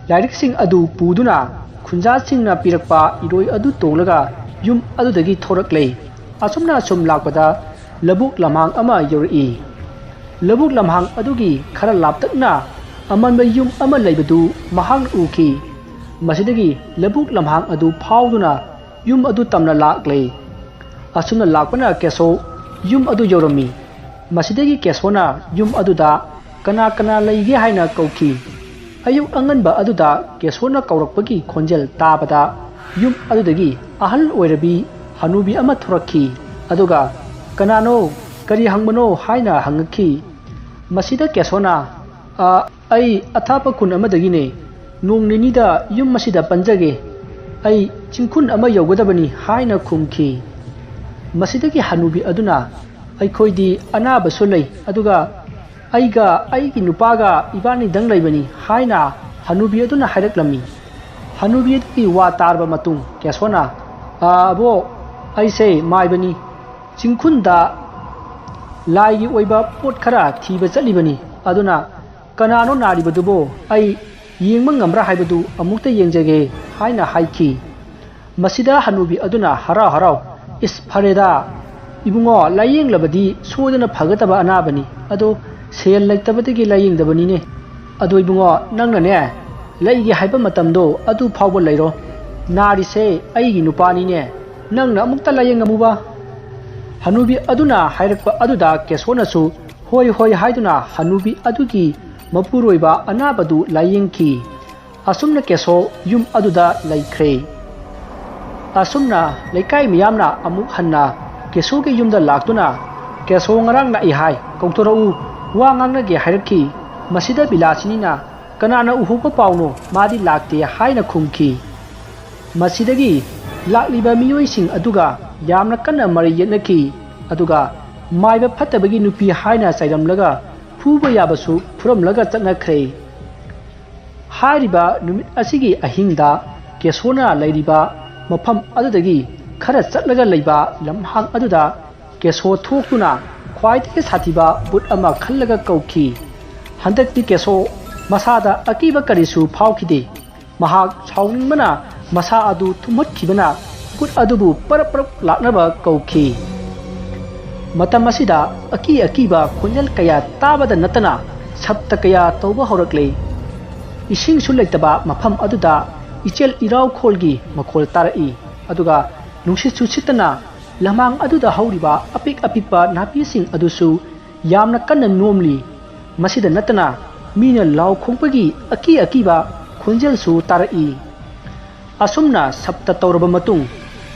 ꯂꯥꯏꯔꯤꯛꯁꯤꯡ ꯑꯗꯨ ꯄꯨꯗꯨꯅ ꯈꯨꯟꯖꯥꯁꯤꯡꯅ ꯄꯤꯔꯛꯄ ꯏꯔꯣꯏ ꯑꯗꯨ ꯇꯣꯡꯂꯒ ꯌꯨꯝ ꯑꯗꯨꯗꯒꯤ ꯊꯣꯔꯛꯂꯦ꯫ ꯑꯁꯨꯝꯅ ꯁꯨꯝ ꯂꯥꯛꯄꯗ ꯂꯧꯕꯨꯛ ꯂꯝꯍꯥꯡ ꯑꯃ ꯌꯧꯔꯛꯏ꯫ ꯂꯧꯕꯨꯛ ꯂꯝꯍꯥꯡ ꯑꯗꯨꯒꯤ ꯈꯔ ꯂꯥꯞꯇꯛꯅ ꯑꯃꯟꯕ ꯌꯨꯝ ꯑꯃ ꯂꯩꯕꯗꯨ ꯃꯍꯥꯛꯅ ꯎꯈꯤ꯫ ꯃꯁꯤꯗꯒꯤ ꯂꯧꯕꯨꯛ ꯂꯝꯍꯥꯡ ꯑꯗꯨ ꯐꯥꯎꯗꯨꯅ ꯌꯨꯝ ꯑꯗꯨ ꯇꯝꯅ ꯂꯥꯛꯂꯦ꯫ ꯑꯁꯨꯝꯅ ꯂꯥꯛꯄꯅ ꯀꯦꯁꯣ ꯌꯨꯝ ꯑꯗꯨ ꯌꯧꯔꯝꯃꯤ꯫ ꯃꯁꯤꯗꯒꯤ ꯀꯦꯁꯣꯅ ꯌꯨꯝ ꯑꯗꯨꯗ ꯀꯅꯥ ꯀꯅꯥ ꯂꯩꯒꯦ ꯍꯥꯏꯅ ꯀꯧꯈꯤ꯫ ꯑꯌꯨꯛ ꯑꯉꯟꯕ ꯑꯗꯨꯗ ꯀꯦꯁꯣꯅ ꯀꯧꯔꯛꯄꯒꯤ ꯈꯣꯟꯖꯦꯜ ꯇꯥꯕꯗ ꯌꯨꯝ ꯑꯗꯨꯗꯒꯤ ꯑꯍꯜ ꯑꯣꯏꯔꯕꯤ ꯍꯅꯨꯕꯤ ꯑꯃ ꯊꯣꯔꯛꯈꯤ꯫ ꯑꯗꯨꯒ "ꯀꯅꯥꯅꯣ? ꯀꯔꯤ ꯍꯪꯕꯅꯣ?" ꯍꯥꯏꯅ ꯍꯪꯉꯛꯈꯤ꯫ ꯃꯁꯤꯗ ꯀꯦꯁꯣꯅ, "ꯑ, ꯑꯩ ꯑꯊꯥꯞꯄ ꯈꯨꯟ ꯑꯃꯗꯒꯤꯅꯦ꯫ ꯅꯣꯡ ꯅꯤꯅꯤꯗ ꯌꯨꯝ ꯑꯁꯤꯗ ꯄꯟꯖꯒꯦ꯫ ꯑꯩ ꯆꯤꯡꯈꯨꯟ ꯑꯃ ꯌꯧꯒꯗꯕꯅꯤ" ꯍꯥꯏꯅ ꯈꯨꯝꯈꯤ꯫ ꯃꯁꯤꯗꯒꯤ ꯍꯅꯨꯕꯤ ꯑꯗꯨꯅ, "ꯑꯩꯈꯣꯏꯗꯤ ꯑꯅꯥꯕꯁꯨ ꯂꯩ, ꯑꯗꯨꯒ ꯑꯩꯒ ꯑꯩꯒꯤ ꯅꯨꯄꯥꯒ ꯏꯕꯥꯅꯤꯗꯪ ꯂꯩꯕꯅꯤ" ꯍꯥꯏꯅ ꯍꯅꯨꯕꯤ ꯑꯗꯨꯅ ꯍꯥꯏꯔꯛꯂꯝꯃꯤ꯫ ꯍꯅꯨꯕꯤ ꯑꯗꯨꯒꯤ ꯋꯥ ꯇꯥꯔꯕ ꯃꯇꯨꯡ ꯀꯦꯁꯣꯅ, "ꯑ, ꯑꯕꯣꯛ, ꯑꯩꯁꯦ ꯃꯥꯏꯕꯅꯤ꯫ ꯆꯤꯡꯈꯨꯟꯗ ꯂꯥꯏꯒꯤ ꯑꯣꯏꯕ ꯄꯣꯠ ꯈꯔ ꯊꯤꯕ ꯆꯠꯂꯤꯕꯅꯤ꯫ ꯑꯗꯨꯅ ꯀꯅꯥꯅꯣ ꯅꯥꯔꯤꯕꯗꯨꯕꯣ? ꯑꯩ ꯌꯦꯡꯕ ꯉꯝꯕ꯭ꯔꯥ ꯍꯥꯏꯕꯗꯨ ꯑꯃꯨꯛꯇ ꯌꯦꯡꯖꯒꯦ" ꯍꯥꯏꯅ ꯍꯥꯏꯈꯤ꯫ ꯃꯁꯤꯗ ꯍꯅꯨꯕꯤ ꯑꯗꯨꯅ ꯍꯔꯥꯎ ꯍꯔꯥꯎ, "ꯏꯁ, ꯐꯔꯦꯗ, ꯏꯕꯨꯡꯉꯣ, ꯂꯥꯏꯌꯦꯡꯂꯕꯗꯤ ꯁꯣꯏꯗꯅ ꯐꯒꯗꯕ ꯑꯅꯥꯕꯅꯤ꯫ ꯑꯗꯣ ꯁꯦꯜ ꯂꯩꯇꯕꯗꯒꯤ ꯂꯥꯏꯌꯦꯡꯗꯕꯅꯤꯅꯦ꯫ ꯑꯗꯣ ꯏꯕꯨꯡꯉꯣ, ꯅꯪꯅꯅꯦ, ꯂꯩꯒꯦ ꯍꯥꯏꯕ ꯃꯇꯝꯗꯣ ꯑꯗꯨ ꯐꯥꯎꯕ ꯂꯩꯔꯣ꯫ ꯅꯥꯔꯤꯁꯦ ꯑꯩꯒꯤ ꯅꯨꯄꯥꯅꯤꯅꯦ꯫ ꯅꯪꯅ ꯑꯃꯨꯛꯇ ꯂꯥꯏꯌꯦꯡꯉꯝꯃꯨꯕ꯫" ꯍꯅꯨꯕꯤ ꯑꯗꯨꯅ ꯍꯥꯏꯔꯛꯄ ꯑꯗꯨꯗ ꯀꯦꯁꯣꯅꯁꯨ "ꯍꯣꯏ, ꯍꯣꯏ" ꯍꯥꯏꯗꯨꯅ ꯍꯅꯨꯕꯤ ꯑꯗꯨꯒꯤ ꯃꯄꯨꯔꯣꯏꯕ ꯑꯅꯥꯕꯗꯨ ꯂꯥꯏꯌꯦꯡꯈꯤ꯫ ꯑꯁꯨꯝꯅ ꯀꯦꯁꯣ ꯌꯨꯝ ꯑꯗꯨꯗ ꯂꯩꯈ꯭ꯔꯦ꯫ ꯑꯁꯨꯝꯅ ꯂꯩꯀꯥꯏ ꯃꯤꯌꯥꯝꯅ ꯑꯃꯨꯛ ꯍꯟꯅ ꯀꯦꯁꯣꯒꯤ ꯌꯨꯝꯗ ꯂꯥꯛꯇꯨꯅ, "ꯀꯦꯁꯣ ꯉꯔꯥꯡ ꯂꯥꯛꯏ ꯍꯥꯏ, ꯀꯧꯊꯣꯔꯛꯎ, ꯋꯥ ꯉꯥꯡꯅꯒꯦ" ꯍꯥꯏꯔꯛꯈꯤ꯫ ꯃꯁꯤꯗ ꯕꯤꯂꯥꯁꯤꯅꯤꯅ, "ꯀꯅꯥꯅ ꯎꯍꯧꯕ ꯄꯥꯎꯅꯣ? ꯃꯥꯗꯤ ꯂꯥꯛꯇꯦ" ꯍꯥꯏꯅ ꯈꯨꯝꯈꯤ꯫ ꯃꯁꯤꯗꯒꯤ ꯂꯥꯛꯂꯤꯕ ꯃꯤꯑꯣꯏꯁꯤꯡ ꯑꯗꯨꯒ ꯌꯥꯝꯅ ꯀꯟꯅ ꯃꯔꯩ ꯌꯦꯠꯅꯈꯤ꯫ ꯑꯗꯨꯒ ꯃꯥꯏꯕ ꯐꯠꯇꯕꯒꯤ ꯅꯨꯄꯤ ꯍꯥꯏꯅ ꯆꯩꯔꯝꯂꯒ ꯐꯨꯕ ꯌꯥꯕꯁꯨ ꯐꯨꯔꯝꯂꯒ ꯆꯠꯅꯈ꯭ꯔꯦ꯫ ꯍꯥꯏꯔꯤꯕ ꯅꯨꯃꯤꯠ ꯑꯁꯤꯒꯤ ꯑꯍꯤꯡꯗ ꯀꯦꯁꯣꯅ ꯂꯩꯔꯤꯕ ꯃꯐꯝ ꯑꯗꯨꯗꯒꯤ ꯈꯔ ꯆꯠꯂꯒ ꯂꯩꯕ ꯂꯝꯍꯥꯡ ꯑꯗꯨꯗ ꯀꯦꯁꯣ ꯊꯣꯛꯇꯨꯅ ꯈ꯭ꯋꯥꯏꯗꯒꯤ ꯁꯥꯊꯤꯕ ꯕꯨꯠ ꯑꯃ ꯈꯜꯂꯒ ꯀꯧꯈꯤ꯫ ꯍꯟꯗꯛꯇꯤ ꯀꯦꯁꯣ ꯃꯁꯥꯗ ꯑꯀꯤꯕ ꯀꯔꯤꯁꯨ ꯐꯥꯎꯈꯤꯗꯦ꯫ ꯃꯍꯥꯛ ꯁꯥꯎꯅꯤꯡꯕꯅ ꯃꯁꯥ ꯑꯗꯨ ꯊꯨꯝꯍꯠꯈꯤꯕꯅ ꯕꯨꯠ ꯑꯗꯨꯕꯨ ꯄꯔꯞ ꯄꯔꯞ ꯂꯥꯛꯅꯕ ꯀꯧꯈꯤ꯫ ꯃꯇꯝ ꯑꯁꯤꯗ ꯑꯀꯤ ꯑꯀꯤꯕ ꯈꯣꯟꯖꯦꯜ ꯀꯌꯥ ꯇꯥꯕꯗ ꯅꯠꯇꯅ ꯁꯞꯇ ꯀꯌꯥ ꯇꯧꯕ ꯍꯧꯔꯛꯂꯦ꯫ ꯏꯁꯤꯡꯁꯨ ꯂꯩꯇꯕ ꯃꯐꯝ ꯑꯗꯨꯗ ꯏꯆꯦꯜ ꯏꯔꯥꯎꯈꯣꯜꯒꯤ ꯃꯈꯣꯜ ꯇꯥꯔꯛꯏ꯫ ꯑꯗꯨꯒ ꯅꯨꯡꯁꯤꯠꯁꯨ ꯁꯤꯠꯇꯅ ꯂꯝꯍꯥꯡ ꯑꯗꯨꯗ ꯍꯧꯔꯤꯕ ꯑꯄꯤꯛ ꯑꯄꯤꯛꯄ ꯅꯥꯄꯤꯁꯤꯡ ꯑꯗꯨꯁꯨ ꯌꯥꯝꯅ ꯀꯟꯅ ꯅꯣꯝꯂꯤ꯫ ꯃꯁꯤꯗ ꯅꯠꯇꯅ ꯃꯤꯅ ꯂꯥꯎ ꯈꯣꯡꯕꯒꯤ ꯑꯀꯤ ꯑꯀꯤꯕ ꯈꯣꯟꯖꯦꯜꯁꯨ ꯇꯥꯔꯛꯏ꯫ ꯑꯁꯨꯝꯅ ꯁꯞꯇ ꯇꯧꯔꯕ ꯃꯇꯨꯡ,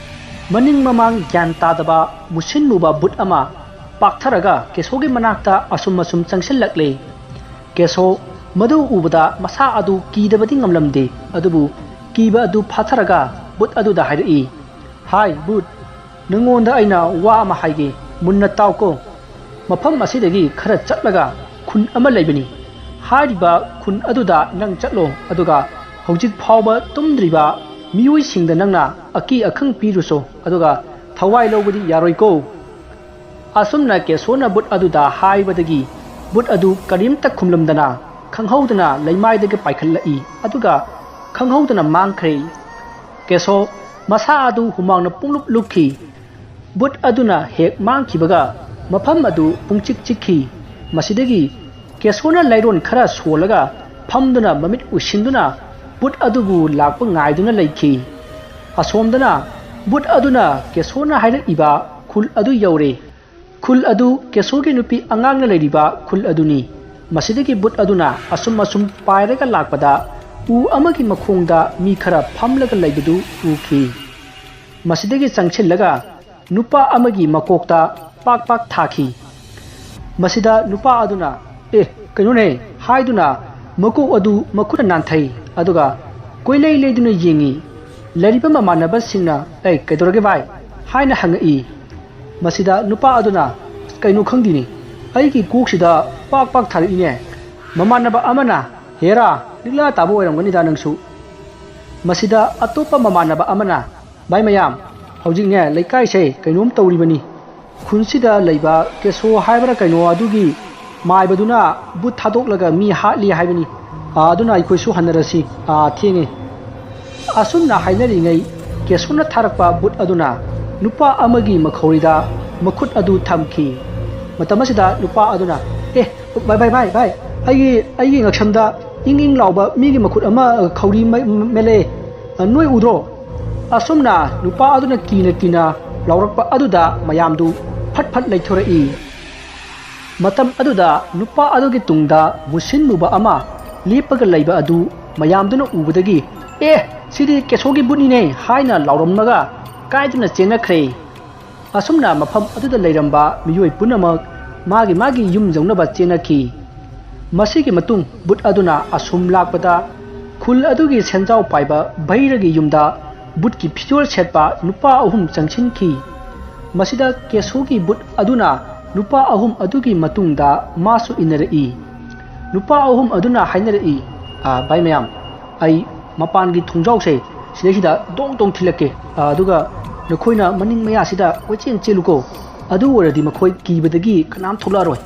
ꯃꯅꯤꯡ ꯃꯃꯥꯡ ꯒ꯭ꯌꯥꯟ ꯇꯥꯗꯕ ꯃꯨꯁꯤꯟ ꯃꯨꯕ ꯕꯨꯠ ꯑꯃ ꯄꯥꯛꯊꯔꯒ ꯀꯦꯁꯣꯒꯤ ꯃꯅꯥꯛꯇ ꯑꯁꯨꯝ ꯑꯁꯨꯝ ꯆꯪꯁꯤꯜꯂꯛꯂꯦ꯫ ꯀꯦꯁꯣ ꯃꯗꯨ ꯎꯕꯗ ꯃꯁꯥ ꯑꯗꯨ ꯀꯤꯗꯕꯗꯤ ꯉꯝꯂꯝꯗꯦ, ꯑꯗꯨꯕꯨ ꯀꯤꯕ ꯑꯗꯨ ꯐꯥꯊꯔꯒ ꯕꯨꯠ ꯑꯗꯨꯗ ꯍꯥꯏꯔꯛꯏ, "ꯍꯥꯏ ꯕꯨꯠ, ꯅꯉꯣꯟꯗ ꯑꯩꯅ ꯋꯥ ꯑꯃ ꯍꯥꯏꯒꯦ, ꯃꯨꯟꯅ ꯇꯥꯎꯀꯣ꯫ ꯃꯐꯝ ꯑꯁꯤꯗꯒꯤ ꯈꯔ ꯆꯠꯂꯒ ꯈꯨꯟ ꯑꯃ ꯂꯩꯕꯅꯤ꯫ ꯍꯥꯏꯔꯤꯕ ꯈꯨꯟ ꯑꯗꯨꯗ ꯅꯪ ꯆꯠꯂꯣ, ꯑꯗꯨꯒ ꯍꯧꯖꯤꯛ ꯐꯥꯎꯕ ꯇꯨꯝꯗ꯭ꯔꯤꯕ ꯃꯤꯑꯣꯏꯁꯤꯡꯗ ꯅꯪꯅ ꯑꯀꯤ ꯑꯈꯪ ꯄꯤꯔꯨꯁꯣ, ꯑꯗꯨꯒ ꯊꯋꯥꯏ ꯂꯧꯕꯗꯤ ꯌꯥꯔꯣꯏꯀꯣ"꯫ ꯑꯁꯨꯝꯅ ꯀꯦꯁꯣꯅ ꯕꯨꯠ ꯑꯗꯨꯗ ꯍꯥꯏꯕꯗꯒꯤ ꯕꯨꯠ ꯑꯗꯨ ꯀꯔꯤꯝꯇ ꯈꯨꯝꯂꯝꯗꯅ ꯈꯪꯍꯧꯗꯅ ꯂꯩꯃꯥꯏꯗꯒꯤ ꯄꯥꯏꯈꯠꯂꯛꯏ, ꯑꯗꯨꯒ ꯈꯪꯍꯧꯗꯅ ꯃꯥꯡꯈ꯭ꯔꯦ꯫ ꯀꯦꯁꯣ ꯃꯁꯥ ꯑꯗꯨ ꯍꯨꯃꯥꯡꯅ ꯄꯨꯡꯂꯨꯞ ꯂꯨꯞꯈꯤ꯫ ꯕꯨꯠ ꯑꯗꯨꯅ ꯍꯦꯛ ꯃꯥꯡꯈꯤꯕꯒ ꯃꯐꯝ ꯑꯗꯨ ꯄꯨꯡꯆꯤꯛ ꯆꯤꯛꯈꯤ꯫ ꯃꯁꯤꯗꯒꯤ ꯀꯦꯁꯣꯅ ꯂꯥꯏꯔꯣꯟ ꯈꯔ ꯁꯣꯜꯂꯒ ꯐꯝꯗꯨꯅ ꯃꯃꯤꯠ ꯎꯏꯁꯤꯟꯗꯨꯅ ꯕꯨꯠ ꯑꯗꯨꯕꯨ ꯂꯥꯛꯄ ꯉꯥꯏꯗꯨꯅ ꯂꯩꯈꯤ꯫ ꯑꯁꯣꯝꯗꯅ ꯕꯨꯠ ꯑꯗꯨꯅ ꯀꯦꯁꯣꯅ ꯍꯥꯏꯔꯛꯏꯕ ꯈꯨꯜ ꯑꯗꯨ ꯌꯧꯔꯦ꯫ ꯈꯨꯜ ꯑꯗꯨ ꯀꯦꯁꯣꯒꯤ ꯅꯨꯄꯤ ꯑꯉꯥꯡꯅ ꯂꯩꯔꯤꯕ ꯈꯨꯜ ꯑꯗꯨꯅꯤ꯫ ꯃꯁꯤꯗꯒꯤ ꯕꯨꯠ ꯑꯗꯨꯅ ꯑꯁꯨꯝ ꯑꯁꯨꯝ ꯄꯥꯏꯔꯒ ꯂꯥꯛꯄꯗ ꯎ ꯑꯃꯒꯤ ꯃꯈꯣꯡꯗ ꯃꯤ ꯈꯔ ꯐꯝꯂꯒ ꯂꯩꯕꯗꯨ ꯎꯈꯤ꯫ ꯃꯁꯤꯗꯒꯤ ꯆꯪꯁꯤꯜꯂꯒ ꯅꯨꯄꯥ ꯑꯃꯒꯤ ꯃꯀꯣꯛꯇ ꯄꯥꯛ ꯄꯥꯛ ꯊꯥꯈꯤ꯫ ꯃꯁꯤꯗ ꯅꯨꯄꯥ ꯑꯗꯨꯅ, "ꯑꯦ, ꯀꯩꯅꯣꯅꯦ?" ꯍꯥꯏꯗꯨꯅ ꯃꯀꯣꯛ ꯑꯗꯨ ꯃꯈꯨꯠꯅ ꯅꯥꯟꯊꯩ꯫ ꯑꯗꯨꯒ ꯀꯣꯏꯂꯩ ꯂꯩꯗꯨꯅ ꯌꯦꯡꯉꯤ꯫ ꯂꯩꯔꯤꯕ ꯃꯃꯥꯟꯅꯕꯁꯤꯡꯅ, "ꯑꯩ, ꯀꯩꯗꯧꯔꯒꯦ ꯚꯥꯏ?" ꯍꯥꯏꯅ ꯍꯪꯉꯛꯏ꯫ ꯃꯁꯤꯗ ꯅꯨꯄꯥ ꯑꯗꯨꯅ, "ꯀꯩꯅꯣ ꯈꯪꯗꯦꯅꯦ, ꯑꯩꯒꯤ ꯀꯣꯛꯁꯤꯗ ꯄꯥꯛ ꯄꯥꯛ ꯊꯥꯔꯛꯏꯅꯦ꯫ ꯃꯃꯥꯟꯅꯕ ꯑꯃꯅ, ꯍꯦꯔꯥ, ꯂꯤꯛꯂꯥ ꯇꯥꯕ ꯑꯣꯏꯔꯝꯒꯅꯤꯗ ꯅꯪꯁꯨ꯫" ꯃꯁꯤꯗ ꯑꯇꯣꯞꯄ ꯃꯃꯥꯟꯅꯕ ꯑꯃꯅ, "ꯚꯥꯏ ꯃꯌꯥꯝ, ꯍꯧꯖꯤꯛꯅꯦ ꯂꯩꯀꯥꯏꯁꯦ ꯀꯩꯅꯣꯝ ꯇꯧꯔꯤꯕꯅꯤ꯫ ꯈꯨꯟꯁꯤꯗ ꯂꯩꯕ ꯀꯦꯁꯣ ꯍꯥꯏꯕ꯭ꯔꯥ ꯀꯩꯅꯣ ꯑꯗꯨꯒꯤ ꯃꯥꯏꯕꯗꯨꯅ ꯕꯨꯠ ꯊꯥꯗꯣꯛꯂꯒ ꯃꯤ ꯍꯥꯠꯂꯤ ꯍꯥꯏꯕꯅꯤ꯫ ꯑꯥ, ꯑꯗꯨꯅ ꯑꯩꯈꯣꯏꯁꯨ ꯍꯟꯅꯔꯁꯤ꯫ ꯑꯥ, ꯊꯦꯡꯉꯦ꯫" ꯑꯁꯨꯝꯅ ꯍꯥꯏꯅꯔꯤꯉꯩ ꯀꯦꯁꯣꯅ ꯊꯥꯔꯛꯄ ꯕꯨꯠ ꯑꯗꯨꯅ ꯅꯨꯄꯥ ꯑꯃꯒꯤ ꯃꯈꯧꯔꯤꯗ ꯃꯈꯨꯠ ꯑꯗꯨ ꯊꯝꯈꯤ꯫ ꯃꯇꯝ ꯑꯁꯤꯗ ꯅꯨꯄꯥ ꯑꯗꯨꯅ, "ꯑꯦ, ꯚꯥꯏ, ꯚꯥꯏ, ꯚꯥꯏ, ꯚꯥꯏ, ꯑꯩꯒꯤ, ꯑꯩꯒꯤ ꯉꯛꯁꯝꯗ ꯏꯪ ꯏꯪ ꯂꯥꯎꯕ ꯃꯤꯒꯤ ꯃꯈꯨꯠ ꯑꯃ, ꯈꯧꯔꯤ ꯃꯦ-, ꯃꯦꯠꯂꯛꯑꯦ꯫ ꯑ, ꯅꯣꯏ ꯎꯗ꯭ꯔꯣ?" ꯑꯁꯨꯝꯅ ꯅꯨꯄꯥ ꯑꯗꯨꯅ ꯀꯤꯅ ꯀꯤꯅ ꯂꯥꯎꯔꯛꯄ ꯑꯗꯨꯗ ꯃꯌꯥꯝꯗꯨ ꯐꯠ ꯐꯠ ꯂꯩꯊꯣꯔꯛꯏ꯫ ꯃꯇꯝ ꯑꯗꯨꯗ ꯅꯨꯄꯥ ꯑꯗꯨꯒꯤ ꯇꯨꯡꯗ ꯃꯨꯁꯤꯟ ꯃꯨꯕ ꯑꯃ ꯂꯦꯞꯄꯒ ꯂꯩꯕ ꯑꯗꯨ ꯃꯌꯥꯝꯗꯨꯅ ꯎꯕꯗꯒꯤ, "ꯑꯦ, ꯁꯤꯗꯤ ꯀꯦꯁꯣꯒꯤ ꯕꯨꯠꯅꯤꯅꯦ" ꯍꯥꯏꯅ ꯂꯥꯎꯔꯝꯃꯒ ꯀꯥꯏꯗꯨꯅ ꯆꯦꯟꯅꯈ꯭ꯔꯦ꯫ ꯑꯁꯨꯝꯅ ꯃꯐꯝ ꯑꯗꯨꯗ ꯂꯩꯔꯝꯕ ꯃꯤꯑꯣꯏ ꯄꯨꯝꯅꯃꯛ ꯃꯥꯒꯤ ꯃꯥꯒꯤ ꯌꯨꯝ ꯌꯧꯅꯕ ꯆꯦꯟꯅꯈꯤ꯫ ꯃꯁꯤꯒꯤ ꯃꯇꯨꯡ ꯕꯨꯠ ꯑꯗꯨꯅ ꯑꯁꯨꯝ ꯂꯥꯛꯄꯗ ꯈꯨꯜ ꯑꯗꯨꯒꯤ ꯁꯦꯟꯖꯥꯎ ꯄꯥꯏꯕ ꯚꯩꯔꯒꯤ ꯌꯨꯝꯗ ꯕꯨꯠꯀꯤ ꯐꯤꯖꯣꯜ ꯁꯦꯠꯄ ꯅꯨꯄꯥ ꯑꯍꯨꯝ ꯆꯪꯁꯤꯟꯈꯤ꯫ ꯃꯁꯤꯗ ꯀꯦꯁꯣꯒꯤ ꯕꯨꯠ ꯑꯗꯨꯅ ꯅꯨꯄꯥ ꯑꯍꯨꯝ ꯑꯗꯨꯒꯤ ꯃꯇꯨꯡꯗ ꯃꯥꯁꯨ ꯏꯟꯅꯔꯛꯏ꯫ ꯅꯨꯄꯥ ꯑꯍꯨꯝ ꯑꯗꯨꯅ ꯍꯥꯏꯅꯔꯛꯏ, "ꯑ, ꯚꯥꯏ ꯃꯌꯥꯝ, ꯑꯩ ꯃꯄꯥꯟꯒꯤ ꯊꯣꯡꯖꯥꯎꯁꯦ ꯁꯤꯗꯩꯁꯤꯗ ꯗꯣꯡ ꯗꯣꯡ ꯊꯤꯜꯂꯛꯀꯦ꯫ ꯑ, ꯑꯗꯨꯒ ꯅꯈꯣꯏꯅ ꯃꯅꯤꯡ ꯃꯌꯥꯁꯤꯗ ꯀꯣꯏꯆꯦꯟ ꯆꯦꯜꯂꯨꯀꯣ꯫ ꯑꯗꯨ ꯑꯣꯏꯔꯗꯤ ꯃꯈꯣꯏ ꯀꯤꯕꯗꯒꯤ ꯀꯅꯥꯝ ꯊꯣꯛꯂꯛꯑꯔꯣꯏ꯫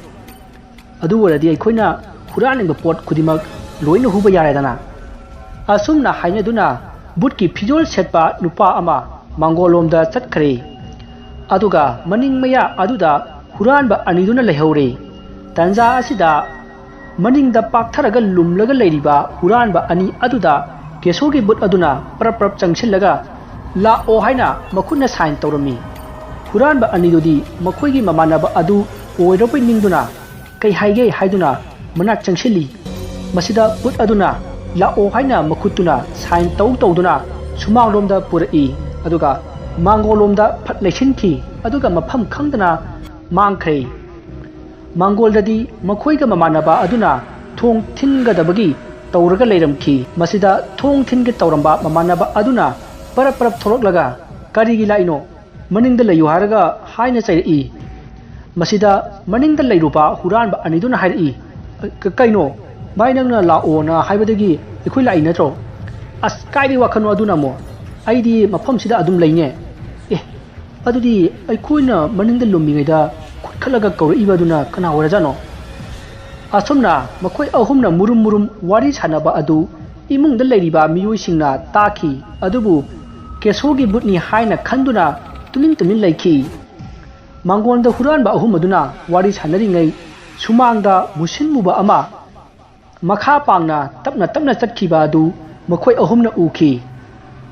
ꯑꯗꯨ ꯑꯣꯏꯔꯗꯤ ꯑꯩꯈꯣꯏꯅ ꯍꯨꯔꯥꯟꯅꯤꯡꯕ ꯄꯣꯠ ꯈꯨꯗꯤꯡꯃꯛ ꯂꯣꯏꯅ ꯍꯨꯕ ꯌꯥꯔꯦꯗꯅ꯫" ꯑꯁꯨꯝꯅ ꯍꯥꯏꯅꯗꯨꯅ ꯕꯨꯠꯀꯤ ꯐꯤꯖꯣꯜ ꯁꯦꯠꯄ ꯅꯨꯄꯥ ꯑꯃ ꯃꯥꯡꯒꯣꯜꯂꯣꯝꯗ ꯆꯠꯈ꯭ꯔꯦ꯫ ꯑꯗꯨꯒ ꯃꯅꯤꯡ ꯃꯌꯥ ꯑꯗꯨꯗ ꯍꯨꯔꯥꯟꯕ ꯑꯅꯤꯗꯨꯅ ꯂꯩꯍꯧꯔꯦ꯫ ꯇꯟꯖꯥ ꯑꯁꯤꯗ ꯃꯅꯤꯡꯗ ꯄꯥꯛꯊꯔꯒ ꯂꯨꯝꯂꯒ ꯂꯩꯔꯤꯕ ꯍꯨꯔꯥꯟꯕ ꯑꯅꯤ ꯑꯗꯨꯗ ꯀꯦꯁꯣꯒꯤ ꯕꯨꯠ ꯑꯗꯨꯅ ꯄ꯭ꯔꯞ ꯄ꯭ꯔꯞ ꯆꯪꯁꯤꯜꯂꯒ "ꯂꯥꯛꯑꯣ" ꯍꯥꯏꯅ ꯃꯈꯨꯠꯅ ꯁꯥꯏꯟ ꯇꯧꯔꯝꯃꯤ꯫ ꯍꯨꯔꯥꯟꯕ ꯑꯅꯤꯗꯨꯗꯤ ꯃꯈꯣꯏꯒꯤ ꯃꯃꯥꯟꯅꯕ ꯑꯗꯨ ꯑꯣꯏꯔꯕꯣꯏ ꯅꯤꯡꯗꯨꯅ "ꯀꯩ ꯍꯥꯏꯒꯦ?" ꯍꯥꯏꯗꯨꯅ ꯃꯅꯥꯛ ꯆꯪꯁꯤꯜꯂꯤ꯫ ꯃꯁꯤꯗ ꯕꯨꯠ ꯑꯗꯨꯅ "ꯂꯥꯛꯑꯣ" ꯍꯥꯏꯅ ꯃꯈꯨꯠꯇꯨꯅ ꯁꯥꯏꯟ ꯇꯧ ꯇꯧꯗꯨꯅ ꯁꯨꯃꯥꯡꯂꯣꯝꯗ ꯄꯨꯔꯛꯏ꯫ ꯑꯗꯨꯒ ꯃꯥꯡꯒꯣꯜꯂꯣꯝꯗ ꯐꯠ ꯂꯩꯁꯤꯟꯈꯤ꯫ ꯑꯗꯨꯒ ꯃꯐꯝ ꯈꯪꯗꯅ ꯃꯥꯡꯈ꯭ꯔꯦ꯫ ꯃꯥꯡꯒꯣꯜꯗꯗꯤ ꯃꯈꯣꯏꯒ ꯃꯃꯥꯟꯅꯕ ꯑꯗꯨꯅ ꯊꯣꯡ ꯊꯤꯟꯒꯗꯕꯒꯤ ꯇꯧꯔꯒ ꯂꯩꯔꯝꯈꯤ꯫ ꯃꯁꯤꯗ ꯊꯣꯡ ꯊꯤꯟꯒꯦ ꯇꯧꯔꯝꯕ ꯃꯃꯥꯟꯅꯕ ꯑꯗꯨꯅ ꯄꯔꯞ ꯄꯔꯞ ꯊꯣꯛꯂꯛꯂꯒ, "ꯀꯔꯤꯒꯤ ꯂꯥꯛꯏꯅꯣ? ꯃꯅꯤꯡꯗ ꯂꯩꯌꯨ ꯍꯥꯏꯔꯒ ꯍꯥꯏꯅ ꯆꯩꯔꯛꯏ꯫ ꯃꯁꯤꯗ ꯃꯅꯤꯡꯗ ꯂꯩꯔꯨꯕ ꯍꯨꯔꯥꯟꯕ ꯑꯅꯤꯗꯨꯅ ꯍꯥꯏꯔꯛꯏ, "ꯀ-, ꯀꯩꯅꯣ? ꯚꯥꯏ, ꯅꯪꯅ ꯂꯥꯛꯑꯣꯅ ꯍꯥꯏꯕꯗꯒꯤ ꯑꯩꯈꯣꯏ ꯂꯥꯛꯏ ꯅꯠꯇ꯭ꯔꯣ?" "ꯑꯁ, ꯀꯥꯏꯗꯩ ꯋꯥꯈꯜꯅꯣ ꯑꯗꯨꯅ ꯑꯃꯨꯛ? ꯑꯩꯗꯤ ꯃꯐꯝꯁꯤꯗ ꯑꯗꯨꯝ ꯂꯩꯅꯦ꯫" "ꯑꯦ, ꯑꯗꯨꯗꯤ ꯑꯩꯈꯣꯏꯅ ꯃꯅꯤꯡꯗ ꯂꯨꯝꯃꯤꯉꯩꯗ ꯈꯨꯠꯈꯠꯂꯒ ꯀꯧꯔꯛꯏꯕ ꯑꯗꯨꯅ ꯀꯅꯥ ꯑꯣꯏꯔꯖꯥꯠꯅꯣ?" ꯑꯁꯨꯝꯅ ꯃꯈꯣꯏ ꯑꯍꯨꯝꯅ ꯃꯨꯔꯨꯝ ꯃꯨꯔꯨꯝ ꯋꯥꯔꯤ ꯁꯥꯟꯅꯕ ꯑꯗꯨ ꯏꯃꯨꯡꯗ ꯂꯩꯔꯤꯕ ꯃꯤꯑꯣꯏꯁꯤꯡꯅ ꯇꯥꯈꯤ꯫ ꯑꯗꯨꯕꯨ ꯀꯦꯁꯣꯒꯤ ꯕꯨꯠꯅꯤ ꯍꯥꯏꯅ ꯈꯟꯗꯨꯅ ꯇꯨꯃꯤꯟ ꯇꯨꯃꯤꯟ ꯂꯩꯈꯤ꯫ ꯃꯥꯡꯒꯣꯟꯗ ꯍꯨꯔꯥꯟꯕ ꯑꯍꯨꯝ ꯑꯗꯨꯅ ꯋꯥꯔꯤ ꯁꯥꯟꯅꯔꯤꯉꯩ ꯁꯨꯃꯥꯡꯗ ꯃꯨꯁꯤꯟ ꯃꯨꯕ ꯑꯃ ꯃꯈꯥ ꯄꯥꯡꯅ ꯇꯞꯅ ꯇꯞꯅ ꯆꯠꯈꯤꯕ ꯑꯗꯨ ꯃꯈꯣꯏ ꯑꯍꯨꯝꯅ ꯎꯈꯤ꯫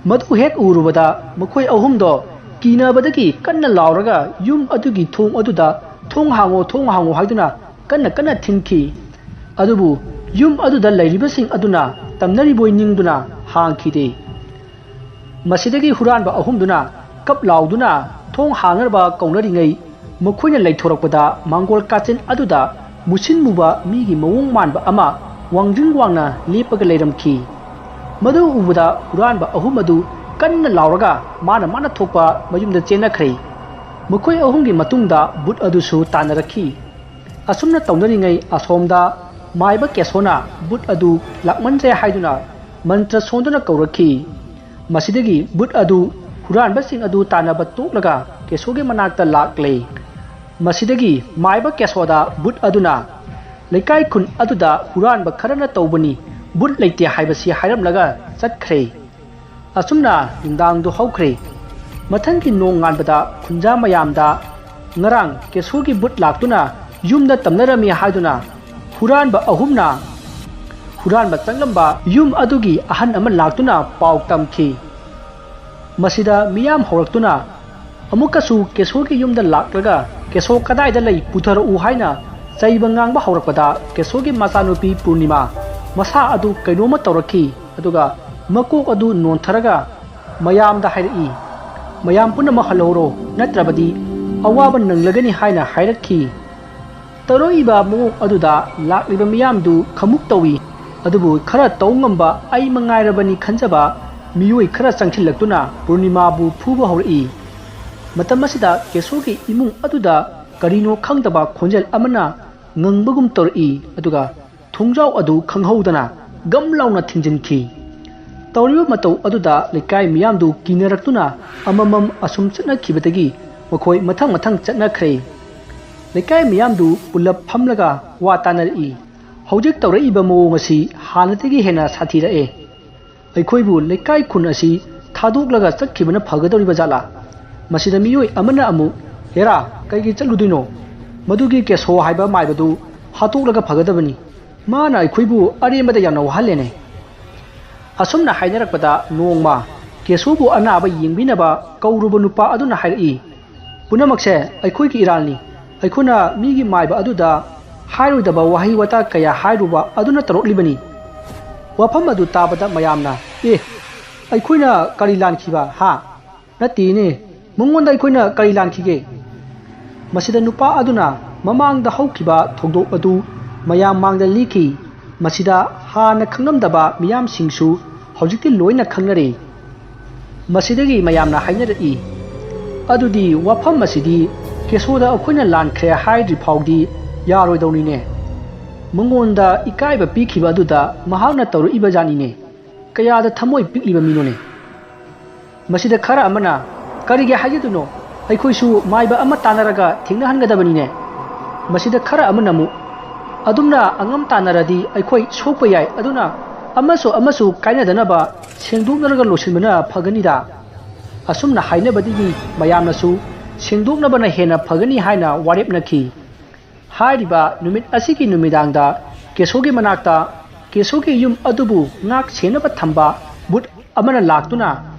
ꯃꯗꯨ ꯍꯦꯛ ꯎꯔꯨꯕꯗ ꯃꯈꯣꯏ ꯑꯍꯨꯝꯗꯣ ꯀꯤꯅꯕꯗꯒꯤ ꯀꯟꯅ ꯂꯥꯎꯔꯒ ꯌꯨꯝ ꯑꯗꯨꯒꯤ ꯊꯣꯡ ꯑꯗꯨꯗ, "ꯊꯣꯡ ꯍꯥꯡꯉꯣ, ꯊꯣꯡ ꯍꯥꯡꯉꯣ" ꯍꯥꯏꯗꯨꯅ ꯀꯟꯅ ꯀꯟꯅ ꯊꯤꯡꯈꯤ꯫ ꯑꯗꯨꯕꯨ ꯌꯨꯝ ꯑꯗꯨꯗ ꯂꯩꯔꯤꯕꯁꯤꯡ ꯑꯗꯨꯅ ꯇꯝꯅꯔꯤꯕꯣꯏ ꯅꯤꯡꯗꯨꯅ ꯍꯥꯡꯈꯤꯗꯦ꯫ ꯃꯁꯤꯗꯒꯤ ꯍꯨꯔꯥꯟꯕ ꯑꯍꯨꯝꯗꯨꯅ ꯀꯞ ꯂꯥꯎꯗꯨꯅ ꯊꯣꯡ ꯍꯥꯡꯅꯕ ꯀꯧꯅꯔꯤꯉꯩ, ꯃꯈꯣꯏꯅ ꯂꯩꯊꯣꯔꯛꯄꯗ ꯃꯥꯡꯒꯣꯜ ꯀꯥꯆꯤꯟ ꯑꯗꯨꯗ ꯃꯨꯁꯤꯟ ꯃꯨꯕ ꯃꯤꯒꯤ ꯃꯑꯣꯡ ꯃꯥꯟꯕ ꯑꯃ ꯋꯥꯡꯗ꯭ꯔꯤꯡ ꯋꯥꯡꯅ ꯂꯦꯞꯄꯒ ꯂꯩꯔꯝꯈꯤ꯫ ꯃꯗꯨ ꯎꯕꯗ ꯍꯨꯔꯥꯟꯕ ꯑꯍꯨꯝ ꯑꯗꯨ ꯀꯟꯅ ꯂꯥꯎꯔꯒ ꯃꯥꯅ ꯃꯥꯅ ꯊꯣꯛꯄ ꯃꯌꯨꯝꯗ ꯆꯦꯟꯅꯈ꯭ꯔꯦ꯫ ꯃꯈꯣꯏ ꯑꯍꯨꯝꯒꯤ ꯃꯇꯨꯡꯗ ꯕꯨꯠ ꯑꯗꯨꯁꯨ ꯇꯥꯟꯅꯔꯛꯈꯤ꯫ ꯑꯁꯨꯝꯅ ꯇꯧꯅꯔꯤꯉꯩ ꯑꯁꯣꯝꯗ ꯃꯥꯏꯕ ꯀꯦꯁꯣꯅ ꯕꯨꯠ ꯑꯗꯨ ꯂꯥꯛꯃꯟꯗ꯭ꯔꯦ ꯍꯥꯏꯗꯨꯅ ꯃꯟꯇ꯭ꯔ ꯁꯣꯟꯗꯨꯅ ꯀꯧꯔꯛꯈꯤ꯫ ꯃꯁꯤꯗꯒꯤ ꯕꯨꯠ ꯑꯗꯨ ꯍꯨꯔꯥꯟꯕꯁꯤꯡ ꯑꯗꯨ ꯇꯥꯟꯅꯕ ꯇꯣꯛꯂꯒ ꯀꯦꯁꯣꯒꯤ ꯃꯅꯥꯛꯇ ꯂꯥꯛꯂꯦ꯫ ꯃꯁꯤꯗꯒꯤ ꯃꯥꯏꯕ ꯀꯦꯁꯣꯗ ꯕꯨꯠ ꯑꯗꯨꯅ, "ꯂꯩꯀꯥꯏ ꯈꯨꯟ ꯑꯗꯨꯗ ꯍꯨꯔꯥꯟꯕ ꯈꯔꯅ ꯇꯧꯕꯅꯤ, ꯕꯨꯠ ꯂꯩꯇꯦ ꯍꯥꯏꯕꯁꯤ" ꯍꯥꯏꯔꯝꯂꯒ ꯆꯠꯈ꯭ꯔꯦ꯫ ꯑꯁꯨꯝꯅ ꯅꯨꯡꯗꯥꯡꯗꯨ ꯍꯧꯈ꯭ꯔꯦ꯫ ꯃꯊꯪꯒꯤ ꯅꯣꯡꯉꯥꯟꯕꯗ ꯈꯨꯟꯖꯥ ꯃꯌꯥꯝꯗ ꯉꯔꯥꯡ ꯀꯦꯁꯣꯒꯤ ꯕꯨꯠ ꯂꯥꯛꯇꯨꯅ ꯌꯨꯝꯗ ꯇꯝꯅꯔꯝꯃꯤ ꯍꯥꯏꯗꯨꯅ ꯍꯨꯔꯥꯟꯕ ꯑꯍꯨꯝꯅ ꯍꯨꯔꯥꯟꯕ ꯆꯪꯂꯝꯕ ꯌꯨꯝ ꯑꯗꯨꯒꯤ ꯑꯍꯟ ꯑꯃ ꯂꯥꯛꯇꯨꯅ ꯄꯥꯎ ꯇꯝꯈꯤ꯫ ꯃꯁꯤꯗ ꯃꯤꯌꯥꯝ ꯍꯧꯔꯛꯇꯨꯅ ꯑꯃꯨꯛꯀꯁꯨ ꯀꯦꯁꯣꯒꯤ ꯌꯨꯝꯗ ꯂꯥꯛꯂꯒ ꯀꯦꯁꯣ ꯀꯗꯥꯏꯗ ꯂꯩ ꯄꯨꯊꯔꯛꯎ ꯍꯥꯏꯅ ꯆꯩꯕ ꯉꯥꯡꯕ ꯍꯧꯔꯛꯄꯗ ꯀꯦꯁꯣꯒꯤ ꯃꯆꯥꯅꯨꯄꯤ ꯄꯨꯔꯅꯤꯃꯥ ꯃꯁꯥ ꯑꯗꯨ ꯀꯩꯅꯣꯝꯃ ꯇꯧꯔꯛꯈꯤ꯫ ꯑꯗꯨꯒ ꯃꯀꯣꯛ ꯑꯗꯨ ꯅꯣꯟꯊꯔꯒ ꯃꯌꯥꯝꯗ ꯍꯥꯏꯔꯛꯏ, "ꯃꯌꯥꯝ ꯄꯨꯝꯅꯃꯛ ꯍꯜꯍꯧꯔꯣ, ꯅꯠꯇ꯭ꯔꯕꯗꯤ ꯑꯋꯥꯕ ꯅꯪꯂꯒꯅꯤ" ꯍꯥꯏꯅ ꯍꯥꯏꯔꯛꯈꯤ꯫ ꯇꯧꯔꯛꯏꯕ ꯃꯑꯣꯡ ꯑꯗꯨꯗ ꯂꯥꯛꯂꯤꯕ ꯃꯤꯌꯥꯝꯗꯨ ꯈꯃꯨꯛ ꯇꯧꯏ꯫ ꯑꯗꯨꯕꯨ ꯈꯔ ꯇꯧ ꯉꯝꯕ ꯑꯩ ꯃꯉꯥꯏꯔꯕꯅꯤ ꯈꯟꯖꯕ ꯃꯤꯑꯣꯏ ꯈꯔ ꯆꯪꯁꯤꯜꯂꯛꯇꯨꯅ ꯄꯨꯔꯅꯤꯃꯥꯕꯨ ꯐꯨꯕ ꯍꯧꯔꯛꯏ꯫ ꯃꯇꯝ ꯑꯁꯤꯗ ꯀꯦꯁꯣꯒꯤ ꯏꯃꯨꯡ ꯑꯗꯨꯗ ꯀꯔꯤꯅꯣ ꯈꯪꯗꯕ ꯈꯣꯟꯖꯦꯜ ꯑꯃꯅ ꯉꯪꯕꯒꯨꯝ ꯇꯧꯔꯛꯏ, ꯑꯗꯨꯒ ꯊꯣꯡꯖꯥꯎ ꯑꯗꯨ ꯈꯪꯍꯧꯗꯅ ꯒꯝ ꯂꯥꯎꯅ ꯊꯤꯡꯖꯤꯟꯈꯤ꯫ ꯇꯧꯔꯤꯕ ꯃꯇꯧ ꯑꯗꯨꯗ ꯂꯩꯀꯥꯏ ꯃꯤꯌꯥꯝꯗꯨ ꯀꯤꯅꯔꯛꯇꯨꯅ ꯑꯃꯃꯝ ꯑꯁꯨꯝ ꯆꯠꯅꯈꯤꯕꯗꯒꯤ ꯃꯈꯣꯏ ꯃꯊꯪ ꯃꯊꯪ ꯆꯠꯅꯈ꯭ꯔꯦ꯫ ꯂꯩꯀꯥꯏ ꯃꯤꯌꯥꯝꯗꯨ ꯄꯨꯂꯞ ꯐꯝꯂꯒ ꯋꯥ ꯇꯥꯅꯔꯛꯏ꯫ "ꯍꯧꯖꯤꯛ ꯇꯧꯔꯛꯏꯕ ꯃꯑꯣꯡ ꯑꯁꯤ ꯍꯥꯟꯅꯗꯒꯤ ꯍꯦꯟꯅ ꯁꯥꯊꯤꯔꯛꯑꯦ꯫ ꯑꯩꯈꯣꯏꯕꯨ ꯂꯩꯀꯥꯏ ꯈꯨꯟ ꯑꯁꯤ ꯊꯥꯗꯣꯛꯂꯒ ꯆꯠꯈꯤꯕꯅ ꯐꯒꯗꯧꯔꯤꯕ ꯖꯥꯠꯂꯥ? ꯃꯁꯤꯗ ꯃꯤꯑꯣꯏ ꯑꯃꯅ ꯑꯃꯨꯛ, 'ꯍꯦꯔꯥ, ꯀꯩꯒꯤ ꯆꯠꯂꯨꯗꯣꯏꯅꯣ? ꯃꯗꯨꯒꯤ ꯀꯦꯁꯣ ꯍꯥꯏꯕ ꯃꯥꯏꯕꯗꯨ ꯍꯥꯠꯇꯣꯛꯂꯒ ꯐꯒꯗꯕꯅꯤ꯫ ꯃꯥꯅ ꯑꯩꯈꯣꯏꯕꯨ ꯑꯔꯦꯝꯕꯗ ꯌꯥꯝꯅ ꯋꯥꯍꯜꯂꯦꯅꯦ.'" ꯑꯁꯨꯝꯅ ꯍꯥꯏꯅꯔꯛꯄꯗ, ꯅꯣꯡꯃ ꯀꯦꯁꯣꯕꯨ ꯑꯅꯥꯕ ꯌꯦꯡꯕꯤꯅꯕ ꯀꯧꯔꯨꯕ ꯅꯨꯄꯥ ꯑꯗꯨꯅ ꯍꯥꯏꯔꯛꯏ, "ꯄꯨꯝꯅꯃꯛꯁꯦ ꯑꯩꯈꯣꯏꯒꯤ ꯏꯔꯥꯜꯅꯤ꯫ ꯑꯩꯈꯣꯏꯅ ꯃꯤꯒꯤ ꯃꯥꯏꯕ ꯑꯗꯨꯗ ꯍꯥꯏꯔꯣꯏꯗꯕ ꯋꯥꯍꯩ ꯋꯥꯇꯥ ꯀꯌꯥ ꯍꯥꯏꯔꯨꯕ ꯑꯗꯨꯅ ꯇꯧꯔꯛꯂꯤꯕꯅꯤ꯫" ꯋꯥꯐꯝ ꯑꯗꯨ ꯇꯥꯕꯗ ꯃꯌꯥꯝꯅ, "ꯑꯦ, ꯑꯩꯈꯣꯏꯅ ꯀꯔꯤ ꯂꯥꯟꯈꯤꯕ, ꯍꯥ? ꯅꯠꯇꯦꯅꯦ, ꯃꯉꯣꯟꯗ ꯑꯩꯈꯣꯏꯅ ꯀꯔꯤ ꯂꯥꯟꯈꯤꯒꯦ?" ꯃꯁꯤꯗ ꯅꯨꯄꯥ ꯑꯗꯨꯅ ꯃꯃꯥꯡꯗ ꯍꯧꯈꯤꯕ ꯊꯧꯗꯣꯛ ꯑꯗꯨ ꯃꯌꯥꯝ ꯃꯥꯡꯗ ꯂꯤꯈꯤ꯫ ꯃꯁꯤꯗ ꯍꯥꯟꯅ ꯈꯪꯂꯝꯗꯕ ꯃꯤꯌꯥꯝꯁꯤꯡꯁꯨ ꯍꯧꯖꯤꯛꯇꯤ ꯂꯣꯏꯅ ꯈꯪꯅꯔꯦ꯫ ꯃꯁꯤꯗꯒꯤ ꯃꯌꯥꯝꯅ ꯍꯥꯏꯅꯔꯛꯏ, "ꯑꯗꯨꯗꯤ ꯋꯥꯐꯝ ꯑꯁꯤꯗꯤ ꯀꯦꯁꯣꯗ ꯑꯩꯈꯣꯏꯅ ꯂꯥꯟꯈ꯭ꯔꯦ ꯍꯥꯏꯗ꯭ꯔꯤ ꯐꯥꯎꯗꯤ ꯌꯥꯔꯣꯏꯗꯧꯅꯤꯅꯦ꯫ ꯃꯉꯣꯟꯗ ꯏꯀꯥꯏꯕ ꯄꯤꯈꯤꯕ ꯑꯗꯨꯗ ꯃꯍꯥꯛꯅ ꯇꯧꯔꯛꯏꯕ ꯖꯥꯠꯅꯤꯅꯦ꯫ ꯀꯌꯥꯗ ꯊꯃꯣꯏ ꯄꯤꯛꯂꯤꯕ ꯃꯤꯅꯣꯅꯦ!" ꯃꯁꯤꯗ ꯈꯔ ꯑꯃꯅ, "ꯀꯔꯤꯒꯤ ꯍꯥꯏꯖꯗꯣꯏꯅꯣ? ꯑꯩꯈꯣꯏꯁꯨ ꯃꯥꯏꯕ ꯑꯃ ꯇꯥꯟꯅꯔꯒ ꯊꯦꯡꯅꯍꯟꯒꯗꯕꯅꯤꯅꯦ꯫" ꯃꯁꯤꯗ ꯈꯔ ꯑꯃꯅ ꯑꯃꯨꯛ, "ꯑꯗꯨꯝꯅ ꯑꯉꯝ ꯇꯥꯟꯅꯔꯗꯤ ꯑꯩꯈꯣꯏ ꯁꯣꯛꯄ ꯌꯥꯏ, ꯑꯗꯨꯅ ꯑꯃꯁꯨ ꯑꯃꯁꯨ ꯀꯥꯏꯅꯗꯅꯕ ꯁꯦꯡꯗꯣꯛꯅꯔꯒ ꯂꯣꯏꯁꯤꯟꯕꯅ ꯐꯒꯅꯤꯗ꯫" ꯑꯁꯨꯝꯅ ꯍꯥꯏꯅꯕꯗꯒꯤ ꯃꯌꯥꯝꯅꯁꯨ ꯁꯦꯡꯗꯣꯛꯅꯕꯅ ꯍꯦꯟꯅ ꯐꯒꯅꯤ ꯍꯥꯏꯅ ꯋꯥꯔꯦꯞꯅꯈꯤ꯫ ꯍꯥꯏꯔꯤꯕ ꯅꯨꯃꯤꯠ ꯑꯁꯤꯒꯤ ꯅꯨꯃꯤꯗꯥꯡꯗ ꯀꯦꯁꯣꯒꯤ ꯃꯅꯥꯛꯇ ꯀꯦꯁꯣꯒꯤ ꯌꯨꯝ ꯑꯗꯨꯕꯨ ꯉꯥꯛ ꯁꯦꯟꯅꯕ ꯊꯝꯕ ꯕꯨꯠ ꯑꯃꯅ ꯂꯥꯛꯇꯨꯅ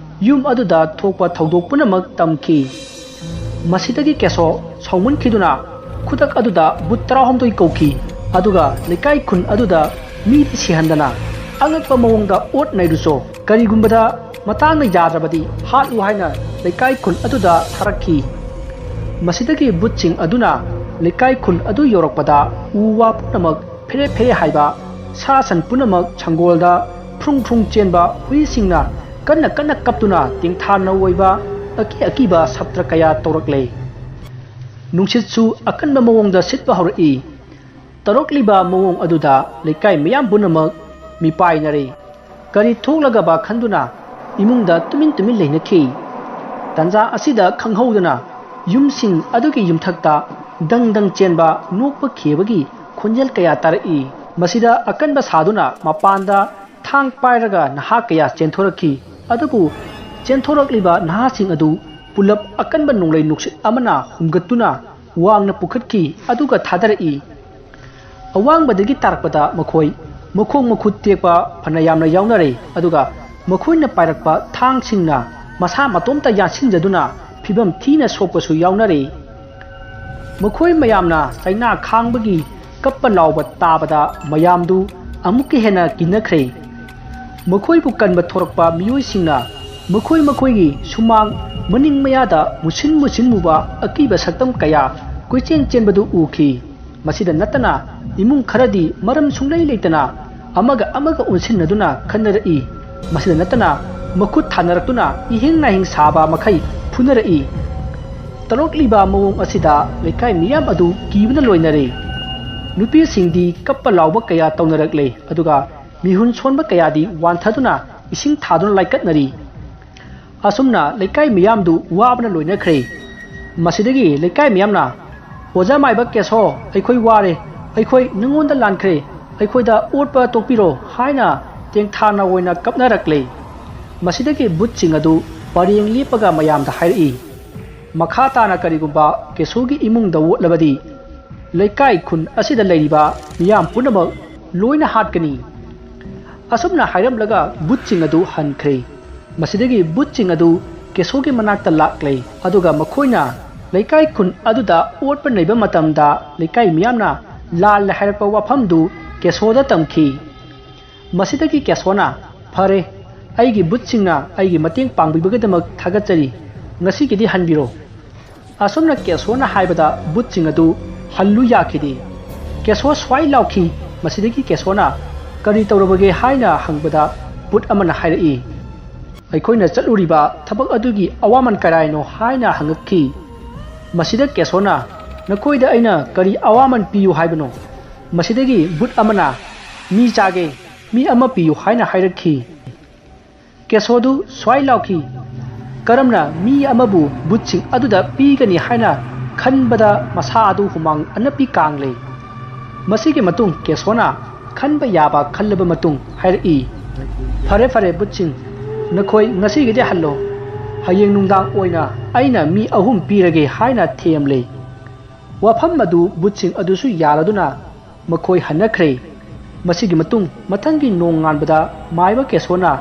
ꯌꯨꯝ ꯑꯗꯨꯗ ꯊꯣꯛꯄ ꯊꯧꯗꯣꯛ ꯄꯨꯝꯅꯃꯛ ꯇꯝꯈꯤ꯫ ꯃꯁꯤꯗꯒꯤ ꯀꯦꯁꯣ ꯁꯥꯎꯃꯟꯈꯤꯗꯨꯅ ꯈꯨꯗꯛ ꯑꯗꯨꯗ ꯕꯨꯠ ꯇꯔꯥꯍꯨꯝꯗꯣꯏ ꯀꯧꯈꯤ, ꯑꯗꯨꯒ ꯂꯩꯀꯥꯏ ꯈꯨꯟ ꯑꯗꯨꯗ ꯃꯤꯗꯤ ꯁꯤꯍꯟꯗꯅ ꯑꯉꯛꯄ ꯃꯑꯣꯡꯗ ꯑꯣꯠ ꯅꯩꯔꯨꯆꯣ, ꯀꯔꯤꯒꯨꯝꯕꯗ ꯃꯇꯥꯡꯅ ꯌꯥꯗ꯭ꯔꯕꯗꯤ ꯍꯥꯠꯂꯨ ꯍꯥꯏꯅ ꯂꯩꯀꯥꯏ ꯈꯨꯟ ꯑꯗꯨꯗ ꯊꯥꯔꯛꯈꯤ꯫ ꯃꯁꯤꯗꯒꯤ ꯕꯨꯠꯁꯤꯡ ꯑꯗꯨꯅ ꯂꯩꯀꯥꯏ ꯈꯨꯟ ꯑꯗꯨ ꯌꯧꯔꯛꯄꯗ ꯎ ꯋꯥ ꯄꯨꯝꯅꯃꯛ ꯐꯦꯔꯦ ꯐꯦꯔꯦ ꯍꯥꯏꯕ, ꯁꯥ ꯁꯟ ꯄꯨꯝꯅꯃꯛ ꯁꯪꯒꯣꯜꯗ ꯐ꯭ꯔꯨꯡ ꯐ꯭ꯔꯨꯡ ꯆꯦꯟꯕ, ꯍꯨꯏꯁꯤꯡꯅ ꯀꯟꯅ ꯀꯟꯅ ꯀꯞꯇꯨꯅ ꯇꯦꯡꯊꯥ ꯅꯧ ꯑꯣꯏꯕ, ꯑꯀꯤ ꯑꯀꯤꯕ ꯁꯞꯇ꯭ꯔ ꯀꯌꯥ ꯇꯧꯔꯛꯂꯦ꯫ ꯅꯨꯡꯁꯤꯠꯁꯨ ꯑꯀꯟꯕ ꯃꯑꯣꯡꯗ ꯁꯤꯠꯄ ꯍꯧꯔꯛꯏ꯫ ꯇꯧꯔꯛꯂꯤꯕ ꯃꯑꯣꯡ ꯑꯗꯨꯗ ꯂꯩꯀꯥꯏ ꯃꯤꯌꯥꯝ ꯄꯨꯝꯅꯃꯛ ꯃꯤꯄꯥꯏꯅꯔꯦ꯫ ꯀꯔꯤ ꯊꯣꯛꯂꯒꯕ ꯈꯟꯗꯨꯅ ꯏꯃꯨꯡꯗ ꯇꯨꯃꯤꯟ ꯇꯨꯃꯤꯟ ꯂꯩꯅꯈꯤ꯫ ꯇꯟꯖꯥ ꯑꯁꯤꯗ ꯈꯪꯍꯧꯗꯅ ꯌꯨꯝꯁꯤꯡ ꯑꯗꯨꯒꯤ ꯌꯨꯝꯊꯛꯇ ꯗꯪ ꯗꯪ ꯆꯦꯟꯕ ꯅꯣꯛꯄ ꯈꯦꯕꯒꯤ ꯈꯣꯟꯖꯦꯜ ꯀꯌꯥ ꯇꯥꯔꯛꯏ꯫ ꯃꯁꯤꯗ ꯑꯀꯟꯕ ꯁꯥꯗꯨꯅ ꯃꯄꯥꯟꯗ ꯊꯥꯡ ꯄꯥꯏꯔꯒ ꯅꯍꯥ ꯀꯌꯥ ꯆꯦꯟꯊꯣꯔꯛꯈꯤ꯫ ꯑꯗꯨꯕꯨ ꯆꯦꯟꯊꯣꯔꯛꯂꯤꯕ ꯅꯍꯥꯁꯤꯡ ꯑꯗꯨ ꯄꯨꯂꯞ ꯑꯀꯟꯕ ꯅꯣꯡꯂꯩ ꯅꯨꯡꯁꯤꯠ ꯑꯃꯅ ꯍꯨꯝꯒꯠꯇꯨꯅ ꯋꯥꯡꯅ ꯄꯨꯈꯠꯈꯤ, ꯑꯗꯨꯒ ꯊꯥꯗꯔꯛꯏ꯫ ꯑꯋꯥꯡꯕꯗꯒꯤ ꯇꯥꯔꯛꯄꯗ ꯃꯈꯣꯏ ꯃꯈꯣꯡ ꯃꯈꯨꯠ ꯇꯦꯛꯄ ꯐꯅ ꯌꯥꯝꯅ ꯌꯥꯎꯅꯔꯦ, ꯑꯗꯨꯒ ꯃꯈꯣꯏꯅ ꯄꯥꯏꯔꯛꯄ ꯊꯥꯡꯁꯤꯡꯅ ꯃꯁꯥ ꯃꯇꯣꯝꯇ ꯌꯥꯟꯁꯤꯟꯖꯗꯨꯅ ꯐꯤꯕꯝ ꯊꯤꯅ ꯁꯣꯛꯄꯁꯨ ꯌꯥꯎꯅꯔꯦ꯫ ꯃꯈꯣꯏ ꯃꯌꯥꯝꯅ ꯆꯩꯅꯥ ꯈꯥꯡꯕꯒꯤ ꯀꯞꯄ ꯂꯥꯎꯕ ꯇꯥꯕꯗ ꯃꯌꯥꯝꯗꯨ ꯑꯃꯨꯛꯀ ꯍꯦꯟꯅ ꯀꯤꯅꯈ꯭ꯔꯦ꯫ ꯃꯈꯣꯏꯕꯨ ꯀꯟꯕ ꯊꯣꯔꯛꯄ ꯃꯤꯑꯣꯏꯁꯤꯡꯅ ꯃꯈꯣꯏ ꯃꯈꯣꯏꯒꯤ ꯁꯨꯃꯥꯡ ꯃꯅꯤꯡ ꯃꯌꯥꯗ ꯃꯨꯁꯤꯟ ꯃꯨꯁꯤꯟ ꯃꯨꯕ ꯑꯀꯤꯕ ꯁꯛꯇꯝ ꯀꯌꯥ ꯀꯣꯏꯆꯦꯟ ꯆꯦꯟꯕꯗꯨ ꯎꯈꯤ꯫ ꯃꯁꯤꯗ ꯅꯠꯇꯅ ꯏꯃꯨꯡ ꯈꯔꯗꯤ ꯃꯔꯝ ꯁꯨꯡꯂꯩ ꯂꯩꯇꯅ ꯑꯃꯒ ꯑꯃꯒ ꯑꯣꯟꯁꯤꯟꯅꯗꯨꯅ ꯈꯟꯅꯔꯛꯏ꯫ ꯃꯁꯤꯗ ꯅꯠꯇꯅ ꯃꯈꯨꯠ ꯊꯥꯅꯔꯛꯇꯨꯅ ꯏꯍꯤꯡ ꯅꯥꯍꯤꯡ ꯁꯥꯕ ꯃꯈꯩ ꯐꯨꯅꯔꯛꯏ꯫ ꯇꯧꯔꯛꯂꯤꯕ ꯃꯑꯣꯡ ꯑꯁꯤꯗ ꯂꯩꯀꯥꯏ ꯃꯤꯌꯥꯝ ꯑꯗꯨ ꯀꯤꯕꯅ ꯂꯣꯏꯅꯔꯦ꯫ ꯅꯨꯄꯤꯁꯤꯡꯗꯤ ꯀꯞꯄ ꯂꯥꯎꯕ ꯀꯌꯥ ꯇꯧꯅꯔꯛꯂꯦ, ꯑꯗꯨꯒ ꯃꯤꯍꯨꯟ ꯁꯣꯟꯕ ꯀꯌꯥꯗꯤ ꯋꯥꯟꯊꯗꯨꯅ ꯏꯁꯤꯡ ꯊꯥꯗꯨꯅ ꯂꯥꯏꯀꯠꯅꯔꯤ꯫ ꯑꯁꯨꯝꯅ ꯂꯩꯀꯥꯏ ꯃꯤꯌꯥꯝꯗꯨ ꯋꯥꯕꯅ ꯂꯣꯏꯅꯈ꯭ꯔꯦ꯫ ꯃꯁꯤꯗꯒꯤ ꯂꯩꯀꯥꯏ ꯃꯤꯌꯥꯝꯅ, "ꯑꯣꯖꯥ ꯃꯥꯏꯕ ꯀꯦꯁꯣ, ꯑꯩꯈꯣꯏ ꯋꯥꯔꯦ, ꯑꯩꯈꯣꯏ ꯅꯉꯣꯟꯗ ꯂꯥꯟꯈ꯭ꯔꯦ, ꯑꯩꯈꯣꯏꯗ ꯑꯣꯠꯄ ꯇꯣꯛꯄꯤꯔꯣ" ꯍꯥꯏꯅ ꯇꯦꯡꯊꯥꯅ ꯑꯣꯏꯅ ꯀꯞꯅꯔꯛꯂꯦ꯫ ꯃꯁꯤꯗꯒꯤ ꯚꯨꯠꯁꯤꯡ ꯑꯗꯨ ꯄꯔꯦꯡ ꯂꯦꯞꯄꯒ ꯃꯌꯥꯝꯗ ꯍꯥꯏꯔꯛꯏ, "ꯃꯈꯥ ꯇꯥꯅ ꯀꯔꯤꯒꯨꯝꯕ ꯀꯦꯁꯣꯒꯤ ꯏꯃꯨꯡꯗ ꯑꯣꯠꯂꯕꯗꯤ ꯂꯩꯀꯥꯏ ꯈꯨꯟ ꯑꯁꯤꯗ ꯂꯩꯔꯤꯕ ꯃꯤꯌꯥꯝ ꯄꯨꯝꯅꯃꯛ ꯂꯣꯏꯅ ꯍꯥꯠꯀꯅꯤ"꯫ ꯑꯁꯨꯝꯅ ꯍꯥꯏꯔꯝꯂꯒ ꯚꯨꯠꯁꯤꯡ ꯑꯗꯨ ꯍꯟꯈ꯭ꯔꯦ꯫ ꯃꯁꯤꯗꯒꯤ ꯚꯨꯠꯁꯤꯡ ꯑꯗꯨ ꯀꯦꯁꯣꯒꯤ ꯃꯅꯥꯛꯇ ꯂꯥꯛꯂꯦ, ꯑꯗꯨꯒ ꯃꯈꯣꯏꯅ ꯂꯩꯀꯥꯏ ꯈꯨꯟ ꯑꯗꯨꯗ ꯑꯣꯠꯄ ꯅꯩꯕ ꯃꯇꯝꯗ ꯂꯩꯀꯥꯏ ꯃꯤꯌꯥꯝꯅ ꯂꯥꯜꯂꯦ ꯍꯥꯏꯔꯛꯄ ꯋꯥꯐꯝꯗꯨ ꯀꯦꯁꯣꯗ ꯇꯝꯈꯤ꯫ ꯃꯁꯤꯗꯒꯤ ꯀꯦꯁꯣꯅ, "ꯐꯔꯦ, ꯑꯩꯒꯤ ꯚꯨꯠꯁꯤꯡꯅ ꯑꯩꯒꯤ ꯃꯇꯦꯡ ꯄꯥꯡꯕꯤꯕꯒꯤꯗꯃꯛ ꯊꯥꯒꯠꯆꯔꯤ, ꯉꯁꯤꯒꯤꯗꯤ ꯍꯟꯕꯤꯔꯣ"꯫ ꯑꯁꯨꯝꯅ ꯀꯦꯁꯣꯅ ꯍꯥꯏꯕꯗ ꯚꯨꯠꯁꯤꯡ ꯑꯗꯨ ꯍꯜꯂꯨ ꯌꯥꯈꯤꯗꯦ꯫ ꯀꯦꯁꯣ ꯁ꯭ꯋꯥꯏ ꯂꯥꯎꯈꯤ꯫ ꯃꯁꯤꯗꯒꯤ ꯀꯦꯁꯣꯅ, "ꯀꯔꯤ ꯇꯧꯔꯕꯒꯦ?" ꯍꯥꯏꯅ ꯍꯪꯕꯗ ꯚꯨꯠ ꯑꯃꯅ ꯍꯥꯏꯔꯛꯏ, ꯑꯩꯈꯣꯏꯅ ꯆꯠꯂꯨꯔꯤꯕ ꯊꯕꯛ ꯑꯗꯨꯒꯤ ꯑꯋꯥꯃꯟ ꯀꯔꯥꯏꯅꯣ ꯍꯥꯏꯅ ꯍꯪꯉꯛꯈꯤ꯫ ꯃꯁꯤꯗ ꯀꯦꯁꯣꯅ, "ꯅꯈꯣꯏꯗ ꯑꯩꯅ ꯀꯔꯤ ꯑꯋꯥꯃꯟ ꯄꯤꯌꯨ ꯍꯥꯏꯕꯅꯣ?" ꯃꯁꯤꯗꯒꯤ ꯕꯨꯠ ꯑꯃꯅ, "ꯃꯤ ꯆꯥꯒꯦ, ꯃꯤ ꯑꯃ ꯄꯤꯌꯨ" ꯍꯥꯏꯅ ꯍꯥꯏꯔꯛꯈꯤ꯫ ꯀꯦꯁꯣꯗꯨ ꯁ꯭ꯋꯥꯏ ꯂꯥꯎꯈꯤ꯫ ꯀꯔꯝꯅ ꯃꯤ ꯑꯃꯕꯨ ꯕꯨꯠꯁꯤꯡ ꯑꯗꯨꯗ ꯄꯤꯒꯅꯤ ꯍꯥꯏꯅ ꯈꯟꯕꯗ ꯃꯁꯥ ꯑꯗꯨ ꯍꯨꯃꯥꯡ ꯑꯅꯞꯄꯤ ꯀꯥꯡꯂꯦ꯫ ꯃꯁꯤꯒꯤ ꯃꯇꯨꯡ ꯀꯦꯁꯣꯅ ꯈꯟꯕ ꯌꯥꯕ ꯈꯜꯂꯕ ꯃꯇꯨꯡ ꯍꯥꯏꯔꯛꯏ, "ꯐꯔꯦ, ꯐꯔꯦ, ꯕꯨꯠꯁꯤꯡ, ꯅꯈꯣꯏ ꯉꯁꯤꯒꯤꯗꯤ ꯍꯜꯂꯣ꯫ ꯍꯌꯦꯡ ꯅꯨꯡꯗꯥꯡ ꯑꯣꯏꯅ ꯑꯩꯅ ꯃꯤ ꯑꯍꯨꯝ ꯄꯤꯔꯒꯦ" ꯍꯥꯏꯅ ꯊꯦꯝꯂꯦ꯫ ꯋꯥꯐꯝ ꯑꯗꯨ ꯕꯨꯠꯁꯤꯡ ꯑꯗꯨꯁꯨ ꯌꯥꯔꯗꯨꯅ ꯃꯈꯣꯏ ꯍꯟꯅꯈ꯭ꯔꯦ꯫ ꯃꯁꯤꯒꯤ ꯃꯇꯨꯡ ꯃꯊꯪꯒꯤ ꯅꯣꯡꯉꯥꯟꯕꯗ ꯃꯥꯏꯕ ꯀꯦꯁꯣꯅ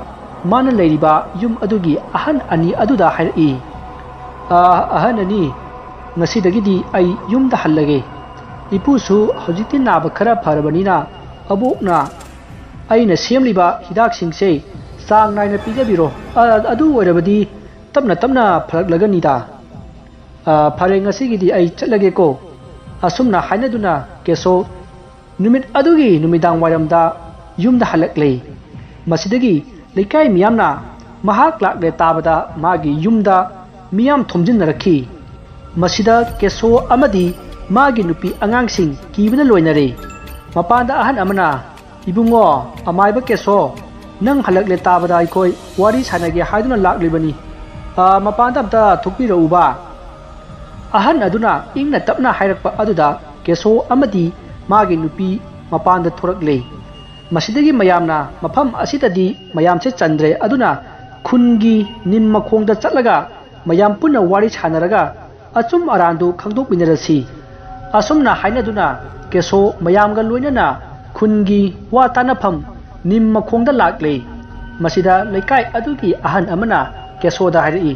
ꯃꯥꯅ ꯂꯩꯔꯤꯕ ꯌꯨꯝ ꯑꯗꯨꯒꯤ ꯑꯍꯟ ꯑꯅꯤ ꯑꯗꯨꯗ ꯍꯥꯏꯔꯛꯏ, "ꯑ, ꯑꯍꯟ ꯑꯅꯤ, ꯉꯁꯤꯗꯒꯤꯗꯤ ꯑꯩ ꯌꯨꯝꯗ ꯍꯜꯂꯒꯦ꯫ ꯏꯄꯨꯁꯨ ꯍꯧꯖꯤꯛꯇꯤ ꯅꯥꯕ ꯈꯔ ꯐꯔꯕꯅꯤꯅ ꯑꯕꯣꯛꯅ ꯑꯩꯅ ꯁꯦꯝꯂꯤꯕ ꯍꯤꯗꯥꯛꯁꯤꯡꯁꯦ ꯆꯥꯡ ꯅꯥꯏꯅ ꯄꯤꯖꯕꯤꯔꯣ꯫ ꯑ, ꯑꯗꯨ ꯑꯣꯏꯔꯕꯗꯤ ꯇꯞꯅ ꯇꯞꯅ ꯐꯔꯛꯂꯒꯅꯤꯗ꯫ ꯑ, ꯐꯔꯦ, ꯉꯁꯤꯒꯤꯗꯤ ꯑꯩ ꯆꯠꯂꯒꯦꯀꯣ"꯫ ꯑꯁꯨꯝꯅ ꯍꯥꯏꯅꯗꯨꯅ ꯀꯦꯁꯣ ꯅꯨꯃꯤꯠ ꯑꯗꯨꯒꯤ ꯅꯨꯃꯤꯗꯥꯡ ꯋꯥꯏꯔꯝꯗ ꯌꯨꯝꯗ ꯍꯜꯂꯛꯂꯦ꯫ ꯃꯁꯤꯗꯒꯤ ꯂꯩꯀꯥꯏ ꯃꯤꯌꯥꯝꯅ ꯃꯍꯥꯛ ꯂꯥꯛꯂꯦ ꯇꯥꯕꯗ ꯃꯥꯒꯤ ꯌꯨꯝꯗ ꯃꯤꯌꯥꯝ ꯊꯣꯝꯖꯤꯟꯅꯔꯛꯈꯤ꯫ ꯃꯁꯤꯗ ꯀꯦꯁꯣ ꯑꯃꯗꯤ ꯃꯥꯒꯤ ꯅꯨꯄꯤ ꯑꯉꯥꯡꯁꯤꯡ ꯀꯤꯕꯅ ꯂꯣꯏꯅꯔꯦ꯫ ꯃꯄꯥꯟꯗ ꯑꯍꯟ ꯑꯃꯅ, "ꯏꯕꯨꯡꯉꯣ, ꯑꯃꯥꯏꯕ ꯀꯦꯁꯣ, ꯅꯪ ꯍꯜꯂꯛꯂꯦ ꯇꯥꯕꯗ ꯑꯩꯈꯣꯏ ꯋꯥꯔꯤ ꯁꯥꯟꯅꯒꯦ ꯍꯥꯏꯗꯨꯅ ꯂꯥꯛꯂꯤꯕꯅꯤ꯫ ꯑ, ꯃꯄꯥꯟꯗ ꯑꯝꯇ ꯊꯣꯛꯄꯤꯔꯛꯎꯕ"꯫ ꯑꯍꯟ ꯑꯗꯨꯅ ꯏꯪꯅ ꯇꯞꯅ ꯍꯥꯏꯔꯛꯄ ꯑꯗꯨꯗ ꯀꯦꯁꯣ ꯑꯃꯗꯤ ꯃꯥꯒꯤ ꯅꯨꯄꯤ ꯃꯄꯥꯟꯗ ꯊꯣꯔꯛꯂꯦ꯫ ꯃꯁꯤꯗꯒꯤ ꯃꯌꯥꯝꯅ ꯃꯐꯝ ꯑꯁꯤꯗꯗꯤ ꯃꯌꯥꯝꯁꯦ ꯆꯟꯗ꯭ꯔꯦ, ꯑꯗꯨꯅ ꯈꯨꯟꯒꯤ ꯅꯤꯝ ꯃꯈꯣꯡꯗ ꯆꯠꯂꯒ ꯃꯌꯥꯝ ꯄꯨꯟꯅ ꯋꯥꯔꯤ ꯁꯥꯟꯅꯔꯒ ꯑꯆꯨꯝ ꯑꯔꯥꯟꯗꯨ ꯈꯪꯗꯣꯛꯃꯤꯟꯅꯔꯁꯤ꯫ ꯑꯁꯨꯝꯅ ꯍꯥꯏꯅꯗꯨꯅ ꯀꯦꯁꯣ ꯃꯌꯥꯝꯒ ꯂꯣꯏꯅꯅ ꯈꯨꯟꯒꯤ ꯋꯥ ꯇꯥꯅꯐꯝ ꯅꯤꯝ ꯃꯈꯣꯡꯗ ꯂꯥꯛꯂꯦ꯫ ꯃꯁꯤꯗ ꯂꯩꯀꯥꯏ ꯑꯗꯨꯒꯤ ꯑꯍꯟ ꯑꯃꯅ ꯀꯦꯁꯣꯗ ꯍꯥꯏꯔꯛꯏ,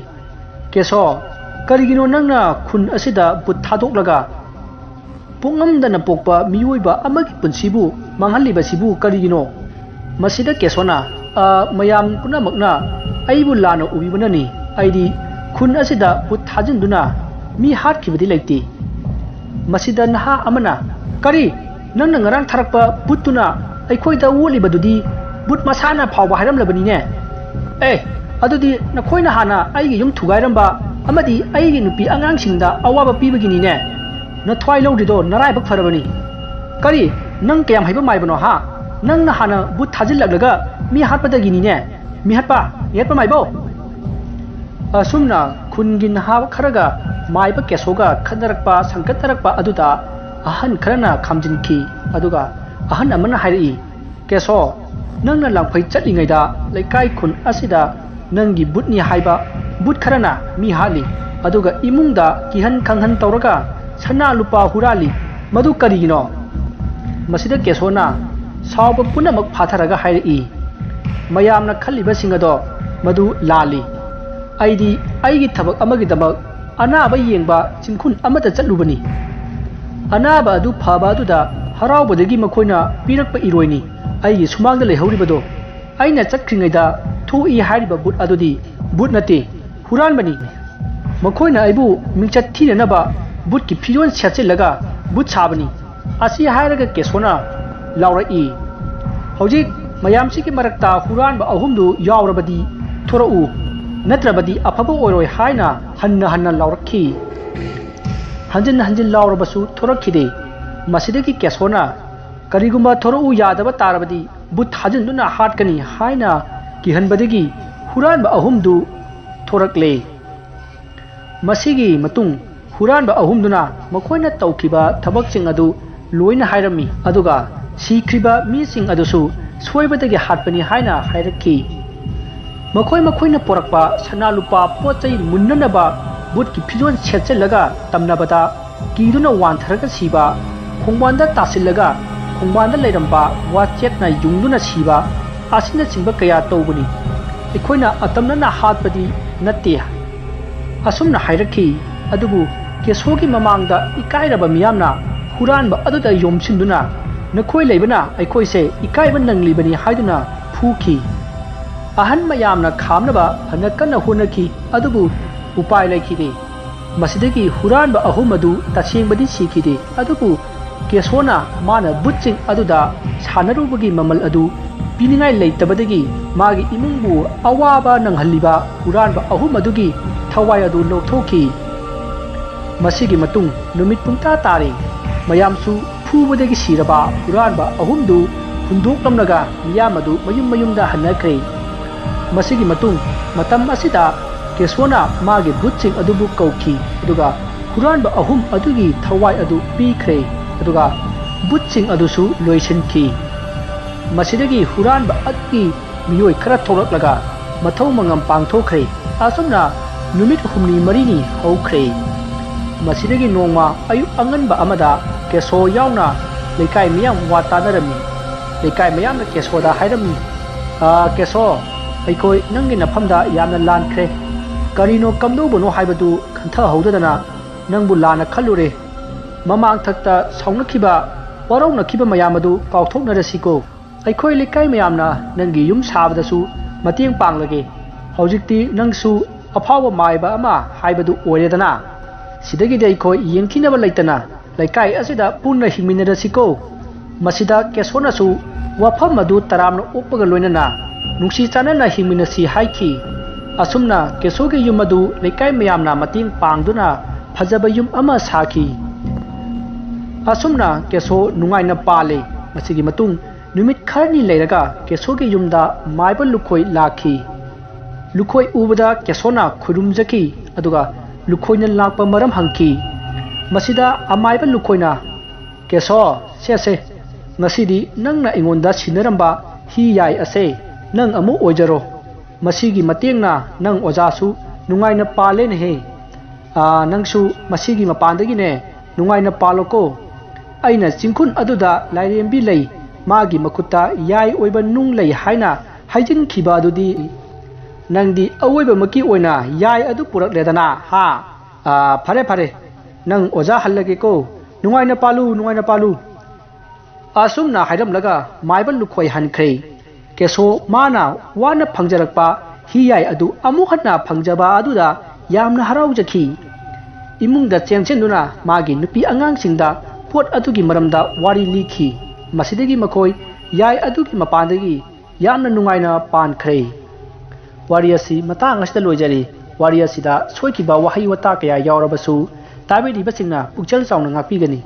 "ꯀꯦꯁꯣ, ꯀꯔꯤꯒꯤꯅꯣ ꯅꯪꯅ ꯈꯨꯟ ꯑꯁꯤꯗ ꯚꯨꯠ ꯊꯥꯗꯣꯛꯂꯒ ꯄꯣꯛꯉꯝꯗꯅ ꯄꯣꯛꯄ ꯃꯤꯑꯣꯏꯕ ꯑꯃꯒꯤ ꯄꯨꯟꯁꯤꯕꯨ ꯃꯥꯡꯍꯜꯂꯤꯕꯁꯤꯕꯨ ꯀꯔꯤꯒꯤꯅꯣ?" ꯃꯁꯤꯗ ꯀꯦꯁꯣꯅ, "ꯑ, ꯃꯌꯥꯝ ꯄꯨꯝꯅꯃꯛꯅ ꯑꯩꯕꯨ ꯂꯥꯟꯅ ꯎꯕꯤꯕꯅꯅꯤ꯫ ꯑꯩꯗꯤ ꯈꯨꯟ ꯑꯁꯤꯗ ꯚꯨꯠ ꯊꯥꯖꯤꯟꯗꯨꯅ ꯃꯤ ꯍꯥꯠꯈꯤꯕꯗꯤ ꯂꯩꯇꯦ"꯫ ꯃꯁꯤꯗ ꯅꯍꯥ ꯑꯃꯅ, "ꯀꯔꯤ? ꯅꯪꯅ ꯉꯔꯥꯡ ꯊꯥꯔꯛꯄ ꯚꯨꯠꯇꯨꯅ ꯑꯩꯈꯣꯏꯗ ꯑꯣꯠꯂꯤꯕꯗꯨꯗꯤ ꯚꯨꯠ ꯃꯁꯥꯅ ꯐꯥꯎꯕ ꯍꯥꯏꯔꯝꯂꯕꯅꯤꯅꯦ"꯫ "ꯑꯦ, ꯑꯗꯨꯗꯤ ꯅꯈꯣꯏꯅ ꯍꯥꯟꯅ ꯑꯩꯒꯤ ꯌꯨꯝ ꯊꯨꯒꯥꯏꯔꯝꯕ ꯑꯃꯗꯤ ꯑꯩꯒꯤ ꯅꯨꯄꯤ ꯑꯉꯥꯡꯁꯤꯡꯗ ꯑꯋꯥꯕ ꯄꯤꯕꯒꯤꯅꯤꯅꯦ꯫ ꯅꯊ꯭ꯋꯥꯏ ꯂꯧꯗ꯭ꯔꯤꯗꯣ ꯅꯔꯥꯏꯕꯛ ꯐꯔꯕꯅꯤ꯫ ꯀꯔꯤ? ꯅꯪ ꯀꯌꯥꯝ ꯍꯩꯕ ꯃꯥꯏꯕꯅꯣ ꯍꯥ? ꯅꯪꯅ ꯍꯥꯟꯅ ꯕꯨꯠ ꯊꯥꯖꯤꯜꯂꯛꯂꯒ ꯃꯤ ꯍꯥꯠꯄꯗꯒꯤꯅꯤꯅꯦ꯫ ꯃꯤꯍꯥꯠꯄ? ꯃꯤꯍꯥꯠꯄ ꯃꯥꯏꯕꯧ? ꯑꯁꯨꯝꯅ ꯈꯨꯟꯒꯤ ꯅꯍꯥ ꯈꯔꯒ ꯃꯥꯏꯕ ꯀꯦꯁꯣꯒ ꯈꯠꯅꯔꯛꯄ ꯁꯪꯒꯠꯅꯔꯛꯄ ꯑꯗꯨꯗ ꯑꯍꯟ ꯈꯔꯅ ꯈꯥꯝꯖꯤꯟꯈꯤ꯫ ꯑꯗꯨꯒ ꯑꯍꯟ ꯑꯃꯅ ꯍꯥꯏꯔꯛꯏ, "ꯀꯦꯁꯣ, ꯅꯪꯅ ꯂꯥꯡꯐꯩ ꯆꯠꯂꯤꯉꯩꯗ ꯂꯩꯀꯥꯏ ꯈꯨꯟ ꯑꯁꯤꯗ ꯅꯪꯒꯤ ꯕꯨꯠꯅꯤ ꯍꯥꯏꯕ ꯕꯨꯠ ꯈꯔꯅ ꯃꯤ ꯍꯥꯠꯂꯤ, ꯑꯗꯨꯒ ꯏꯃꯨꯡꯗ ꯀꯤꯍꯟ ꯈꯪꯍꯟ ꯇꯧꯔꯒ ꯁꯅꯥ ꯂꯨꯄꯥ ꯍꯨꯔꯥꯜꯂꯤ꯫ ꯃꯗꯨ ꯀꯔꯤꯒꯤꯅꯣ?" ꯃꯁꯤꯗ ꯀꯦꯁꯣꯅ ꯁꯥꯎꯕ ꯄꯨꯝꯅꯃꯛ ꯐꯥꯊꯔꯒ ꯍꯥꯏꯔꯛꯏ, "ꯃꯌꯥꯝꯅ ꯈꯜꯂꯤꯕꯁꯤꯡ ꯑꯗꯣ ꯃꯗꯨ ꯂꯥꯜꯂꯤ꯫ ꯑꯩꯗꯤ ꯑꯩꯒꯤ ꯊꯕꯛ ꯑꯃꯒꯤꯗꯃꯛ ꯑꯅꯥꯕ ꯌꯦꯡꯕ ꯆꯤꯡꯈꯨꯟ ꯑꯃꯗ ꯆꯠꯂꯨꯕꯅꯤ꯫ ꯑꯅꯥꯕ ꯑꯗꯨ ꯐꯕ ꯑꯗꯨꯗ ꯍꯔꯥꯎꯕꯗꯒꯤ ꯃꯈꯣꯏꯅ ꯄꯤꯔꯛꯄ ꯏꯔꯣꯏꯅꯤ ꯑꯩꯒꯤ ꯁꯨꯃꯥꯡꯗ ꯂꯩꯍꯧꯔꯤꯕꯗꯣ꯫ ꯑꯩꯅ ꯆꯠꯈ꯭ꯔꯤꯉꯩꯗ ꯊꯣꯛꯏ ꯍꯥꯏꯔꯤꯕ ꯕꯨꯠ ꯑꯗꯨꯗꯤ ꯕꯨꯠ ꯅꯠꯇꯦ, ꯍꯨꯔꯥꯟꯕꯅꯤ꯫ ꯃꯈꯣꯏꯅ ꯑꯩꯕꯨ ꯃꯤꯡꯆꯠ ꯊꯤꯅꯅꯕ ꯕꯨꯠꯀꯤ ꯐꯤꯖꯣꯜ ꯁꯦꯠꯆꯤꯜꯂꯒ ꯕꯨꯠ ꯁꯥꯕꯅꯤ꯫" ꯑꯁꯤ ꯍꯥꯏꯔꯒ ꯀꯦꯁꯣꯅ ꯂꯥꯎꯔꯛꯏ, "ꯍꯧꯖꯤꯛ ꯃꯌꯥꯝꯁꯤꯒꯤ ꯃꯔꯛꯇ ꯍꯨꯔꯥꯟꯕ ꯑꯍꯨꯝꯗꯨ ꯌꯥꯎꯔꯕꯗꯤ ꯊꯣꯔꯛꯎ, ꯅꯠꯇ꯭ꯔꯕꯗꯤ ꯑꯐꯕ ꯑꯣꯏꯔꯣꯏ" ꯍꯥꯏꯅ ꯍꯟꯅ ꯍꯟꯅ ꯂꯥꯎꯔꯛꯈꯤ꯫ ꯍꯟꯖꯤꯟ ꯍꯟꯖꯤꯟ ꯂꯥꯎꯔꯕꯁꯨ ꯊꯣꯔꯛꯈꯤꯗꯦ꯫ ꯃꯁꯤꯗꯒꯤ ꯀꯦꯁꯣꯅ, "ꯀꯔꯤꯒꯨꯝꯕ ꯊꯣꯔꯛꯎ ꯌꯥꯗꯕ ꯇꯥꯔꯕꯗꯤ ꯕꯨꯠ ꯊꯥꯖꯤꯟꯗꯨꯅ ꯍꯥꯠꯀꯅꯤ" ꯍꯥꯏꯅ ꯀꯤꯍꯟꯕꯗꯒꯤ ꯍꯨꯔꯥꯟꯕ ꯑꯍꯨꯝꯗꯨ ꯊꯣꯔꯛꯂꯦ꯫ ꯃꯁꯤꯒꯤ ꯃꯇꯨꯡ ꯍꯨꯔꯥꯟꯕ ꯑꯍꯨꯝꯗꯨꯅ ꯃꯈꯣꯏꯅ ꯇꯧꯈꯤꯕ ꯊꯕꯛꯁꯤꯡ ꯑꯗꯨ ꯂꯣꯏꯅ ꯍꯥꯏꯔꯝꯃꯤ, ꯑꯗꯨꯒ ꯁꯤꯈ꯭ꯔꯤꯕ ꯃꯤꯁꯤꯡ ꯑꯗꯨꯁꯨ ꯁꯣꯏꯕꯗꯒꯤ ꯍꯥꯠꯄꯅꯤ ꯍꯥꯏꯅ ꯍꯥꯏꯔꯛꯈꯤ꯫ ꯃꯈꯣꯏ ꯃꯈꯣꯏꯅ ꯄꯨꯔꯛꯄ ꯁꯅꯥ ꯂꯨꯄꯥ ꯄꯣꯠ ꯆꯩ ꯃꯨꯟꯅꯅꯕ ꯕꯨꯠꯀꯤ ꯐꯤꯖꯣꯜ ꯁꯦꯠꯆꯤꯜꯂꯒ ꯇꯝꯅꯕꯗ ꯀꯤꯗꯨꯅ ꯋꯥꯟꯊꯔꯒ ꯁꯤꯕ, ꯈꯣꯡꯕꯥꯟꯗ ꯇꯥꯁꯤꯜꯂꯒ ꯈꯣꯡꯕꯥꯟꯗ ꯂꯩꯔꯝꯕ ꯋꯥꯆꯦꯠꯅ ꯌꯨꯡꯗꯨꯅ ꯁꯤꯕ ꯑꯁꯤꯅꯆꯤꯡꯕ ꯀꯌꯥ ꯇꯧꯕꯅꯤ꯫ ꯑꯩꯈꯣꯏꯅ ꯑꯇꯝꯅꯅ ꯍꯥꯠꯄꯗꯤ ꯅꯠꯇꯦ꯫ ꯑꯁꯨꯝꯅ ꯍꯥꯏꯔꯛꯈꯤ꯫ ꯑꯗꯨꯕꯨ ꯀꯦꯁꯣꯒꯤ ꯃꯃꯥꯡꯗ ꯏꯀꯥꯏꯔꯕ ꯃꯤꯌꯥꯝꯅ ꯍꯨꯔꯥꯟꯕ ꯑꯗꯨꯗ ꯌꯣꯝꯁꯤꯟꯗꯨꯅ, "ꯅꯈꯣꯏ ꯂꯩꯕꯅ ꯑꯩꯈꯣꯏꯁꯦ ꯏꯀꯥꯏꯕ ꯅꯪꯂꯤꯕꯅꯤ" ꯍꯥꯏꯗꯨꯅ ꯐꯨꯈꯤ꯫ ꯑꯍꯟ ꯃꯌꯥꯝꯅ ꯈꯥꯝꯅꯕ ꯐꯅ ꯀꯟꯅ ꯍꯣꯠꯅꯈꯤ, ꯑꯗꯨꯕꯨ ꯎꯄꯥꯏ ꯂꯩꯈꯤꯗꯦ꯫ ꯃꯁꯤꯗꯒꯤ ꯍꯨꯔꯥꯟꯕ ꯑꯍꯨꯝ ꯑꯗꯨ ꯇꯁꯦꯡꯕꯗꯤ ꯁꯤꯈꯤꯗꯦ, ꯑꯗꯨꯕꯨ ꯀꯦꯁꯣꯅ ꯃꯥꯅ ꯕꯨꯠꯁꯤꯡ ꯑꯗꯨꯗ ꯁꯥꯟꯅꯔꯨꯕꯒꯤ ꯃꯃꯜ ꯑꯗꯨ ꯄꯤꯅꯤꯡꯉꯥꯏ ꯂꯩꯇꯕꯗꯒꯤ ꯃꯥꯒꯤ ꯏꯃꯨꯡꯕꯨ ꯑꯋꯥꯕ ꯅꯪꯍꯜꯂꯤꯕ ꯍꯨꯔꯥꯟꯕ ꯑꯍꯨꯝ ꯑꯗꯨꯒꯤ ꯊꯋꯥꯏ ꯑꯗꯨ ꯂꯧꯊꯣꯛꯈꯤ꯫ ꯃꯁꯤꯒꯤ ꯃꯇꯨꯡ ꯅꯨꯃꯤꯠ ꯄꯨꯡꯇꯥ ꯇꯥꯔꯦ꯫ ꯃꯌꯥꯝꯁꯨ ꯐꯨꯕꯗꯒꯤ ꯁꯤꯔꯕ ꯍꯨꯔꯥꯟꯕ ꯑꯍꯨꯝꯗꯨ ꯍꯨꯟꯗꯣꯛꯂꯝꯂꯒ ꯃꯤꯌꯥꯝ ꯑꯗꯨ ꯃꯌꯨꯝ ꯃꯌꯨꯝꯗ ꯍꯟꯅꯈ꯭ꯔꯦ꯫ ꯃꯁꯤꯒꯤ ꯃꯇꯨꯡ ꯃꯇꯝ ꯑꯁꯤꯗ ꯀꯦꯁꯣꯅ ꯃꯥꯒꯤ ꯚꯨꯠꯁꯤꯡ ꯑꯗꯨꯕꯨ ꯀꯧꯈꯤ, ꯑꯗꯨꯒ ꯍꯨꯔꯥꯟꯕ ꯑꯍꯨꯝ ꯑꯗꯨꯒꯤ ꯊꯋꯥꯏ ꯑꯗꯨ ꯄꯤꯈ꯭ꯔꯦ, ꯑꯗꯨꯒ ꯚꯨꯠꯁꯤꯡ ꯑꯗꯨꯁꯨ ꯂꯣꯏꯁꯤꯟꯈꯤ꯫ ꯃꯁꯤꯗꯒꯤ ꯍꯨꯔꯥꯟꯕ ꯑꯗꯨꯒꯤ ꯃꯤꯑꯣꯏ ꯈꯔ ꯊꯣꯛꯂꯛꯂꯒ ꯃꯊꯧ ꯃꯉꯝ ꯄꯥꯡꯊꯣꯛꯈ꯭ꯔꯦ꯫ ꯑꯁꯨꯝꯅ ꯅꯨꯃꯤꯠ ꯍꯨꯝꯅꯤ ꯃꯔꯤꯅꯤ ꯍꯧꯈ꯭ꯔꯦ꯫ ꯃꯁꯤꯗꯒꯤ ꯅꯣꯡꯃ ꯑꯌꯨꯛ ꯑꯉꯟꯕ ꯑꯃꯗ ꯀꯦꯁꯣ ꯌꯥꯎꯅ ꯂꯩꯀꯥꯏ ꯃꯤꯌꯥꯝ ꯋꯥ ꯇꯥꯅꯔꯝꯃꯤ꯫ ꯂꯩꯀꯥꯏ ꯃꯌꯥꯝꯅ ꯀꯦꯁꯣꯗ ꯍꯥꯏꯔꯝꯃꯤ, "ꯑ, ꯀꯦꯁꯣ, ꯑꯩꯈꯣꯏ ꯅꯪꯒꯤ ꯅꯐꯝꯗ ꯌꯥꯝꯅ ꯂꯥꯟꯈ꯭ꯔꯦ꯫ ꯀꯔꯤꯅꯣ ꯀꯝꯗꯧꯕꯅꯣ ꯍꯥꯏꯕꯗꯨ ꯈꯟꯊꯍꯧꯗꯗꯅ ꯅꯪꯕꯨ ꯂꯥꯟꯅ ꯈꯜꯂꯨꯔꯦ꯫ ꯃꯃꯥꯡꯊꯛꯇ ꯁꯥꯎꯅꯈꯤꯕ, ꯋꯥꯔꯧꯅꯈꯤꯕ ꯃꯌꯥꯝ ꯑꯗꯨ ꯀꯥꯎꯊꯣꯛꯅꯔꯁꯤꯀꯣ꯫ ꯑꯩꯈꯣꯏ ꯂꯩꯀꯥꯏ ꯃꯌꯥꯝꯅ ꯅꯪꯒꯤ ꯌꯨꯝ ꯁꯥꯕꯗꯁꯨ ꯃꯇꯦꯡ ꯄꯥꯡꯂꯒꯦ꯫ ꯍꯧꯖꯤꯛꯇꯤ ꯅꯪꯁꯨ ꯑꯐꯥꯎꯕ ꯃꯥꯏꯕ ꯑꯃ ꯍꯥꯏꯕꯗꯨ ꯑꯣꯏꯔꯦꯗꯅ꯫ ꯁꯤꯗꯒꯤꯗꯤ ꯑꯩꯈꯣꯏ ꯌꯦꯡꯊꯤꯅꯕ ꯂꯩꯇꯅ ꯂꯩꯀꯥꯏ ꯑꯁꯤꯗ ꯄꯨꯟꯅ ꯍꯤꯡꯃꯤꯟꯅꯔꯁꯤꯀꯣ꯫" ꯃꯁꯤꯗ ꯀꯦꯁꯣꯅꯁꯨ ꯋꯥꯐꯝ ꯑꯗꯨ ꯇꯔꯥꯝꯅ ꯑꯣꯛꯄꯒ ꯂꯣꯏꯅꯅ ꯅꯨꯡꯁꯤ ꯆꯥꯟꯅꯅ ꯍꯤꯡꯃꯤꯟꯅꯁꯤ ꯍꯥꯏꯈꯤ꯫ ꯑꯁꯨꯝꯅ ꯀꯦꯁꯣꯒꯤ ꯌꯨꯝ ꯑꯗꯨ ꯂꯩꯀꯥꯏ ꯃꯌꯥꯝꯅ ꯃꯇꯦꯡ ꯄꯥꯡꯗꯨꯅ ꯐꯖꯕ ꯌꯨꯝ ꯑꯃ ꯁꯥꯈꯤ꯫ ꯑꯁꯨꯝꯅ ꯀꯦꯁꯣ ꯅꯨꯡꯉꯥꯏꯅ ꯄꯥꯜꯂꯤ꯫ ꯃꯁꯤꯒꯤ ꯃꯇꯨꯡ ꯅꯨꯃꯤꯠ ꯈꯔꯅꯤ ꯂꯩꯔꯒ ꯀꯦꯁꯣꯒꯤ ꯌꯨꯝꯗ ꯃꯥꯏꯕ ꯂꯨꯈꯣꯏ ꯂꯥꯛꯈꯤ꯫ ꯂꯨꯈꯣꯏ ꯎꯕꯗ ꯀꯦꯁꯣꯅ ꯈꯨꯔꯨꯝꯖꯈꯤ, ꯑꯗꯨꯒ ꯂꯨꯈꯣꯏꯅ ꯂꯥꯛꯄ ꯃꯔꯝ ꯍꯪꯈꯤ꯫ ꯃꯁꯤꯗ ꯑꯃꯥꯏꯕ ꯂꯨꯈꯣꯏꯅ, "ꯀꯦꯁꯣ, ꯁꯦ, ꯁꯦ, ꯉꯁꯤꯗꯤ ꯅꯪꯅ ꯑꯩꯉꯣꯟꯗ ꯁꯤꯟꯅꯔꯝꯕ ꯍꯤ ꯌꯥꯏ ꯑꯁꯦ ꯅꯪ ꯑꯃꯨꯛ ꯑꯣꯏꯖꯔꯣ꯫ ꯃꯁꯤꯒꯤ ꯃꯇꯦꯡꯅ ꯅꯪ ꯑꯣꯖꯥꯁꯨ ꯅꯨꯡꯉꯥꯏꯅ ꯄꯥꯜꯂꯦꯅꯦꯍꯦ꯫ ꯑꯥ, ꯅꯪꯁꯨ ꯃꯁꯤꯒꯤ ꯃꯄꯥꯟꯗꯒꯤꯅꯦ ꯅꯨꯡꯉꯥꯏꯅ ꯄꯥꯜꯂꯣꯀꯣ꯫ ꯑꯩꯅ ꯆꯤꯡꯈꯨꯟ ꯑꯗꯨꯗ ꯂꯥꯏꯔꯦꯝꯕꯤ ꯂꯩ, ꯃꯥꯒꯤ ꯃꯈꯨꯠꯇ ꯌꯥꯏ ꯑꯣꯏꯕ ꯅꯨꯡ ꯂꯩ ꯍꯥꯏꯅ ꯍꯥꯏꯖꯤꯟꯈꯤꯕ ꯑꯗꯨꯗꯤ ꯅꯪꯗꯤ ꯑꯋꯣꯏꯕꯃꯛꯀꯤ ꯑꯣꯏꯅ ꯌꯥꯏ ꯑꯗꯨ ꯄꯨꯔꯛꯂꯦꯗꯅ, ꯍꯥ? ꯑꯥ, ꯐꯔꯦ, ꯐꯔꯦ, ꯅꯪ ꯑꯣꯖꯥ ꯍꯜꯂꯒꯦꯀꯣ꯫ ꯅꯨꯡꯉꯥꯏꯅ ꯄꯥꯜꯂꯨ, ꯅꯨꯡꯉꯥꯏꯅ ꯄꯥꯜꯂꯨ꯫" ꯑꯁꯨꯝꯅ ꯍꯥꯏꯔꯝꯂꯒ ꯃꯥꯏꯕ ꯂꯨꯈꯣꯏ ꯍꯟꯈ꯭ꯔꯦ꯫ ꯀꯦꯁꯣ ꯃꯥꯅ ꯋꯥꯅ ꯐꯪꯖꯔꯛꯄ ꯍꯤꯌꯥꯏ ꯑꯗꯨ ꯑꯃꯨꯛ ꯍꯟꯅ ꯐꯪꯖꯕ ꯑꯗꯨꯗ ꯌꯥꯝꯅ ꯍꯔꯥꯎꯖꯈꯤ꯫ ꯏꯃꯨꯡꯗ ꯆꯦꯟꯁꯤꯟꯗꯨꯅ ꯃꯥꯒꯤ ꯅꯨꯄꯤ ꯑꯉꯥꯡꯁꯤꯡꯗ ꯄꯣꯠ ꯑꯗꯨꯒꯤ ꯃꯔꯝꯗ ꯋꯥꯔꯤ ꯂꯤꯈꯤ꯫ ꯃꯁꯤꯗꯒꯤ ꯃꯈꯣꯏ ꯌꯥꯏ ꯑꯗꯨꯒꯤ ꯃꯄꯥꯟꯗꯒꯤ ꯌꯥꯝꯅ ꯅꯨꯡꯉꯥꯏꯅ ꯄꯥꯟꯈ꯭ꯔꯦ꯫ ꯋꯥꯔꯤ ꯑꯁꯤ ꯃꯇꯥꯡ ꯑꯁꯤꯗ ꯂꯣꯏꯖꯔꯤ꯫ ꯋꯥꯔꯤ ꯑꯁꯤꯗ ꯁꯣꯏꯈꯤꯕ ꯋꯥꯍꯩ ꯋꯥꯇꯥ ꯀꯌꯥ ꯌꯥꯎꯔꯕꯁꯨ ꯇꯥꯕꯤꯔꯤꯕꯁꯤꯡꯅ ꯄꯨꯛꯆꯦꯜ ꯆꯥꯎꯅ ꯉꯥꯛꯄꯤꯒꯅꯤ꯫